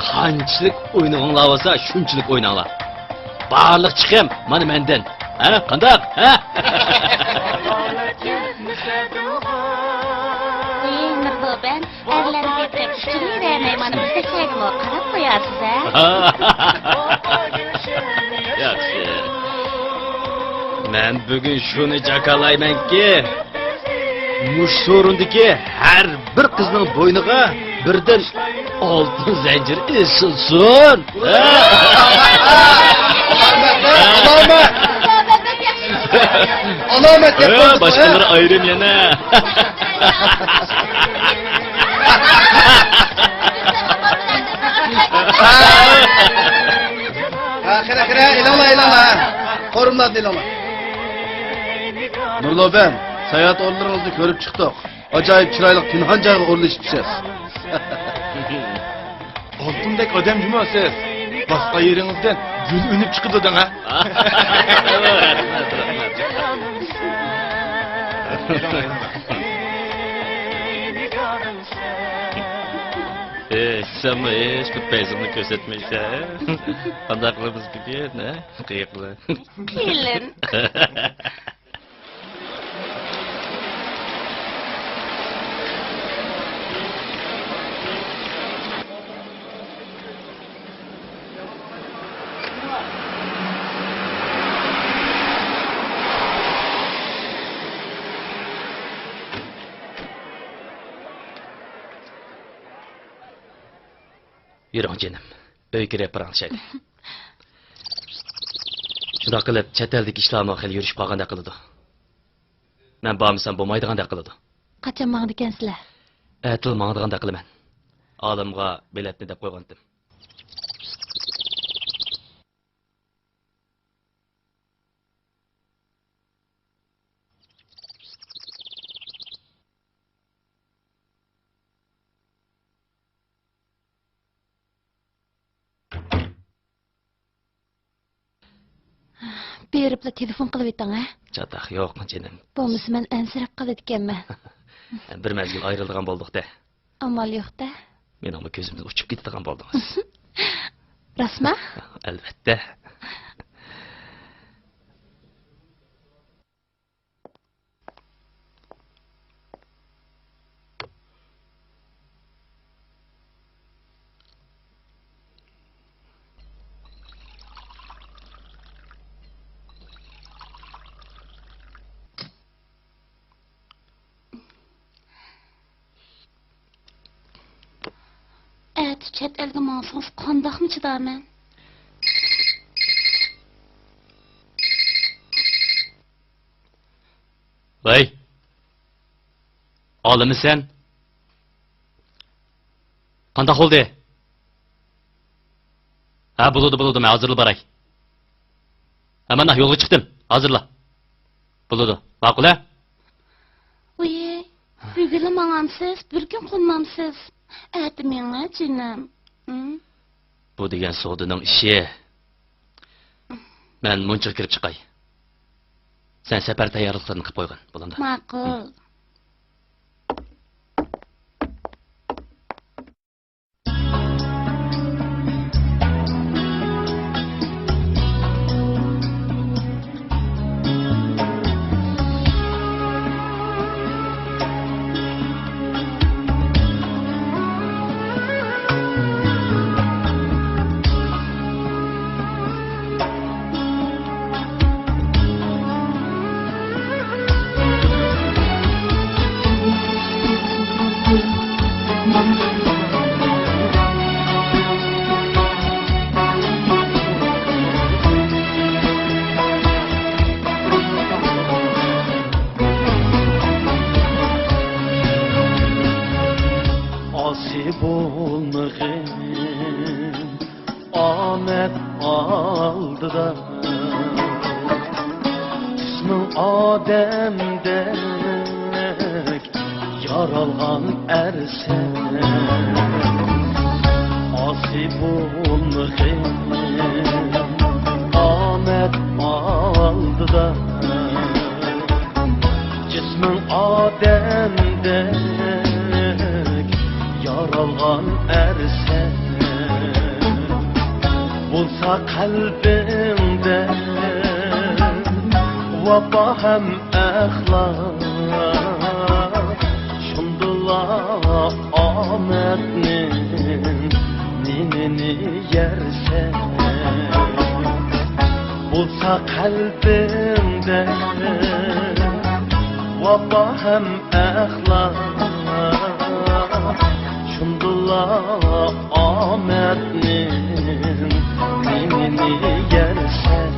قا قانچىلىك ئوينىغۇڭلار بولسا، شۇنچىلىك ئويناڭلار. بارلىق چىقىم مانا مەندىن. ھە، قانداق؟ ھە؟ ئى، نۇردوبەن، ئەرلەرنى گەپلەپ ئۇچۇرۇۋەرمەي، مانا بىزدەكلەرگىمۇ قاراپ قويارسىز، ھە؟ ياخشى. مەن بۈگۈن شۇنى جاكارلايمەنكى، مۇشۇ سورۇندىكى ھەر بىر قىزنىڭ بوينىغا بىردىن ئالتۇن زەنجىر ئېسىلسۇن. ئالامەت، ئالامەت. ئالامەت دەپ ھە، قويدۇق، باشقىلار ھە؟ ئايرىم يەنە. ھە، قېنى، قېنى، ئېلىڭلار، ئېلىڭلار. قورۇملارنى ئېلىڭلار. نۇرلۇبەن، ساياھەت ئورۇنلىرىڭىزنى كۆرۈپ چىقتۇق. ئاجايىپ چىرايلىق پىنھان جايغا ئورۇنلىشىپسىز. ئالتۇندەك ئادەم جۇمۇ سىز. باسقان يېرىڭىزدىن گۈل ئۈنۈپ چىقىدۇ دەڭ ھە. ئېي، سەنمۇ ھېچبىر پەيزىڭنى كۆرسەتمەيسەن. قانداق قىلىمىز بۈگۈن، ھە؟ قېنى قىلىڭ. كېلىن. يۈرۈڭ جېنىم، ئۆيگە كىرىپ پاراڭلىشايلى. شۇنداق قىلىپ، چەت ئەلدىكى ئىشلارمۇ خېلى يۈرۈشۈپ قالغاندەك قىلىدۇ. مەن بارمىسام بولمايدىغاندەك قىلىدۇ. قاچان ماڭىدىكەنسىلەر؟ ئەتىلا ماڭىدىغاندەك قىلىمەن. ئالىمغا بېلەتنى دەپ قويغانتىم. بېرىپلا تېلېفون قىلىۋېتىڭ، ھە؟ چاتاق يوق، جېنىم. بولمىسا مەن ئەنسىرەپ قالىدىكەنمەن. بىر مەزگىل ئايرىلىدىغان بولدۇق-تە. ئامال يوق-تە. مېنىڭمۇ كۆزۈمدىن ئۇچۇپ كېتىدىغان بولدىڭىز. راستما؟ ئەلۋەتتە. ئەتە چەت ئەلگە ماڭسىڭىز قانداقمۇ چىدارمەن؟ ۋەي! ئالىمىسەن؟ قانداق بولدى؟ ھە، بولىدۇ، بولىدۇ، مەن ھازىرلا باراي. ھە، مانا يولغا چىقتىم، ھازىرلا. بولىدۇ، ماقۇل ھە؟ ۋىي، بۈگۈنلا ماڭامسىز، بىر كۈن قونمامسىز؟ ئەتە مېڭە جېنىم. ھىم؟ بۇ دېگەن سودىنىڭ ئىشى. مەن مۇنچىغا كىرىپ چىقاي. سەن سەپەر تەييارلىقلىرىنى قىلىپ قويغىن، بولامدۇ؟ ماقۇل. ئاسىي بولمىغىن ئامەت ئالدىدا، جىسمىڭ ئادەمدەك يارالغان ئەرسەن. ئاسىي بولمىغىن ئامەت ئالدىدا، جىسمىڭ ئادەمدەك يارالغان ئەرسەن. بولسا قەلبىڭدە ۋاپا ھەم ئەخلاق، شۇندىلا ئامەتنىڭ نېنىنى يەرسەن. بولسا قەلبىڭدە ۋاپا ھەم ئەخلاق، شۇندىلا ئامەتنىڭ نېمىنى يەرسەن.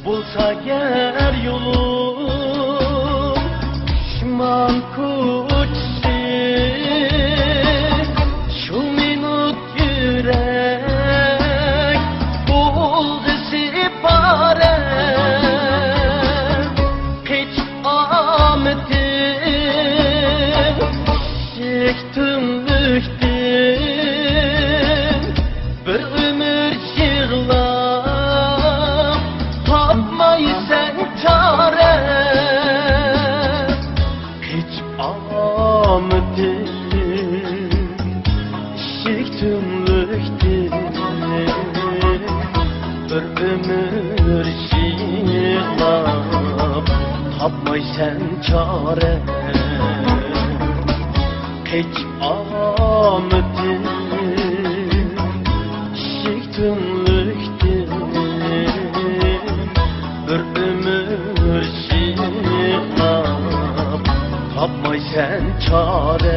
بولسا گەر يولۇم پۇشمان كوچىسى، شۇ مىنۇت يۈرەك بولغىسى بار قېچىپ ئامىتىم ئىشىك تۈڭلۈكتىن. بىر ئۆمۈر يىغلاپ، تاپمايسەن چارە. قېچىپ ئامىتىم ئىشىك تۈڭلۈكتىن. بىر ئۆمۈر يىغلاپ، تاپمايسەن چارە. قېچىپ ئامىتىم ئىشىك تۈڭلۈكتىن. بىر ئۆمۈر يىغلاپ، تاپمايسەن چارە.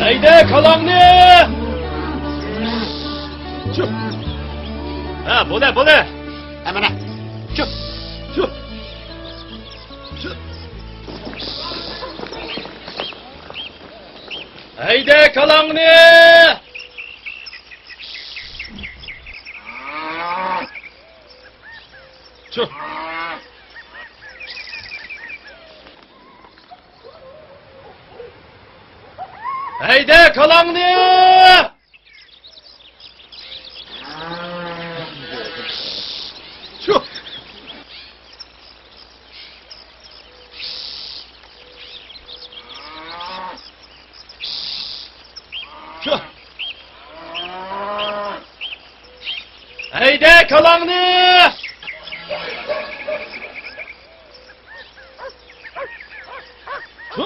ھەيدە كالاڭنى! چۈپ! ھە، بولە، بولە! ھە، مانا، چۈپ! چۈپ! ھەيدە كالاڭنى! چۈ! ھەيدە كالاڭنى! چۈ! شۇ. ھەيدە كالاڭنى! شۇ.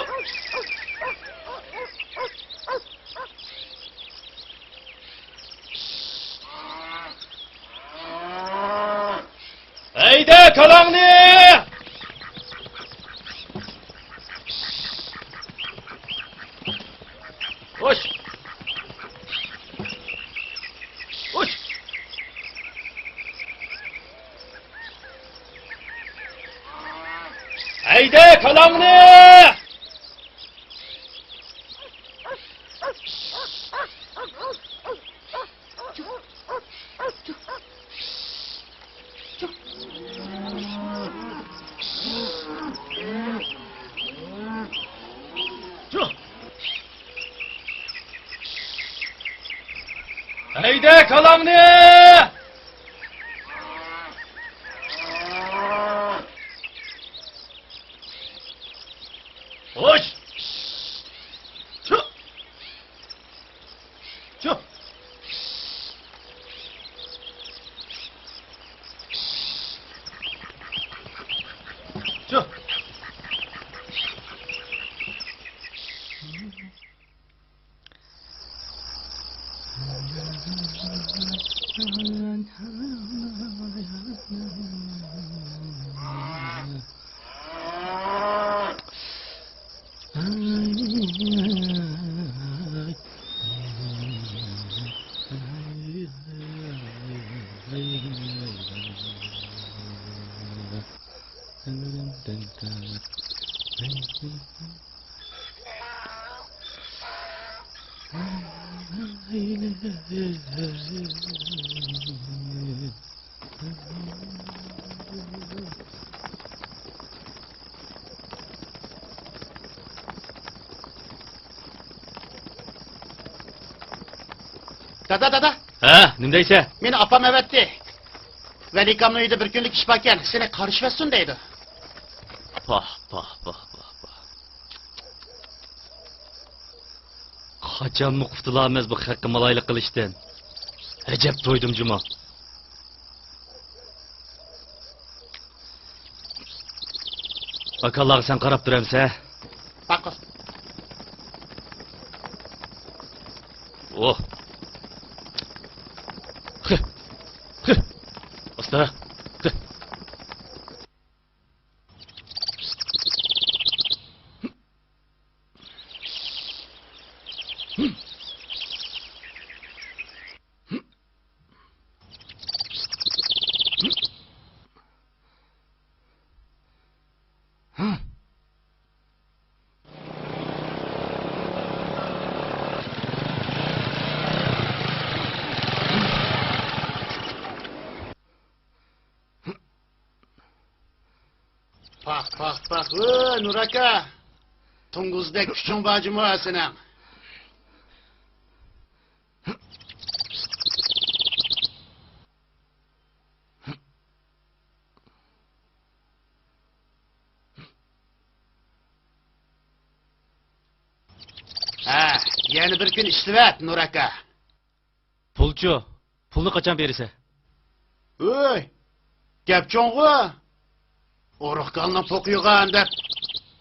ھەيدە كالاڭنى! خوش! خوش! ھەيدە كالاڭنى! ھەيدە كالاڭنى! خوش! چۇ! چۇ! چۇ! دادا، دادا. ھە، نېمە دەيسەن؟ مېنى ئاپام ئەۋەتتى. ۋەلىكامنىڭ ئۆيىدە بىر كۈنلۈك ئىش باركەن، سېنى قارشى ئەۋەتسۇن دەيدۇ. پاھ، پاھ، پاھ، پاھ، پاھ. قاچانمۇ قۇتۇلامىز بۇ خەققە مالايلىق قىلىشتىن؟ ئەجەب تويدۇم جۇمۇ. ئاكاڭلارغا سەن قاراپ تۇرامسەن؟ ماقۇل. ئوھ. خى. خى. ئاستا. خى. پاھ، پاھ، پاھ، ۋوي، نۇر ئاكا! توڭگۇزدەك كۈچۈڭ بار جۇمۇ سېنىڭ. ھە، يەنە بىر كۈن ئىشلىۋەت، نۇر ئاكا. پۇلچۇ؟ پۇلنى قاچان بېرىسەن؟ ھۆي، گەپ چوڭغۇ. ئورۇق كالىنىڭ پوقى يوغان دەپ،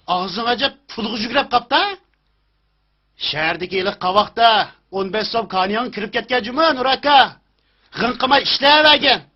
ئاغزىڭ ئەجەب پۇلغا جۈگرەپ قاپتا. شەھەردىكى ھېلىقى قاۋاقتا ئون بەش سوم كانىيىڭ كىرىپ كەتكەن جۇمۇ، نۇر ئاكا. غىڭ قىلماي ئىشلەۋەرگىن.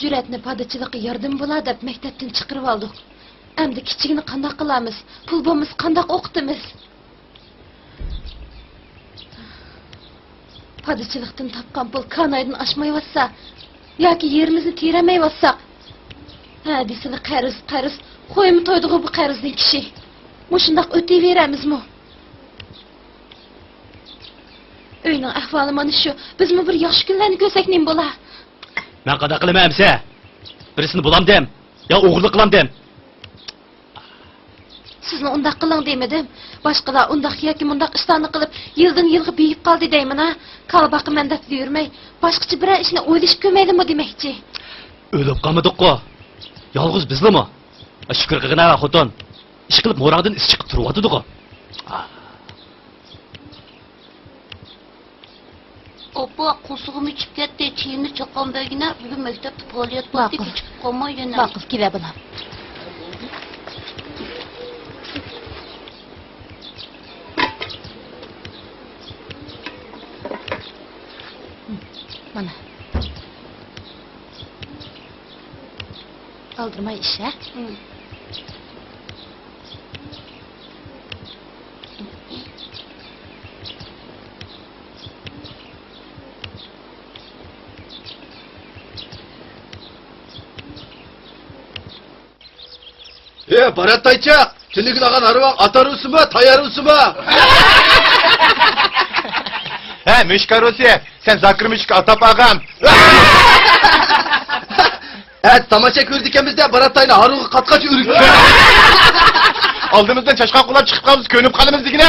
جۈرئەتنى پادىچىلىققا ياردىمى بولا دەپ مەكتەپتىن چىقىرىۋالدۇق. ئەمدى كىچىكنى قانداق قىلارمىز؟ پۇل بولمىسا قانداق ئوقۇتىمىز؟ پادىچىلىقتىن تاپقان پۇل كانايدىن ئاشمايۋاتسا، ياكى يېرىمىزنى تېرەلمەيۋاتساق. ھە دېسىلە قەرز، قەرز. خويمۇ تويدىغۇ بۇ قەرزنى كىشى. مۇشۇنداق ئۆتۈۋېرەمىزمۇ؟ ئۆينىڭ ئەھۋالى مانا شۇ. بىزمۇ بىر ياخشى كۈنلەرنى كۆرسەك نېمە بولا؟ مەن قانداق قىلىمەن ئەمسە؟ بىرسىنى بۇلامدىم يا ئوغرىلىق قىلامدىم؟ سىزنى ئۇنداق قىلىڭ دېمىدىم. باشقىلار ئۇنداق ياكى مۇنداق ئىشلارنى قىلىپ، يىلدىن يىلغا بېيىپ قالدى دەيمەن ھە. كالا باقىمەن دەپ يۈرمەي، باشقىچە بىرەر ئىشنى ئويلىشىپ كۆرمەيلىمۇ دېمەكچى. ئۆلۈپ قالمىدۇققۇ. يالغۇز بىزلىمۇ؟ شۈكۈر قىلغىنا خوتۇن. ئىشقىلىپ موراڭدىن ئىس چىقىپ تۇرۇۋاتىدىغۇ. ئاپا، قورسىقىم ئېچىپ كەتتى. چېيىمنى چاققان بەرگىنە، بۈگۈن مەكتەپتە پائالىيەت بار، ماقۇل. كېچىكىپ قالماي يەنە. ماقۇل، كېلە بالام. مانا. ئالدىرىماي ئىش ھە. ئى باراتايچاق، تۈنۈگۈن ئالغان ھارۋاڭ ئات ھارۋىسىمۇ، تاي ھارۋىسىمۇ؟ ھە مۈشۈك ھارۋىسى، سەن زاكىر مۈشۈككە ئاتاپ ئالغان. ئەتە تاماشا كۆرىدىكەنمىز-دە، باراتاينى ھارۋىغا قاتقاچ ئۈرۈك. ئالدىمىزدىن چاشقان قۇلاپ چىقىپ قالمىسا كۆنۈپ قالىمىز دېگىنە.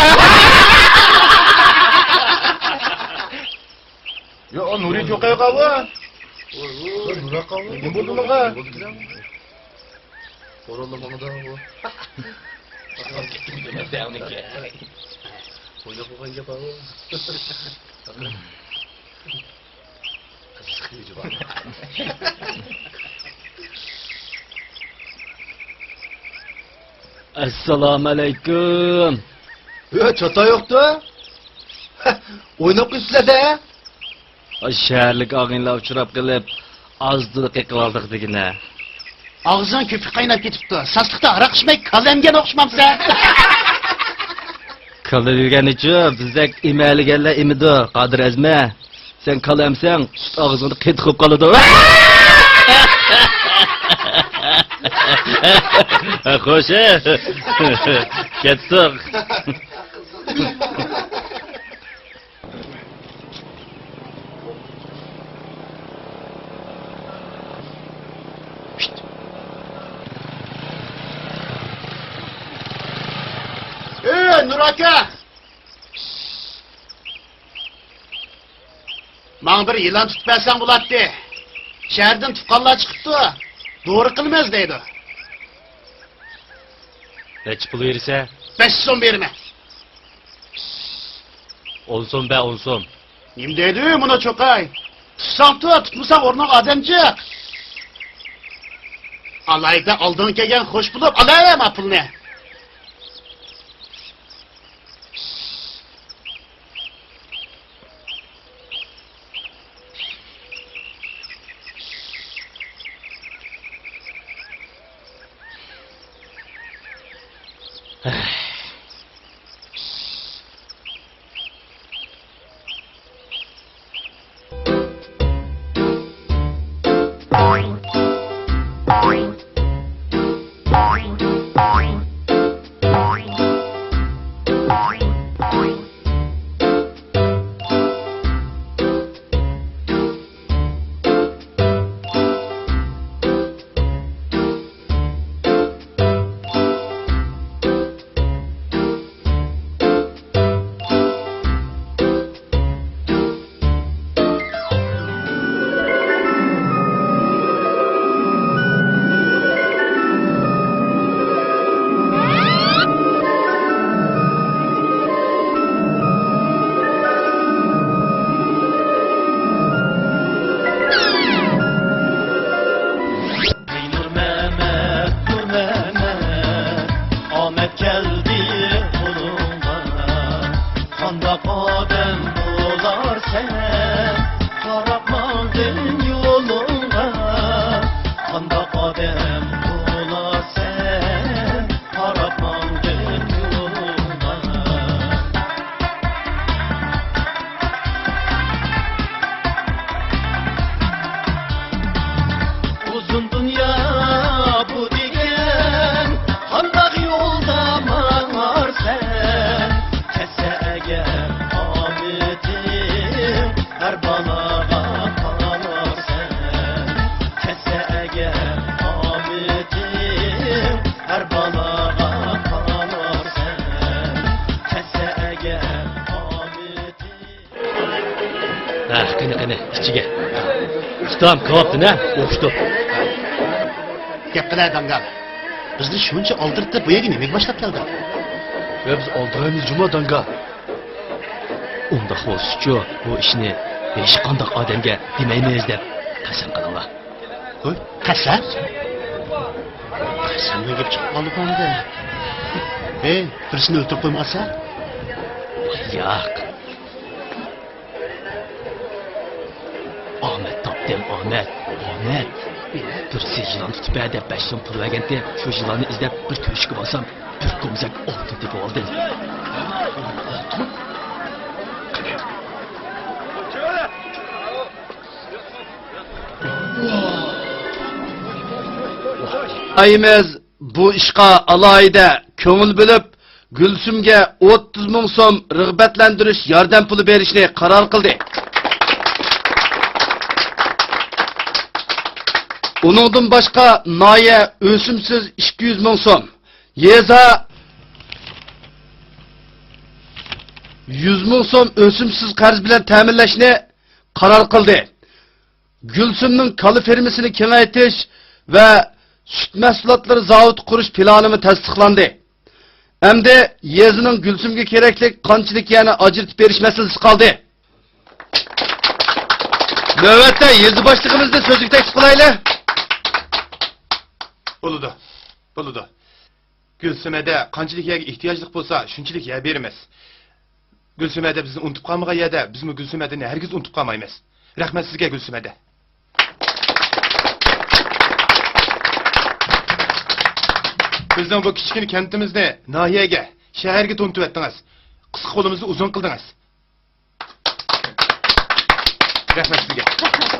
يا نۇرى چوقايغا بۇ. نۇرى قاۋۇ. نېمە بولدى بۇنىڭغا؟ بولدى بىلەن. قوراللىماڭدا بۇ. ئويناپ قويغان گەپ بۇ. ئەسسالامۇئەلەيكۇم. ھە، چاتا يوقتۇ. ئويناپ قويۇپسىلەر-دە. شەھەرلىك ئاغىنىلار ئۇچراپ قېلىپ، ئاز-تولا قېقىۋالدۇق دېگىنە. ئاغزىڭ كۆپۈك قايناپ كېتىپتۇ. ساسلىقتا ھاراق ئىچمەي كالا ئەمگەن ئوخشىمامسەن؟ كالا ئەمگەنچۇ، بىزدەك ئېمەلىگەنلەر ئېمىدۇ، قادىر ئەزمە. سەن كالا ئەمسەڭ، سۈت ئاغزىڭدا قېتىق بولۇپ قالىدۇ. خوش، كەتتۇق. ئەي، نۇر ئاكا! ماڭا بىر يىلان تۇتۇپ بەرسەڭ بولاتتى. شەھەردىن تۇغقانلار چىقىپتۇ. دورا قىلىمىز دەيدۇ. نەچچە پۇل بېرىسەن؟ بەش يۈز سوم بېرىمەن. ئون سوم بەر، ئون سوم. نېمە دەيدۇ مۇنۇ چوقاي؟ تۇتساڭ تۇت، تۇتمىساڭ ئورنۇڭغا ئادەم جىق. ئالايدا ئالدىڭغا كەلگەن خوش بولۇپ، ئالاۋەر ما پۇلنى. ھە، قېنى، قېنى، ئىچىگە. ئۇستام، كاۋاپتىن، ھە؟ ئوخشىتىپ. گەپ قىلە، داڭگال. بىزنى شۇنچە ئالدىرىتىپ، بۇ يەرگە نېمىگە باشلاپ كەلدىڭ؟ يا، بىز ئالدىرايمىز جۇما، داڭگال. ئۇنداق بولسىچۇ، بۇ ئىشنى ھېچقانداق ئادەمگە دېمەيمىز دەپ قەسەم قىلىڭلار. ھوي، قەسەم؟ قەسەمدىن گەپ چىقىپ قالدىغۇ ئەمدى. ھەي، بىرسىنى ئۆلتۈرۈپ قويمىغانسەن؟ ياق. ئامەت تاپتىم، ئامەت، ئامەت. بىرسى يىلان تۇتۇپ بەر دەپ بەش سوم پۇل بەرگەنتى، شۇ يىلاننى ئىزدەپ بىر تۆشۈككە بارسام، بىر كومزەك ئالتۇن تېپىۋالدىم. ئايىمىز بۇ ئىشقا ئالاھىدە كۆڭۈل بۆلۈپ، گۈلسۈمگە ئوتتۇز مىڭ سوم رىغبەتلەندۈرۈش ياردەم پۇلى بېرىشنى قارار قىلدى. ئۇنىڭدىن باشقا، ناھىيە ئۆسۈمسىز ئىككى يۈز مىڭ سوم، يېزا يۈز مىڭ سوم ئۆسۈمسىز قەرز بىلەن تەمىنلەشنى قارار قىلدى. گۈلسۈمنىڭ كالا فېرمىسىنى كېڭەيتىش ۋە سۈت مەھسۇلاتلىرى زاۋۇتى قۇرۇش پىلانىمۇ تەستىقلاندى. ئەمدى يېزىنىڭ گۈلسۈمگە كېرەكلىك قانچىلىك يەرنى ئاجرىتىپ بېرىش مەسىلىسى قالدى. نۆۋەتتە يېزا باشلىقىمىزنى سۆزگە تەكلىپ قىلايلى. بولىدۇ، بولىدۇ. گۈلسۈمەدە قانچىلىك يەرگە ئېھتىياجلىق بولسا، شۇنچىلىك يەر بېرىمىز. گۈلسۈمەدە بىزنى ئۇنتۇپ قالمىغان يەردە، بىزمۇ گۈلسۈمەدىنى ھەرگىز ئۇنتۇپ قالمايمىز. رەھمەت سىزگە، گۈلسۈمەدە. بىزنىڭ بۇ كىچىككىنە كەنتىمىزنى ناھىيەگە، شەھەرگە تونۇتۇۋەتتىڭىز. قىسقا قولىمىزنى ئۇزۇن قىلدىڭىز. رەھمەت سىزگە. رەھمەت.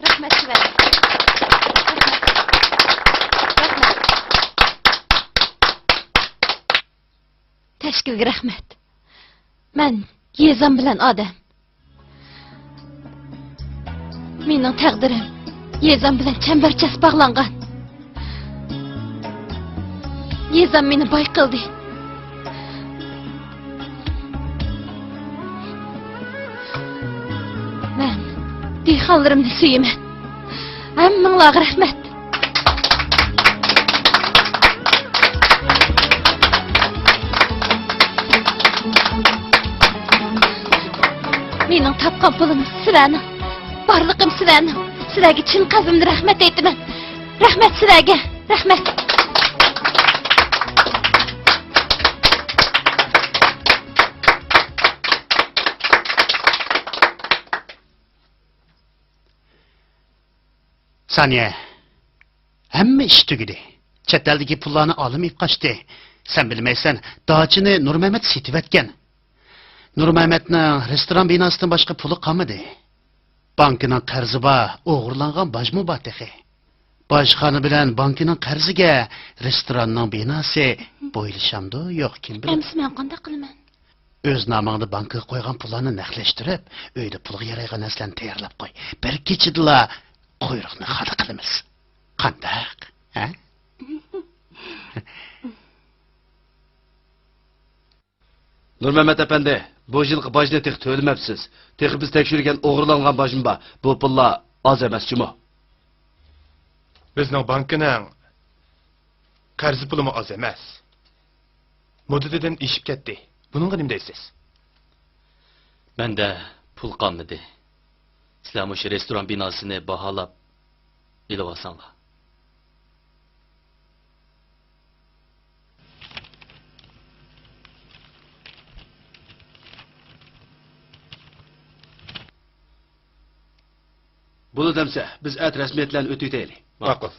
رەھمەت سىلەرگە. رەھمەت. رەھمەت. تەشكىلگە رەھمەت. مەن يېزام بىلەن ئادەم. مېنىڭ تەقدىرىم يېزام بىلەن چەمبەرچاس باغلانغان. يېزام مېنى باي قىلدى. مەن دېھقانلىرىمنى سۆيىمەن. ھەممىڭلارغا رەھمەت. مېنىڭ تاپقان پۇلۇم سىلەرنىڭ، بارلىقىم سىلەرنىڭ. سىلەرگە چىن قەلبىمدىن رەھمەت ئېيتىمەن. رەھمەت سىلەرگە، رەھمەت. سانىيە، ھەممە ئىش تۈگىدى. چەت ئەلدىكى پۇللارنى ئالىم ئېلىپ قاچتى. سەن بىلمەيسەن، داچىنى نۇرمەمەت سېتىۋەتكەن. نۇرمەمەتنىڭ رېستوران بىناسىدىن باشقا پۇلى قالمىدى. بانكىنىڭ قەرزى بار، ئوغرىلانغان باجمۇ بار تېخى. باجخانا بىلەن بانكىنىڭ قەرزىگە رېستوراننىڭ بىناسى بويلىشامدۇ يوق، كىم بىلىدۇ؟ ئەمسە مەن قانداق قىلىمەن؟ ئۆز نامىڭدا بانكىغا قويغان پۇللارنى نەقلەشتۈرۈپ، ئۆيدە پۇلغا يارايدىغان نەرسىلەرنى تەييارلاپ قوي. بىر كېچىدىلا قۇيرۇقنى خالا قىلىمىز. قانداق؟ ھە؟ نۇرمەمەت ئەپەندى، بۇ يىلقى باجنى تېخى تۆلىمەپسىز. تېخى بىز تەكشۈرگەن ئوغرىلانغان باجمۇ بار. بۇ پۇللار ئاز ئەمەس جۇمۇ. بىزنىڭ بانكىنىڭ قەرز پۇلىمۇ ئاز ئەمەس. مۇددىتىدىن ئېشىپ كەتتى. بۇنىڭغا نېمە دەيسىز؟ مەندە پۇل قالمىدى. سىلەر مۇشۇ رېستوران بىناسىنى باھالاپ ئېلىۋالساڭلار. بولىدۇ ئەمسە، بىز ئەتە رەسمىيەتلەرنى ئۆتۈۋېتەيلى. ماقۇل.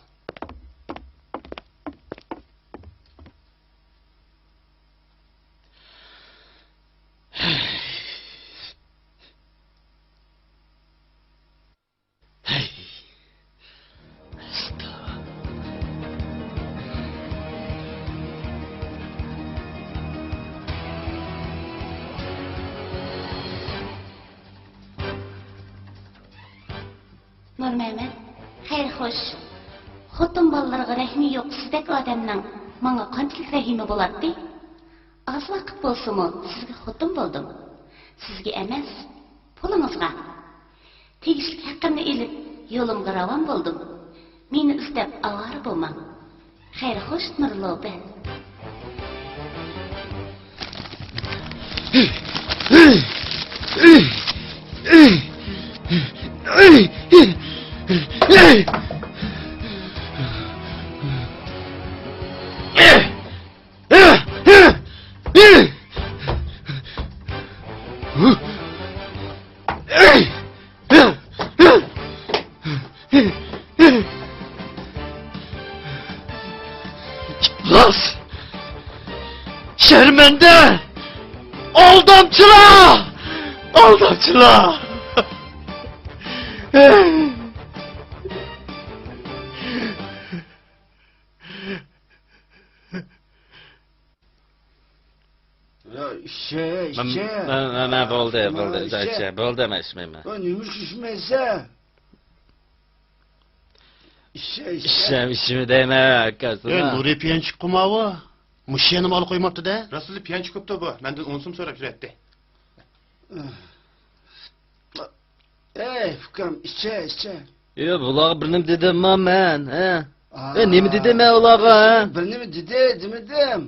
نۇرمەمەت، خەير خوش. خوتۇن بالىلىرىغا رەھمى يوق سىزدەك ئادەمنىڭ ماڭا قانچىلىك رەھىمى بولاتتى؟ ئاز ۋاقىت بولسىمۇ سىزگە خوتۇن بولدۇم. سىزگە ئەمەس، پۇلىڭىزغا. تېگىشلىك ھەققىمنى ئېلىپ، يولۇمغا راۋان بولدۇم. مېنى ئىزدەپ ئاۋارە بولماڭ. خەير خوش، نۇرلۇبى. ئىپلاس! شەرمەندە! ئالدامچىلار! ئالدامچىلار! يا، ئىچە، مەن، ئىچە. مەن، مەن، مەن، بولدى، ئىچمە، بولدى، ئىچە. ئىچە، بولدى، مەن ئىچمەيمەن. يا، نېمە ئۈچۈن ئىچمەيسەن؟ ئىچە، ئىچە. ئىچەم، ئىچىمە دەيمەن، ئاكا، يا، سانا. نۇرى پىيانچىك قىلماۋۇ. مۇشۇ يەنىمۇ ئالا قويماپتۇ-دە. راستلا پىيانچىك بوپتۇ بۇ. مەندىن ئون سوم سوراپ يۈرەتتى. ئەي، ئۇكام، ئىچە، ئىچە. يا، بۇلارغا بىر نېمە دېدىمما مەن، ھە؟ ئا. ئە، نېمە دېدىم مەن ئۇلارغا، ھە؟ بىر نېمە دېدى، دېمىدىم.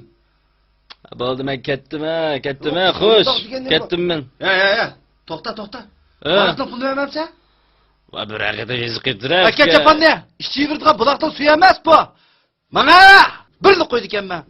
بولدى، مەن كەتتىم، ھە، كەتتىم، ھە، يوق، خوش. ئۇنداق دېگەن يوق. كەتتىم مەن. ھە، ھە، ھە. توختا، توختا. ھە. بۇلاقنىڭ پۇلىنى بەرمەمسەن؟ ۋاي، بىر ھەقىقەتەن يېزىق قىلىپتۇ-دە، ئاكا ئۇكا. چاپاننى، ئىچىۋېرىدىغان بۇلاقنىڭ سۈيى ئەمەس بۇ. ماڭا! بىرلا قويىدىكەنمەن.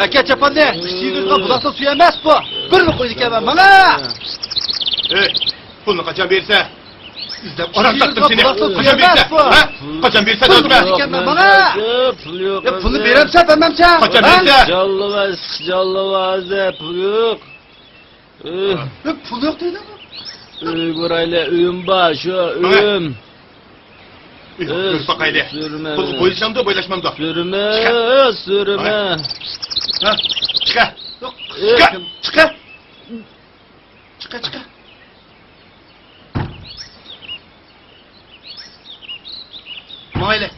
ئاكا چاپاننى، ئىچىگە بۇلاقنىڭ سۈيى ئەمەس بۇ. بىرلا قويىدىكەنمەن، ماڭا! ئەي، پۇلنى قاچان بېرىسەن؟ ئىزدەپ ئاران تاپتىم سېنى. قاچان بېرىسەن؟ ھە؟ قاچان بېرىسەن دەۋاتىمەن. ماڭا! پۇل يوق. يا، پۇلنى بېرەمسەن، بەرمەمسەن؟ قاچان بېرىسەن؟ جانلىۋاز، جانلىۋاز، پۇل يوق. ئۆي. يا، پۇل يوق دەيدۇ. ئۆي قۇرايلى، ئۆيۈم بار، شۇ ئۆيۈم. ئۆي، يۈرۈپ باقايلى. سۈرمە. پۇلغا بويلىشامدۇ، بويلاشمامدۇ؟ سۈرمە، سۈرمە. ھە؟ چىقە. چىقە. چىقە. چىقە، چىقە. ماڭايلى.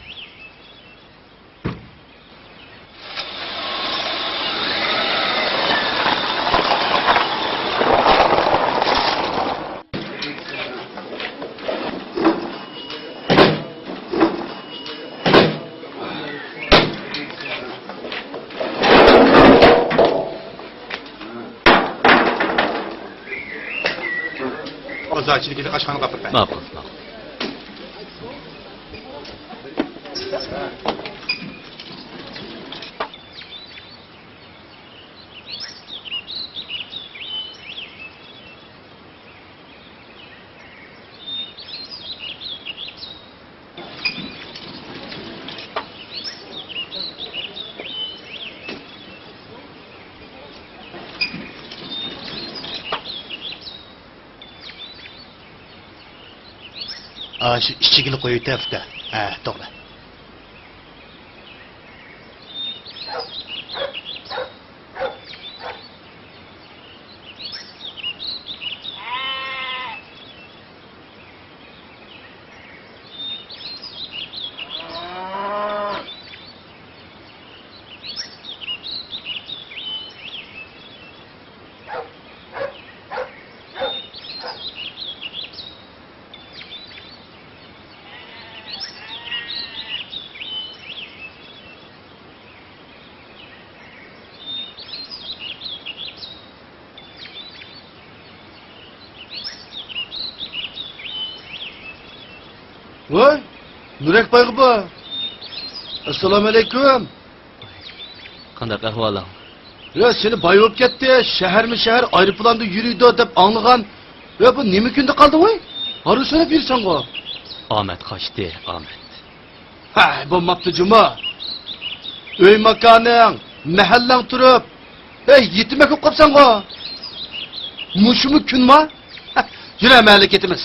بازار ئىچىدىكى ئاشخانىغا ئاپىرىپ بەر. ماقۇل، ماقۇل. ئاشۇ ئىچىگىلا قويۇۋېتە، ئۇكا. ھە، توغرا. ۋاي، نۇرەك بايغا بۇ. ئەسسالامۇئەلەيكۇم. قانداق ئەھۋالىڭ؟ يا، سېنى باي بولۇپ كەتتى، شەھەرمۇ شەھەر ئايروپىلاندا يۈرىدۇ دەپ ئاڭلىغان. يا، بۇ نېمە كۈندە قالدى ۋاي؟ ھارۋا سۆرەپ يۈرسەڭغۇ. ئامەت قاچتى، ئامەت. ھە، بولماپتۇ جۇمۇ. ئۆي ماكانىڭ، مەھەللەڭ تۇرۇپ، ھەي، يېتىمەك بولۇپ قاپسەنغۇ. مۇشۇمۇ كۈنما؟ يۈرە، مەھەللىگە كېتىمىز.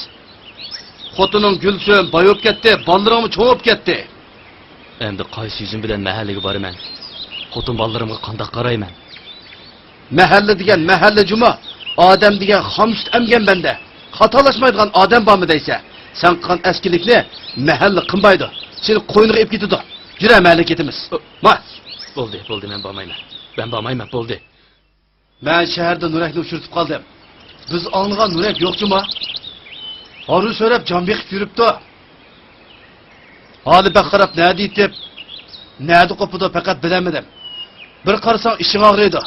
خوتۇنۇڭ گۈلسۈم باي بولۇپ كەتتى، بالىلىرىڭمۇ چوڭ بولۇپ كەتتى. ئەمدى قايسى يۈزۈم بىلەن مەھەللىگە بارىمەن؟ خوتۇن بالىلىرىمغا قانداق قارايمەن؟ مەھەللە دېگەن مەھەللە جۇمۇ، ئادەم دېگەن خام سۈت ئەمگەن بەندە. خاتالاشمايدىغان ئادەم بارمۇ دەيسە؟ سەن قىلغان ئەسكىلىكنى مەھەللە قىمبايدۇ، سېنى قوينىغا ئېلىپ كېتىدۇ. يۈرە، مەھەللىگە كېتىمىز. ما. بولدى، بولدى، مەن بارمايمەن. مەن بارمايمەن، بولدى. مەن شەھەردە نۇرەكنى ئۇچرىتىپ قالدىم. بىز ئاڭلىغان نۇرەك يوق جۇمۇ. ھارۋا سۆرەپ جان بېقىپ يۈرۈپتۇ. ھالى بەك خاراب، نەدە يېتىپ، نەدە قوپىدۇ، پەقەت بىلەلمىدىم. بىر قارىساڭ ئىچىڭ ئاغرىيدۇ.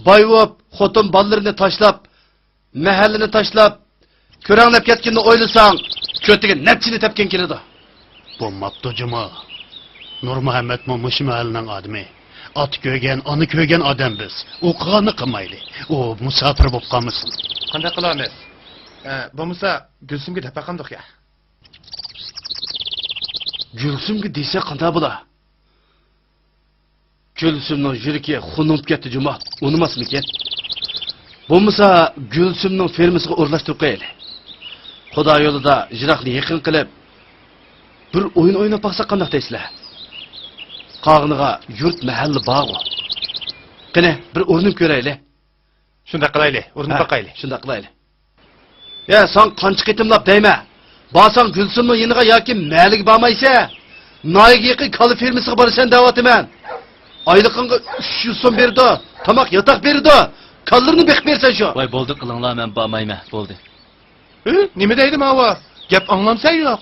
باي بولۇپ، خوتۇن بالىلىرىنى تاشلاپ، مەھەللىنى تاشلاپ، كۆرەڭلەپ كەتكىنىنى ئويلىساڭ، كۆتىگە نەپچىنى تەپكىن كېلىدۇ. بولماپتۇ جۇمۇ. نۇرمۇھەممەتمۇ مۇشۇ مەھەللىنىڭ ئادىمى. ئاتا كۆرگەن، ئانا كۆرگەن ئادەم بىز. ئۇ قىلغاننى قىلمايلى. ئۇ مۇساپىر بولۇپ قالمىسۇن. قانداق قىلارمىز؟ ئە، بولمىسا گۈلسۈمگە دەپ باقامدۇق يا؟ گۈلسۈمگە دېسە قانداق بولا؟ گۈلسۈمنىڭ يۈرىكى خۇنۇپ كەتتى جۇمۇ، ئۇنىماسمىكىن؟ بولمىسا گۈلسۈمنىڭ فېرمىسىغا ئورۇنلاشتۇرۇپ قويايلى. خۇدا يولىدا يىراقنى يېقىن قىلىپ، بىر ئويۇن ئويناپ باقساق قانداق دەيسىلەر؟ قالغىنىغا يۇرت مەھەللە بارغۇ. قېنى، بىر ئۇرۇنۇپ كۆرەيلى. شۇنداق قىلايلى، ئۇرۇنۇپ ھە، باقايلى. شۇنداق قىلايلى. يا، ساڭا قانچە قېتىملاپ دەيمەن. بارساڭ گۈلسۈمنىڭ يېنىغا ياكى مەھەللىگە بارمايسەن. ناھىيەگە يېقىن كالا فېرمىسىغا بارىسەن دەۋاتىمەن. ئايلىقىڭغا ئۈچ يۈز سوم بېرىدۇ. تاماق، ياتاق بېرىدۇ. كالىلىرىنى بېقىپ بېرىسەن شۇ. ۋاي، بولدى، قىلىڭلار، مەن بارمايمەن، بولدى. ھە؟ نېمە دەيدۇ ماۋۇ؟ گەپ ئاڭلامسەن يوق؟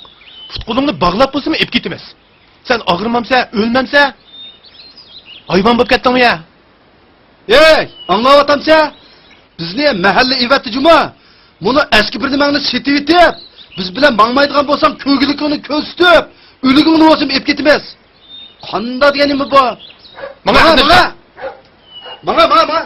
پۇت-قولۇڭنى باغلاپ بولسىمۇ ئېلىپ كېتىمىز. سەن ئاغرىمامسەن، ئۆلمەمسەن؟ ھايۋان بولۇپ كەتتىڭمۇ يا؟ ئەي، ئاڭلاۋاتامسەن؟ بىزنى مەھەللە ئېۋەتتى جۇمۇ. مۇنۇ ئەسكى بىر نېمەڭنى سېتىۋېتىپ، بىز بىلەن ماڭمايدىغان بولساڭ، كۆرگۈلۈكۈڭنى كۆرسىتىپ، ئۆلۈكۈڭنى بولسىمۇ ئېلىپ كېتىمىز. قانداق دېگەن نېمە بۇ؟ ماڭا، ماڭا، ماڭا. ماڭا، ماڭا، ماڭا.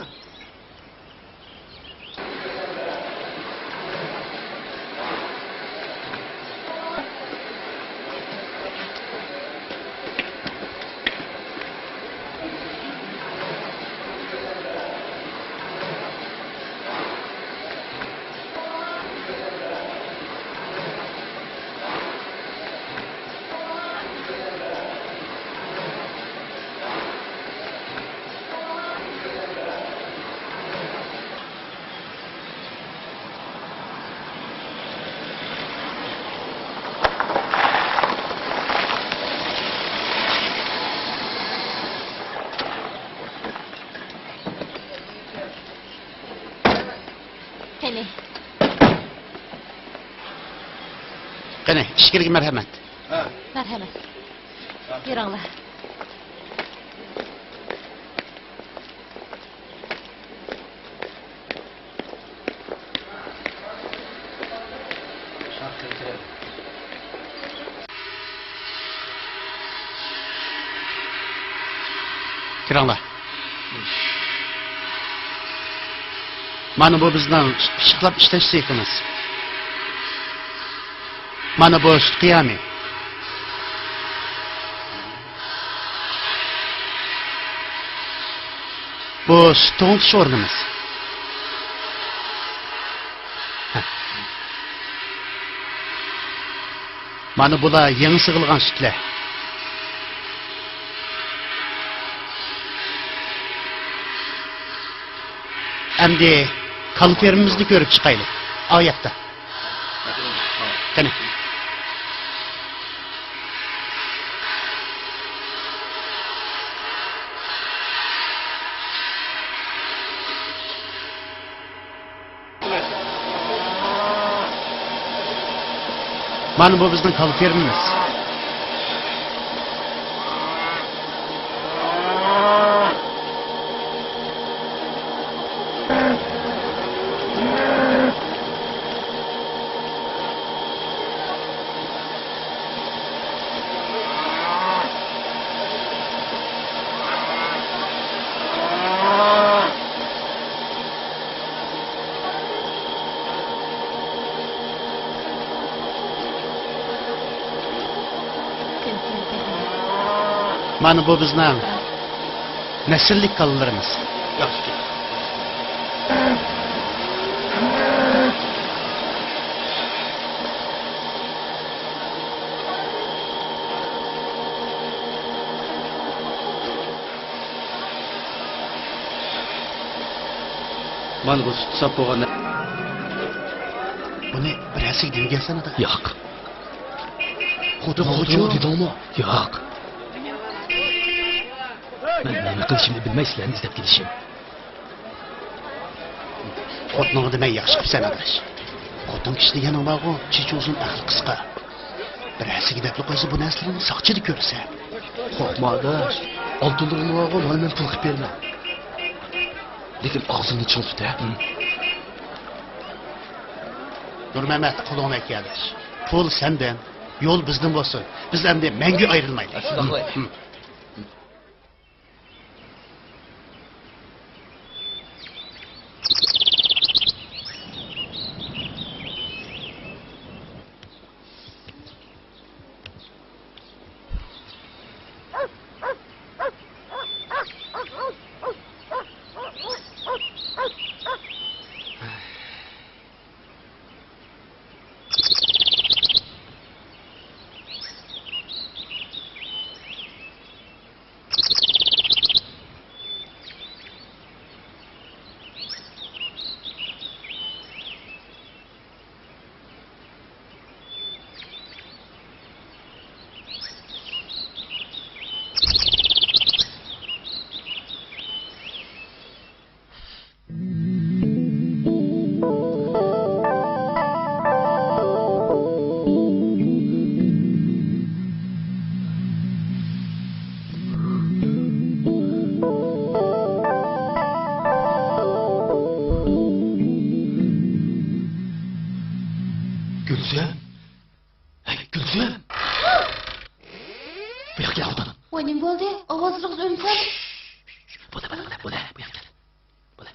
قېنى. قېنى، ئىچكىرىگە مەرھەمەت. مەرھەمەت. يۈرۈڭلار. كىرىڭلار. مانا بۇ بىزنىڭ پىششىقلاپ ئىشلەش سېخىمىز. مانا بۇ سۈت قىيامى. بۇ سۈت توڭلىتىش ئورنىمىز. ھە. مانا بۇلار يېڭى سىغىلغان سۈتلەر. ئەمدى كالا فېرمىمىزنى كۆرۈپ چىقايلى. ئاۋۇ ياقتا. قېنى. مانا بۇ بىزنىڭ كالا فېرمىمىز. مانا بۇ بىزنىڭ نەسىللىك كالىلىرىمىز. ياخشى. مانا بۇ سۈتى ساپ بولغان. بۇنى بىر ھەسسىگە دېمىگەنسەن ئادا. ياق. خوتۇن خوجا دېدىڭمۇ؟ ياق. مەن نېمە قىلىشىمنى بىلمەي سىلەرنى ئىزدەپ كېلىشىم. خوتۇنۇڭغا دېمەي ياخشى قىپسەن ئاداش. خوتۇن كىشى دېگەننىڭ بارغۇ، چېچى ئۇزۇن، ئەقلى قىسقا. بىر ھەسسىگە دەپلا قويسا بۇ نەرسىلەرنى ساقچىدا كۆرىسەن. قورقما ئاداش. ئالتۇنلىرىڭنى بارغۇ، مانا مەن پۇل قىلىپ بېرىمەن. لېكىن ئاغزىڭنى چىڭ تۇت ھە. نۇرمەمەت، قولۇڭنى ئەكەلدى. پۇل سەندىن، يول بىزدىن بولسۇن. بىز ئەمدى مەڭگۈ ئايرىلمايلى. گۈلسۈم؟ ھەي، گۈلسۈم! بۇ ياققا كەل، خوتۇن. ۋاي، نېمە بولدى؟ ئاۋازلىرىڭىز ئۆمسەن. بولە، بولە، بولە، بولە، بۇ ياققا كەل. بولە.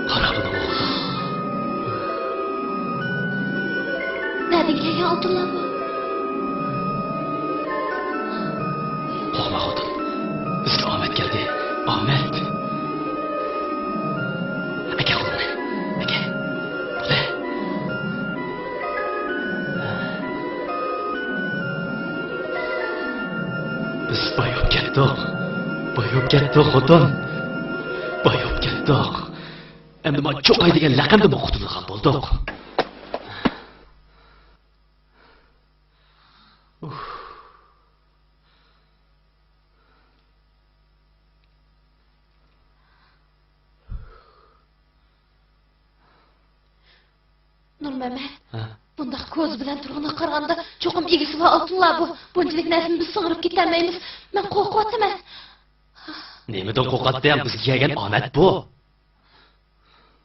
قارا بۇنىڭغا خوتۇن. نەدىن كەلگەن ئالتۇنلار بۇ؟ قورقما خوتۇن، بىزگە ئامەت كەلدى، ئامەت. ئەكە قولۇڭنى، ئەكە. بولدى. بىز باي بولۇپ كەتتۇق. باي بولۇپ كەتتۇق، خوتۇن. باي بولۇپ كەتتۇق. ئەمدى ما چوقاي دېگەن لەقەمدىنمۇ قۇتۇلىدىغان بولدۇق. ئۇھ. نۇرمەمەت، ھە؟ بۇنداق كوزا بىلەن تۇرغىنىغا قارىغاندا، چوقۇم ئىگىسى بار ئالتۇنلار بۇ. بۇنچىلىك نەرسىنى بىز سىڭدۈرۈپ كېتەلمەيمىز. مەن قورقۇۋاتىمەن. نېمىدىن قورقاتتىڭ؟ بىزگە كەلگەن ئامەت بۇ.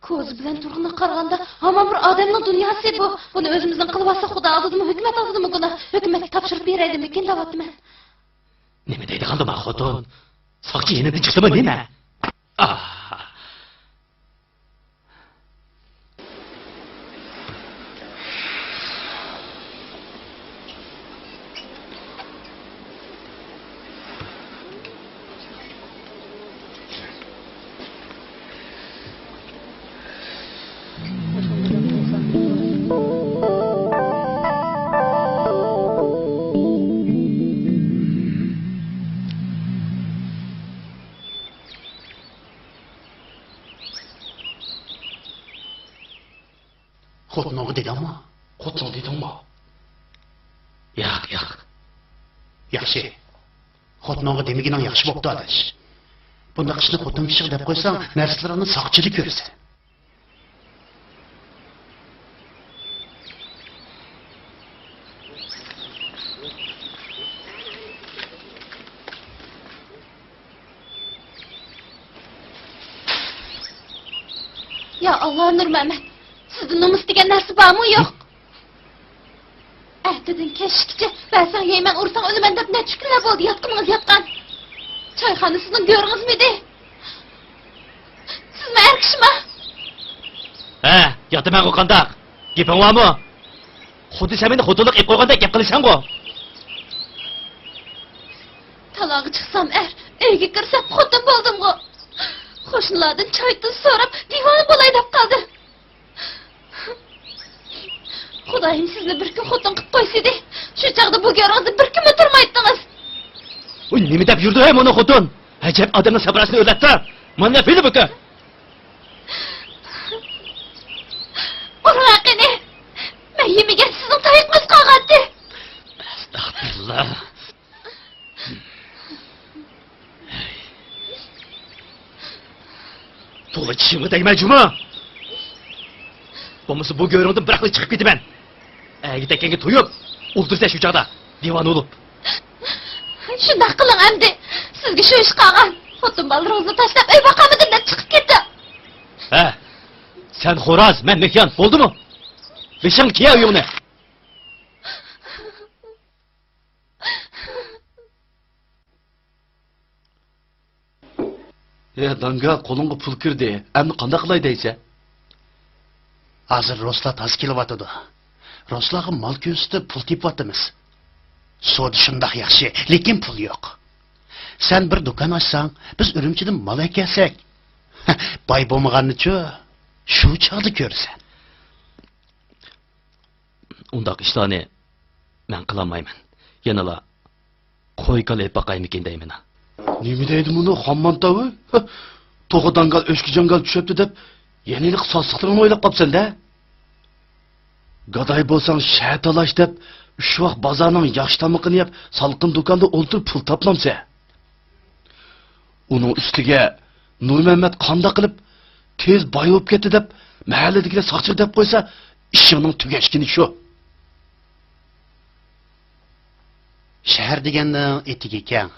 كوزا بىلەن تۇرغىنىغا قارىغاندا، ھامان بىر ئادەمنىڭ دۇنياسى بۇ. بۇنى ئۆزىمىزنىڭ قىلىۋالساق، خۇدا ئالدىدىمۇ، ھۆكۈمەت ئالدىدىمۇ گۇناھ. ھۆكۈمەتكە تاپشۇرۇپ بېرەيلىمىكىن دەۋاتىمەن. نېمە دەيدىغاندۇ ما خوتۇن؟ ساقچى يېنىدىن چىقسىمۇ نېمە؟ ئاھ! خوتۇنۇڭغا دېدىڭمۇ؟ خوتۇنۇڭغا دېدىڭمۇ؟ ياق، ياق. ياخشى. خوتۇنۇڭغا دېمىگىنىڭ ياخشى بوپتۇ، ئاداش. بۇنداق ئىشنى خوتۇن كىشىگە دەپ قويساڭ، نەرسىلىرىڭنى ساقچىدا كۆرىسەن. يا ئاللا، نۇرمەمەت، سىزدە نومۇس دېگەن نەرسە بارمۇ يوق؟ ئەتىدىن كەچكىچە بەرسەڭ يەيمەن، ئۇرساڭ ئۆلىمەن دەپ نەچچە كۈنلەر بولدى ياتقىنىڭىز ياتقان. چايخانا سىزنىڭ گۆرىڭىزمىدى؟ سىزمۇ ئەر كىشىما؟ ھە، ياتىمەنغۇ قانداق؟ گېپىڭ بارمۇ؟ خۇددى سەن مېنى خوتۇنلۇق ئېلىپ قويغاندەك گەپ قىلىسەنغۇ. تالاغا چىقسام ئەر، ئۆيگە كىرسەم خوتۇن بولدۇمغۇ. قوشنىلاردىن چاي-تۇز سوراپ دىۋانە بولاي دەپ قالدىم. خۇدايىم سىزنى بىر كۈن خوتۇن قىلىپ قويسىدى، شۇ چاغدا بۇ گۆرىڭىزدە بىر كۈنمۇ تۇرمايتتىڭىز. ۋوي، نېمە دەپ يۈردى ھەي مانا خوتۇن؟ ئەجەب ئادەمنىڭ سەپراسىنى ئۆرلەپتۇ. مانا فىلىبۇكا. ئۇرۇڭ ھەققىنى. مەن يېمىگەن سىزنىڭ تايىقىڭىز قالغانتى. ئەستەغپىرۇللا. تولا چىشىڭغا تەگمە جۇما. بولمىسا بۇ گۆرۈڭدىن بىراقلا چىقىپ كېتىمەن. ئەگە تەككەنگە تويۇپ ئولتۇرسەن شۇ چاغدا دىۋانە بولۇپ. شۇنداق قىلىڭ ئەمدى. سىزگە شۇ ئىش قالغان. خوتۇن بالىلىرىڭىزنى تاشلاپ ئۆي باقامدىم دەپ چىقىپ كېتىڭ. ھە، سەن خوراز، مەن مېھيان، بولدىمۇ؟ بېشىڭغا كىيە ئۆيۈڭنى. ھە داڭگال، قولۇڭغا پۇل كىردى، ئەمدى قانداق قىلاي دەيسەن؟ ھازىر رۇسلار تازا كېلىۋاتىدۇ. رۇسلارغا مال كۆرسىتىپ پۇل تېپىۋاتىمىز. سودا شۇنداق ياخشى، لېكىن پۇل يوق. سەن بىر دۇكان ئاچساڭ، بىز ئۈرۈمچىدىن مال ئەكەلسەك، باي بولمىغاننىچۇ، شۇ چاغدا كۆرىسەن. ئۇنداق ئىشلارنى مەن قىلالمايمەن. يەنىلا قوي-كالا ئېلىپ باقايمىكىن دەيمەن. نېمە دەيدۇ مۇنۇ خام مانتاۋى؟ توخۇ داڭگال ئۆچكە جاڭگال چۈشەپتۇ دەپ، يەنە ھېلىقى ساز ساتىرىڭنى ئويلاپ قاپسەن-دە؟ گاداي بولساڭ شەھەر تالاش دەپ، ئۈچ ۋاق بازارنىڭ ياخشى تامىقىنى يەپ، سالقىن دۇكاندا ئولتۇرۇپ پۇل تاپمامسەن؟ ئۇنىڭ ئۈستىگە نۇرمەممەت قانداق قىلىپ تېز باي بولۇپ كەتتى دەپ، مەھەللىدىكىلەر ساقچىغا دەپ قويسا، ئىشىڭنىڭ تۈگەشكىنى شۇ. شەھەر دېگەننىڭ ئېتىكى كەڭ.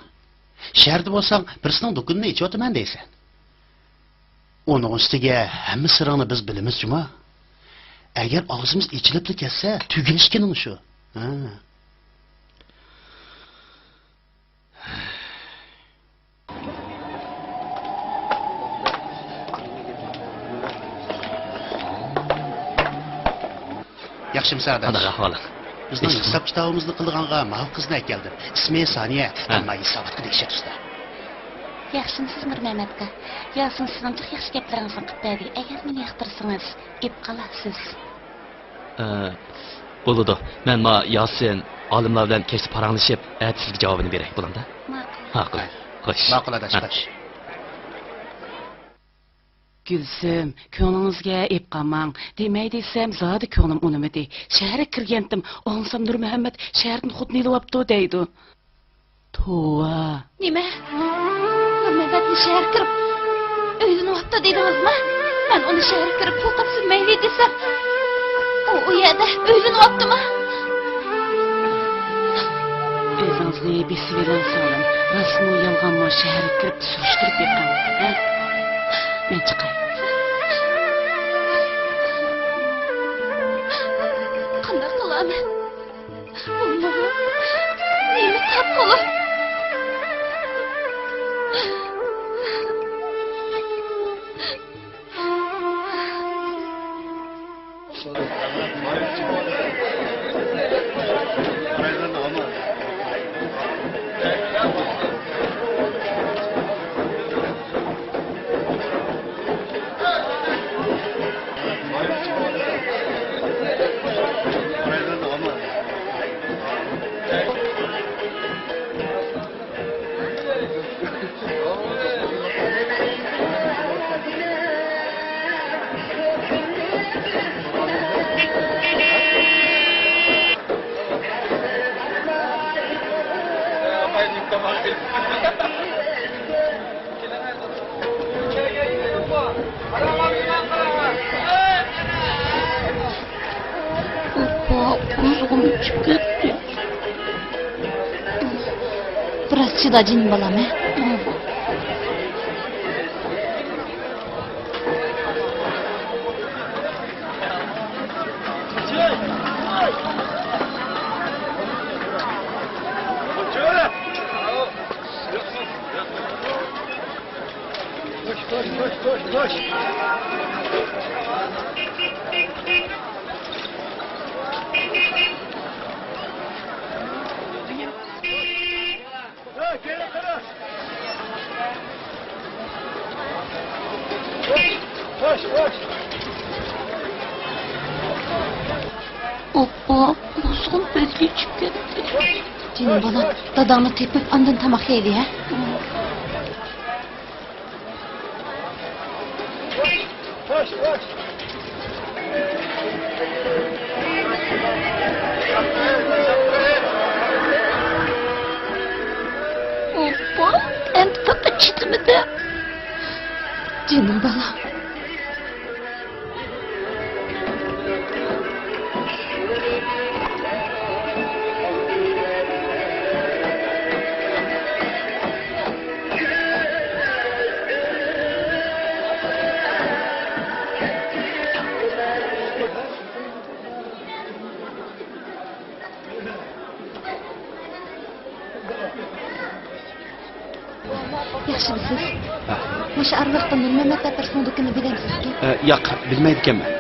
شەھەردە بولساڭ، بىرسىنىڭ دۇكىنىنى ئېچىۋاتىمەن دەيسەن. ئۇنىڭ ئۈستىگە ھەممە سىرىڭنى بىز بىلىمىز جۇما. ئەگەر ئاغزىمىز ئېچىلىپلا كەتسە، تۈگەشكىنىڭ شۇ. ھە. ياخشىمۇسەن ئاداش؟ قانداق ئەھۋالىڭ؟ بىزنىڭ ھېساب كىتابىمىزنى قىلىدىغانغا ماۋۇ قىزنى ئەكەلدىم. ئىسمى سانىيە، ھە. ئەمما ھېساباتقا دەھشەت ئۇستا. ياخشىمۇسىز نۇرمەمەت ئاكا؟ ياسىن سىزنىڭ جىق ياخشى گەپلىرىڭىزنى قىلىپ بەردى. ئەگەر مېنى ياقتۇرسىڭىز، ئېلىپ قالارسىز. ئە، بولىدۇ. مەن ما ياسىن ئالىملار بىلەن كەچتە پاراڭلىشىپ، ئەتە سىزگە جاۋابىنى بېرەي، بولامدا؟ ماقۇل. ماقۇل. خوش. ماقۇل ئاداش، ھە. خوش. گۈلسۈم، كۆڭلىڭىزگە ئېلىپ قالماڭ. دېمەي دېسەم، زادى كۆڭلۈم ئۇنىمىدى. شەھەرگە كىرگەنتىم، ئاڭلىسام نۇرمۇھەممەت شەھەردىن خوتۇن ئېلىۋاپتۇ دەيدۇ. توۋا. نېمە؟ نۇرمەممەتنى شەھەرگە كىرىپ ئۆيلىنىۋاپتۇ دېدىڭىزمۇ؟ مەن ئۇنى شەھەرگە كىرىپ پۇل تاپسۇن مەيلى دېسەم، ئۇ ئۇ يەردە ئۆيلىنىۋاپتىمۇ؟ ئۆزىڭىزنى بېسىۋېلىڭ سىڭلىم. راستمۇ يالغانمۇ شەھەرگە كىرىپ سۈرۈشتۈرۈپ بېقىڭ، ھە؟ مەن چىقاي. قانداق قىلامەن؟ بولمىغۇ. نېمە قىلىپ قولا؟ ئاپا، قورسىقىم ئېچىپ كەتتى. بىراز چىدا جېنىم بالام، ھە؟ ئوپپا، قۇزغۇن بەكلا ئىچىپ كەتتى. جېنىم بالام، داداڭنى تېپىپ، ئاندىن تاماق يەيلى، ھە؟ ئوپپا، ئەمدى پەقەت چىدىمىدى. جېنىم بالام. ياخشىمۇسىز؟ ھە. مۇشۇ ئارىلىقتا نۇرمەمەت ئەپەرسىنىڭ دۇكىنىنى بىلەمسىزكىن؟ ئە، ياق، بىلمەيدىكەنمەن.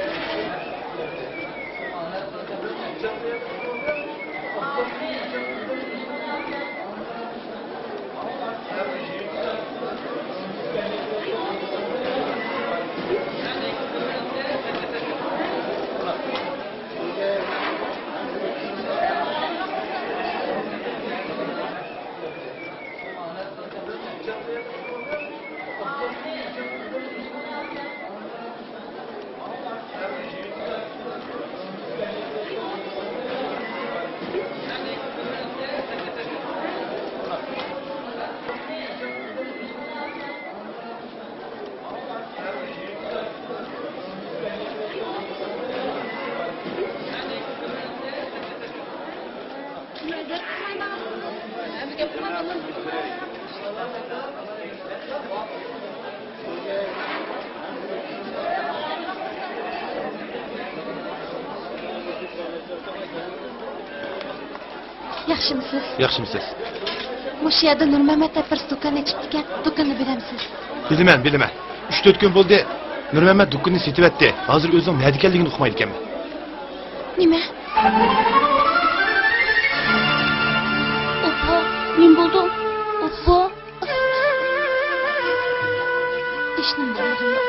ياخشىمۇسىز؟ ياخشىمۇسىز؟ مۇشۇ يەردە نۇرمەمەت ئەپەرس دۇكان ئېچىپتىكەن، دۇكاننى بىلەمسىز؟ بىلىمەن، بىلىمەن. ئۈچ تۆت كۈن بولدى، نۇرمەمەت دۇكىنىنى سېتىۋەتتى. ھازىر ئۆزىنىڭ نەدىكەنلىكىنى ئۇقمايدىكەنمەن. نېمە؟ ئوپپا، نېمە بولدى؟ ئوپپا. ھېچنېمە بولمىدى.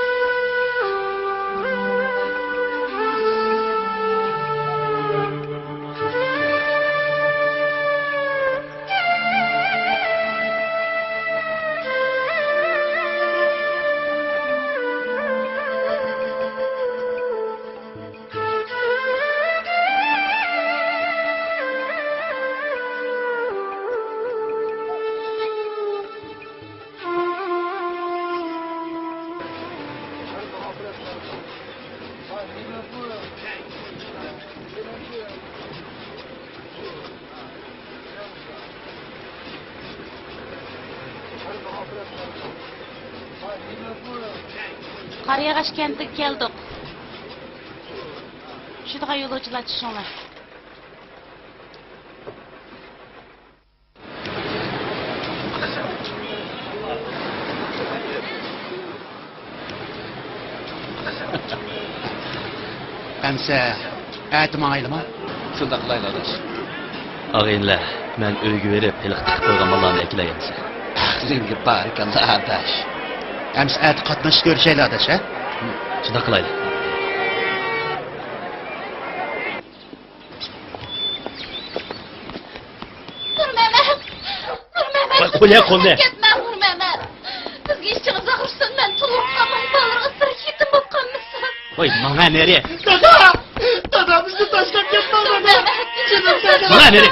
قارىياغاچ كەنتىگە كەلدۇق. چۈشىدىغان يولۇچىلار چۈشۈڭلار. ئەمسە ئەتە ماڭايلىما؟ شۇنداق قىلايلى، ئاداش. ئاغىنىلەر، مەن ئۆيگە بېرىپ، ھېلىقى تىقىپ قويغان ماللارنى ئەكېلەي ئەمسە. ئەقلىڭگە بارىكاللا، ئاداش. ئەمسە ئەتە قاتنىشىپ كۆرۈشەيلى، ئاداش، ھە؟ شۇنداق قىلايلى. نۇرمەمەت! نۇرمەمەت! ۋاي، قويە قولنى! كەتمە، نۇرمەمەت! بىزگە ئىچىڭىز ئاغرىسۇن، مەن تۇرۇپ قالماڭ، بالىلىرغا سىر يېتىم بولۇپ قالمىسۇن. ۋاي، ماڭە نېرى! دادا! دادا بىزنى تاشلاپ كەتمەڭ، دادا! نۇرمەمەت! جېنىم دادا! ماڭە نېرى!